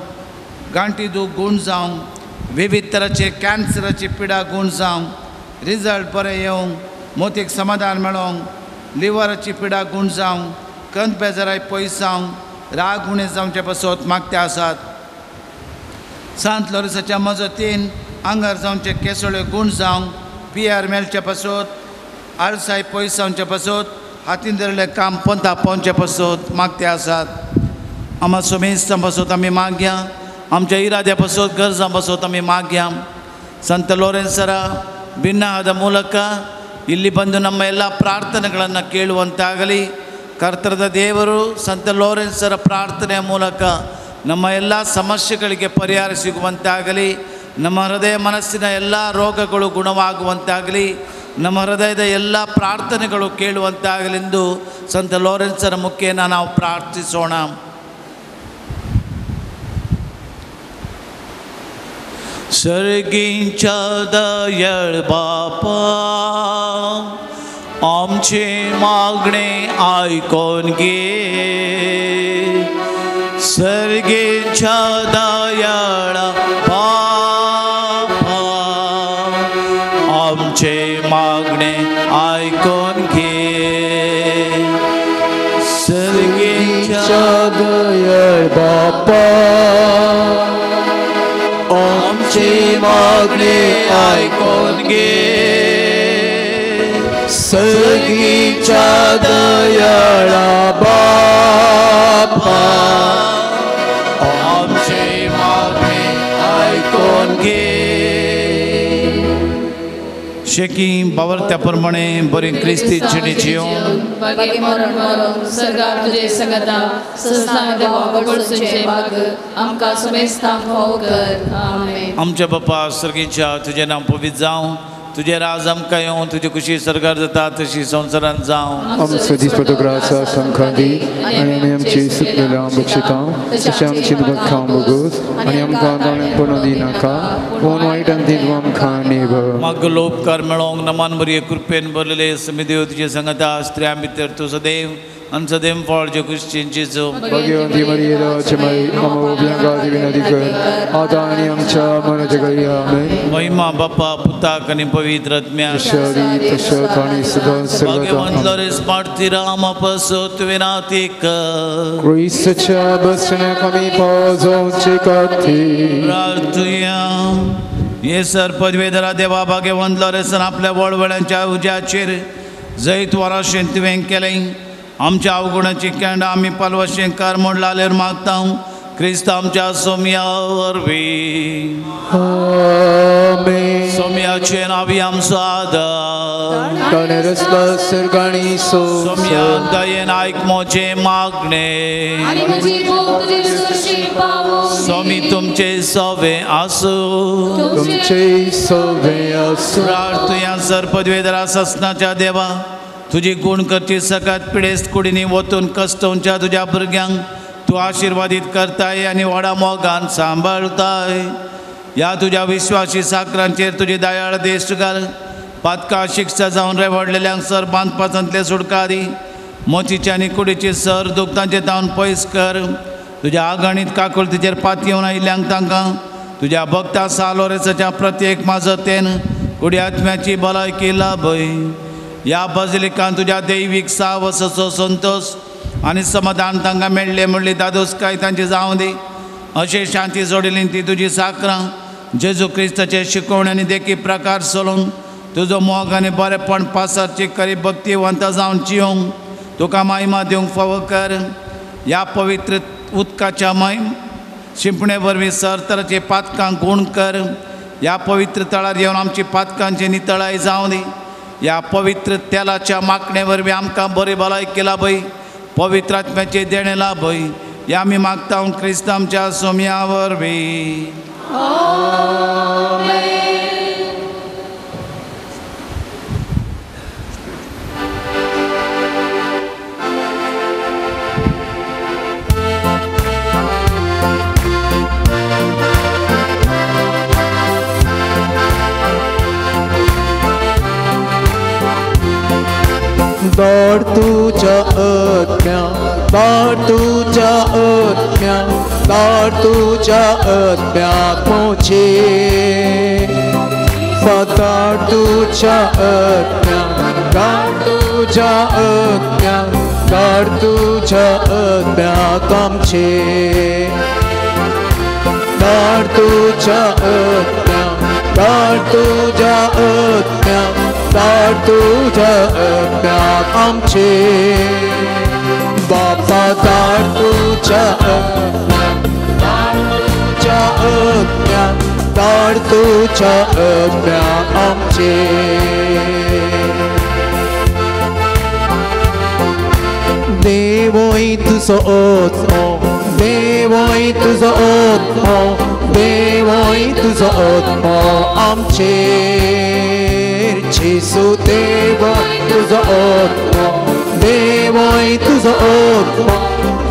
गांठी दूख गूण जावंक विविध तराचे कॅन्सराची पिडा गूण जावंक रिजल्ट बरें येवंक मोतीक समाधान मेळोंक लिवराची पिडा गूण जावंक कंत बेजाराय पयस जावंक राग उणें जावचे पासत मागते आसात सांत लोरेसाच्या मजतीन आंगार जावचे केसोळे गूण जावंक पियार मेळचे पासत आळसाय पयस जावचे पासत हातीन धरिल्लें काम पंथा पावचे पासत मागते आसात आमा सुमेस्तां पासत आमी मागया आमच्या इराद्या पासत गरजां पासत आमी मागया ಸಂತ ಲೋರೆನ್ಸರ ಭಿನ್ನಹದ ಮೂಲಕ ಇಲ್ಲಿ ಬಂದು ನಮ್ಮ ಎಲ್ಲ ಪ್ರಾರ್ಥನೆಗಳನ್ನು ಕೇಳುವಂತಾಗಲಿ. ಕರ್ತರದ ದೇವರು ಸಂತ ಲೋರೆನ್ಸರ ಪ್ರಾರ್ಥನೆಯ ಮೂಲಕ ನಮ್ಮ ಎಲ್ಲ ಸಮಸ್ಯೆಗಳಿಗೆ ಪರಿಹಾರ ಸಿಗುವಂತಾಗಲಿ. ನಮ್ಮ ಹೃದಯ ಮನಸ್ಸಿನ ಎಲ್ಲ ರೋಗಗಳು ಗುಣವಾಗುವಂತಾಗಲಿ. ನಮ್ಮ ಹೃದಯದ ಎಲ್ಲ ಪ್ರಾರ್ಥನೆಗಳು ಕೇಳುವಂತಾಗಲೆಂದು ಸಂತ ಲೋರೆನ್ಸರ ಮುಖೇನ ನಾವು ಪ್ರಾರ್ಥಿಸೋಣ. सर्गींच्या दयाळ बापा, आमचे मागणे आयकोन घे. सर्गींच्या दयाळ बापा, आमचे मागणे आयकोन घे. सर्गींच्या दयाळ बापा, आमचे मागणे आयकोन घे. सर्गीच्या दयाळा बापा, आमचे मागणे आयकोन घे. शेकी बावरत्या प्रमाणे बरी क्रिस्ती जिणी जिवन बागे मरण मरून सरकार तुझे संगता संस्थान देवा वगळसूचे भाग आमकां सुमेस्तांक फावो कर. आमेन. आमच्या बापा सर्गीच्या तुजें नांव पवित्र जावं, तुजें राज आमकां येवं, तुजी खुशी सरकार जाता तशी संवसारांत जावं. आमचो दिसपटो ग्रासा आमकां दी आनी आमी आमची सुकलेल्या बक्षिता तशें आमची दुख्खां भोगोस आनी आमकां दोळ्यांपणो दिनाका पूण वायटान ती तूं आमकां नेव. मागलो उपकार मेळोंक नमान बरी कृपेन भरलेले समिदेव तुजे संगता स्त्रियां भितर तूं सदैव आनी सदैव फळ जे खुशीचो. भगवंती मरिये देवाची माई आमकां बियांका विनंती कर आतां आनी आमच्या मरणाच्या घडये. आमेन. महिमा बापा पुताक आनी पवित्र आत्म्या. तशें आनी सदां सर्वदा. भाग्यवंत लोरेस मार्तीराम पासत विनाती कर. क्रिस्ताच्या बसण्याक आमी पावोवचे खातीर प्रार्थुया. हे सर पदवेधरा देवा भाग्यवंत लोरेसान आपल्या वळवळ्यांच्या उज्याचेर जैत वराशेन तुवें केलें. आमच्या अवगुणाची केंडां आमी पालवाशें कर म्हूण लालेर मागता क्रिस्त आमच्या सोम्या वरवीं. आमेन. सोम्याचें नांव आमचो आदार ताणें रचला सर्ग आनी सोम्या दयेन आयक म्हजें मागणें. आनी म्हजी भूक तुजे सुरशी पावूं. स्वामी तुमचे सवे आसूं. तुमचे सवे आसूं. प्रार्थुया. सर पदवेधरा ससनाच्या देवा तुजी गुण करची सकात पिडेस्त कुडींनी वतून कश्टवच्या तुज्या भुरग्यांक तूं आशिर्वादीत करताय आनी व्हडा मोगान सांबाळताय. ह्या तुज्या विश्वासी साकरांचेर तुजी दयाळ देश घाल. पातकां शिक्षा जावन रेवडलेल्यांक सर बांदपासांतले सुटका दी. मोतीचे आनी कुडीची सर दुखतांचे तावन पयस कर. तुज्या आगणीत काकुळतीचेर पातयेवन आयिल्ल्यांक तांकां तुज्या भक्ता सालोरेसाच्या प्रत्येक माजतेन कुडी आत्म्याची भलायकी लाभय. ह्या बजलिकान तुज्या दैवीक सावसाचो संतोश आनी समाधान तांकां मेळ्ळें म्हणली दादोसकाय तांची जावं दी. अशें शांती जोडिल्ली ती तुजी साकरां जेजू क्रिस्ताचे शिकवण आनी देखी प्रकार चलोवन तुजो मोग आनी बरेपण पासारची खरी भक्तिवंत जावन जिवंक तुका महिमा दिवंक फावो कर. ह्या पवित्र उदकाच्या महिम शिंपणे वरवीं सरतराचे पातकां गूण कर. ह्या पवित्र तळार येवन आमची पातकांची नितळाय जावं दी. ह्या पवित्र तेलाच्या मागणे वरवीं आमकां बरी भलायकी लाभय. पवित्र आत्म्याचें देणें लाभय. ह्या आमी मागता क्रिस्त आमच्या सोम्या वरवीं. दाड तुझ्या आत्म्या, दाड तुझ्या आत्म्या, दाड तुझ्या आत्म्याक मोचे. दाड तुझ्या आत्म्या, दाड तुझ्या आत्म्या, दाड तुझ्या आत्म्याक आमचे. दाड तुझ्या आत्म्या, दाड तुझ्या आत्म्या, दाड तुझ्या आत्म्याक आमचे. बापा दाड तुझ्या आत्म्या, दाड तुझ्या आत्म्या, दाड तुझ्या आत्म्याक आमचे. देवय तुजो आत्मो, देवय तुजो आत्मो, देवय तुजो आत्मो आमचेर. जेजू देवय तुजो आत्मो, देवय तुजो आत्मो,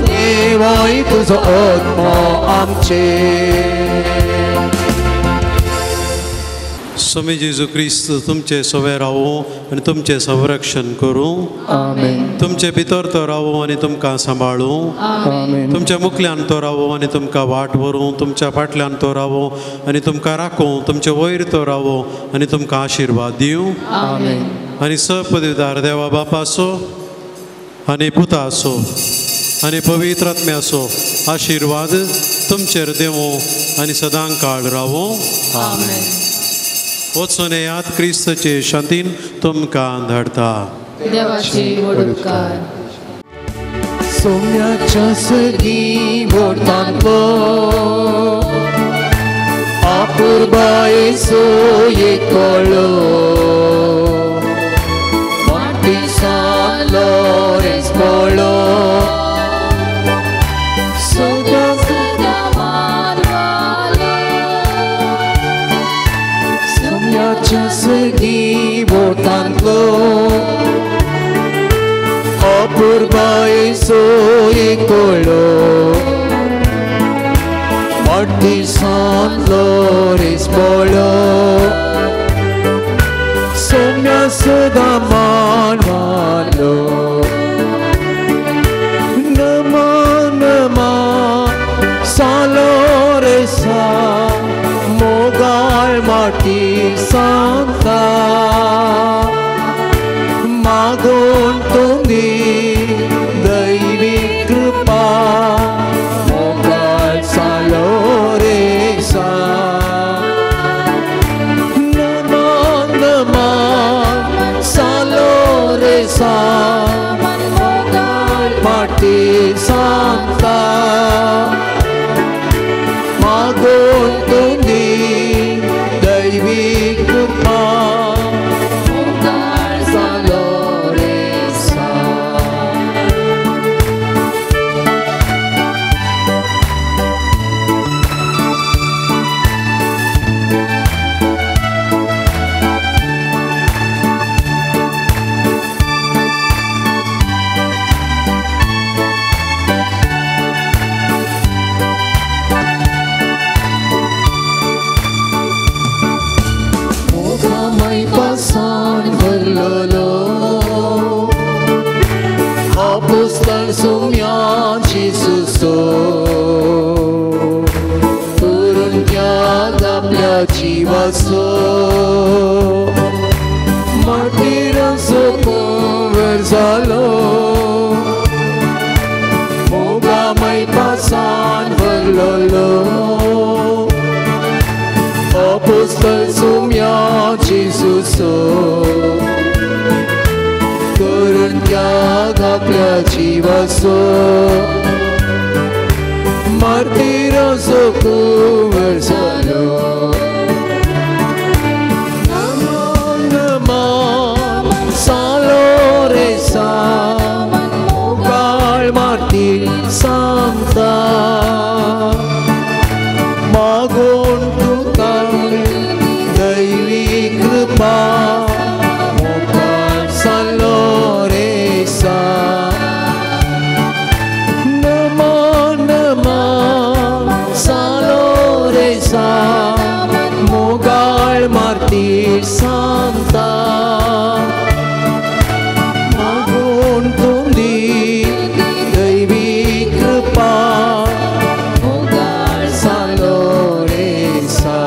देवय तुजो आत्मो आमचेर. स्वामी जेजू क्रिस्त तुमचे सवे रावो आनी तुमचें संरक्षण करूं. आमेन. तुमचे भितर तो रावो आनी तुमकां सांबाळूं. आमेन. तुमच्या मुखल्यान तो रावो आनी तुमकां वाट व्हरूं. तुमच्या फाटल्यान तो रावो आनी तुमकां राखूं. तुमचे वयर तो रावो आनी तुमकां आशिर्वाद दिवं. आमेन. आनी सपदवीदार देवा बापाचो आनी पुताचो आनी पवित्र आत्म्याचो आशिर्वाद तुमचेर देवो आनी सदां काळ रावो. आमेन. वचून येयात क्रिस्ताचे शांतीन तुमकां धाडता. देवाची व्हड उपकार. सोम्याच्या सगीं वोडतांतलो अपुरबायेचो एक कळो. बोटांतलो अपुरबायेचो एकलो मार्तीसांतलो रेसबोळो सोम्या सदां मान मानलो नमा नमा सालोरेसा मोगाळ माटी सांता मागून तुमी दैवी कृपा मोगाळ सालोरेसा नमा नमा सालोरेसा मोगाळ माटी सांता मागून तुमी दैवी कृपा मोगाळ सालोरेसा. मोगामय पासान भरलेलो आपोस्तल सुम्या जेजूचो करून त्याग आपल्या जिवाचो मार्टिरांचो कुंवर जालो मोगामय पासान भरलेलो आपोस्तल सुम्या जेजूचो करून त्याग आपल्या जिवाचो मार्टिरांचो कुंवर जालो. नमा नमा सालोरेसा मोगाळ मार्टीर सांता मागून तुका दैवी कृपा मोगाळ सालोरेसा नमा नमा सालोरेसा मोगाळ मार्टीर सांता मागून तुमी दैवी कृपा मोगाळ सालोरेसा.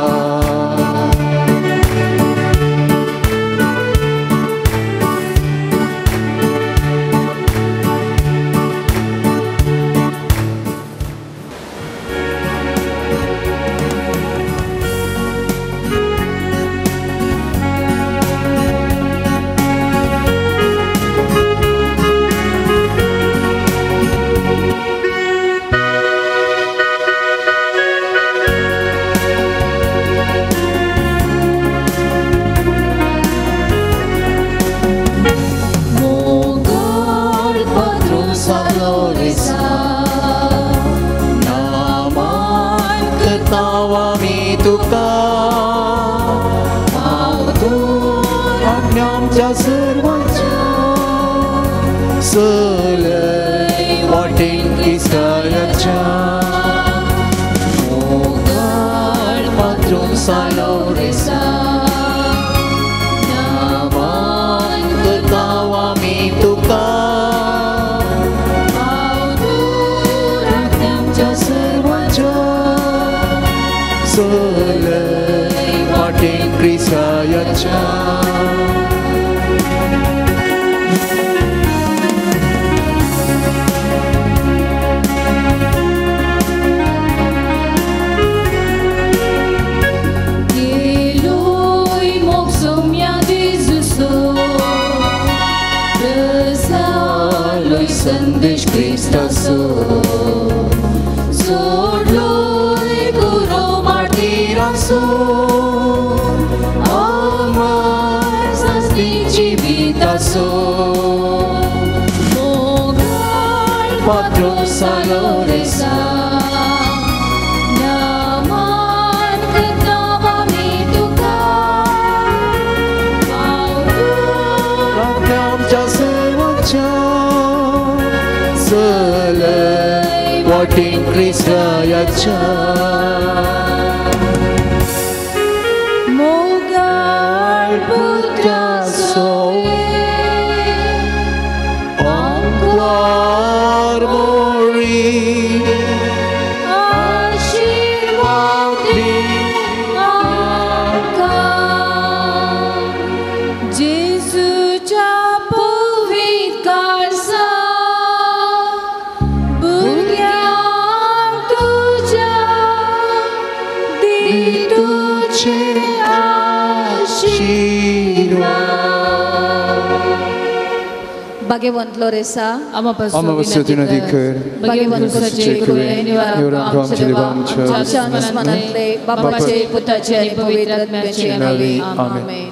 मोगाळ पात्रो सालोरेसा नामान करताव आमी तुका पावतूर आमच्या सर्वांच्या सलय वाटेन क्रिस्ताच्या मोगाळ पात्रो सालोरेसा नामान करताव आमी तुका पावतूर आमच्या सर्वांच्या सलय वाटेन क्रिस्ताच्या. गेलोय मोग सोम्या जेजूचो प्रसारलोय संदेश क्रिस्ताचो जोडलोय गुरो मार्टिरांचो अमर सासणी जिविताचो मोगाळ पात्रो सालोरेसा नामान करताव आमी तुका चलय वाटेन क्रिस्ताच्या मोगाळ पुत्राचो आंकवार मोरी आशीर्वाद दी आमकां जेजूच्या पवित्र काळजा भुरग्यांक तुज्या दी तुजे आशीर्वाद. भाग्यवंत लोरेसा आमा पासून विनंती कर. भाग्यवंत तुझे कृपेन निवारण आमच्या देवा आमच्या आमच्या आसमानांतले बापाचे पुताचे आणि पवित्र आत्म्याचे नावे. आमेन.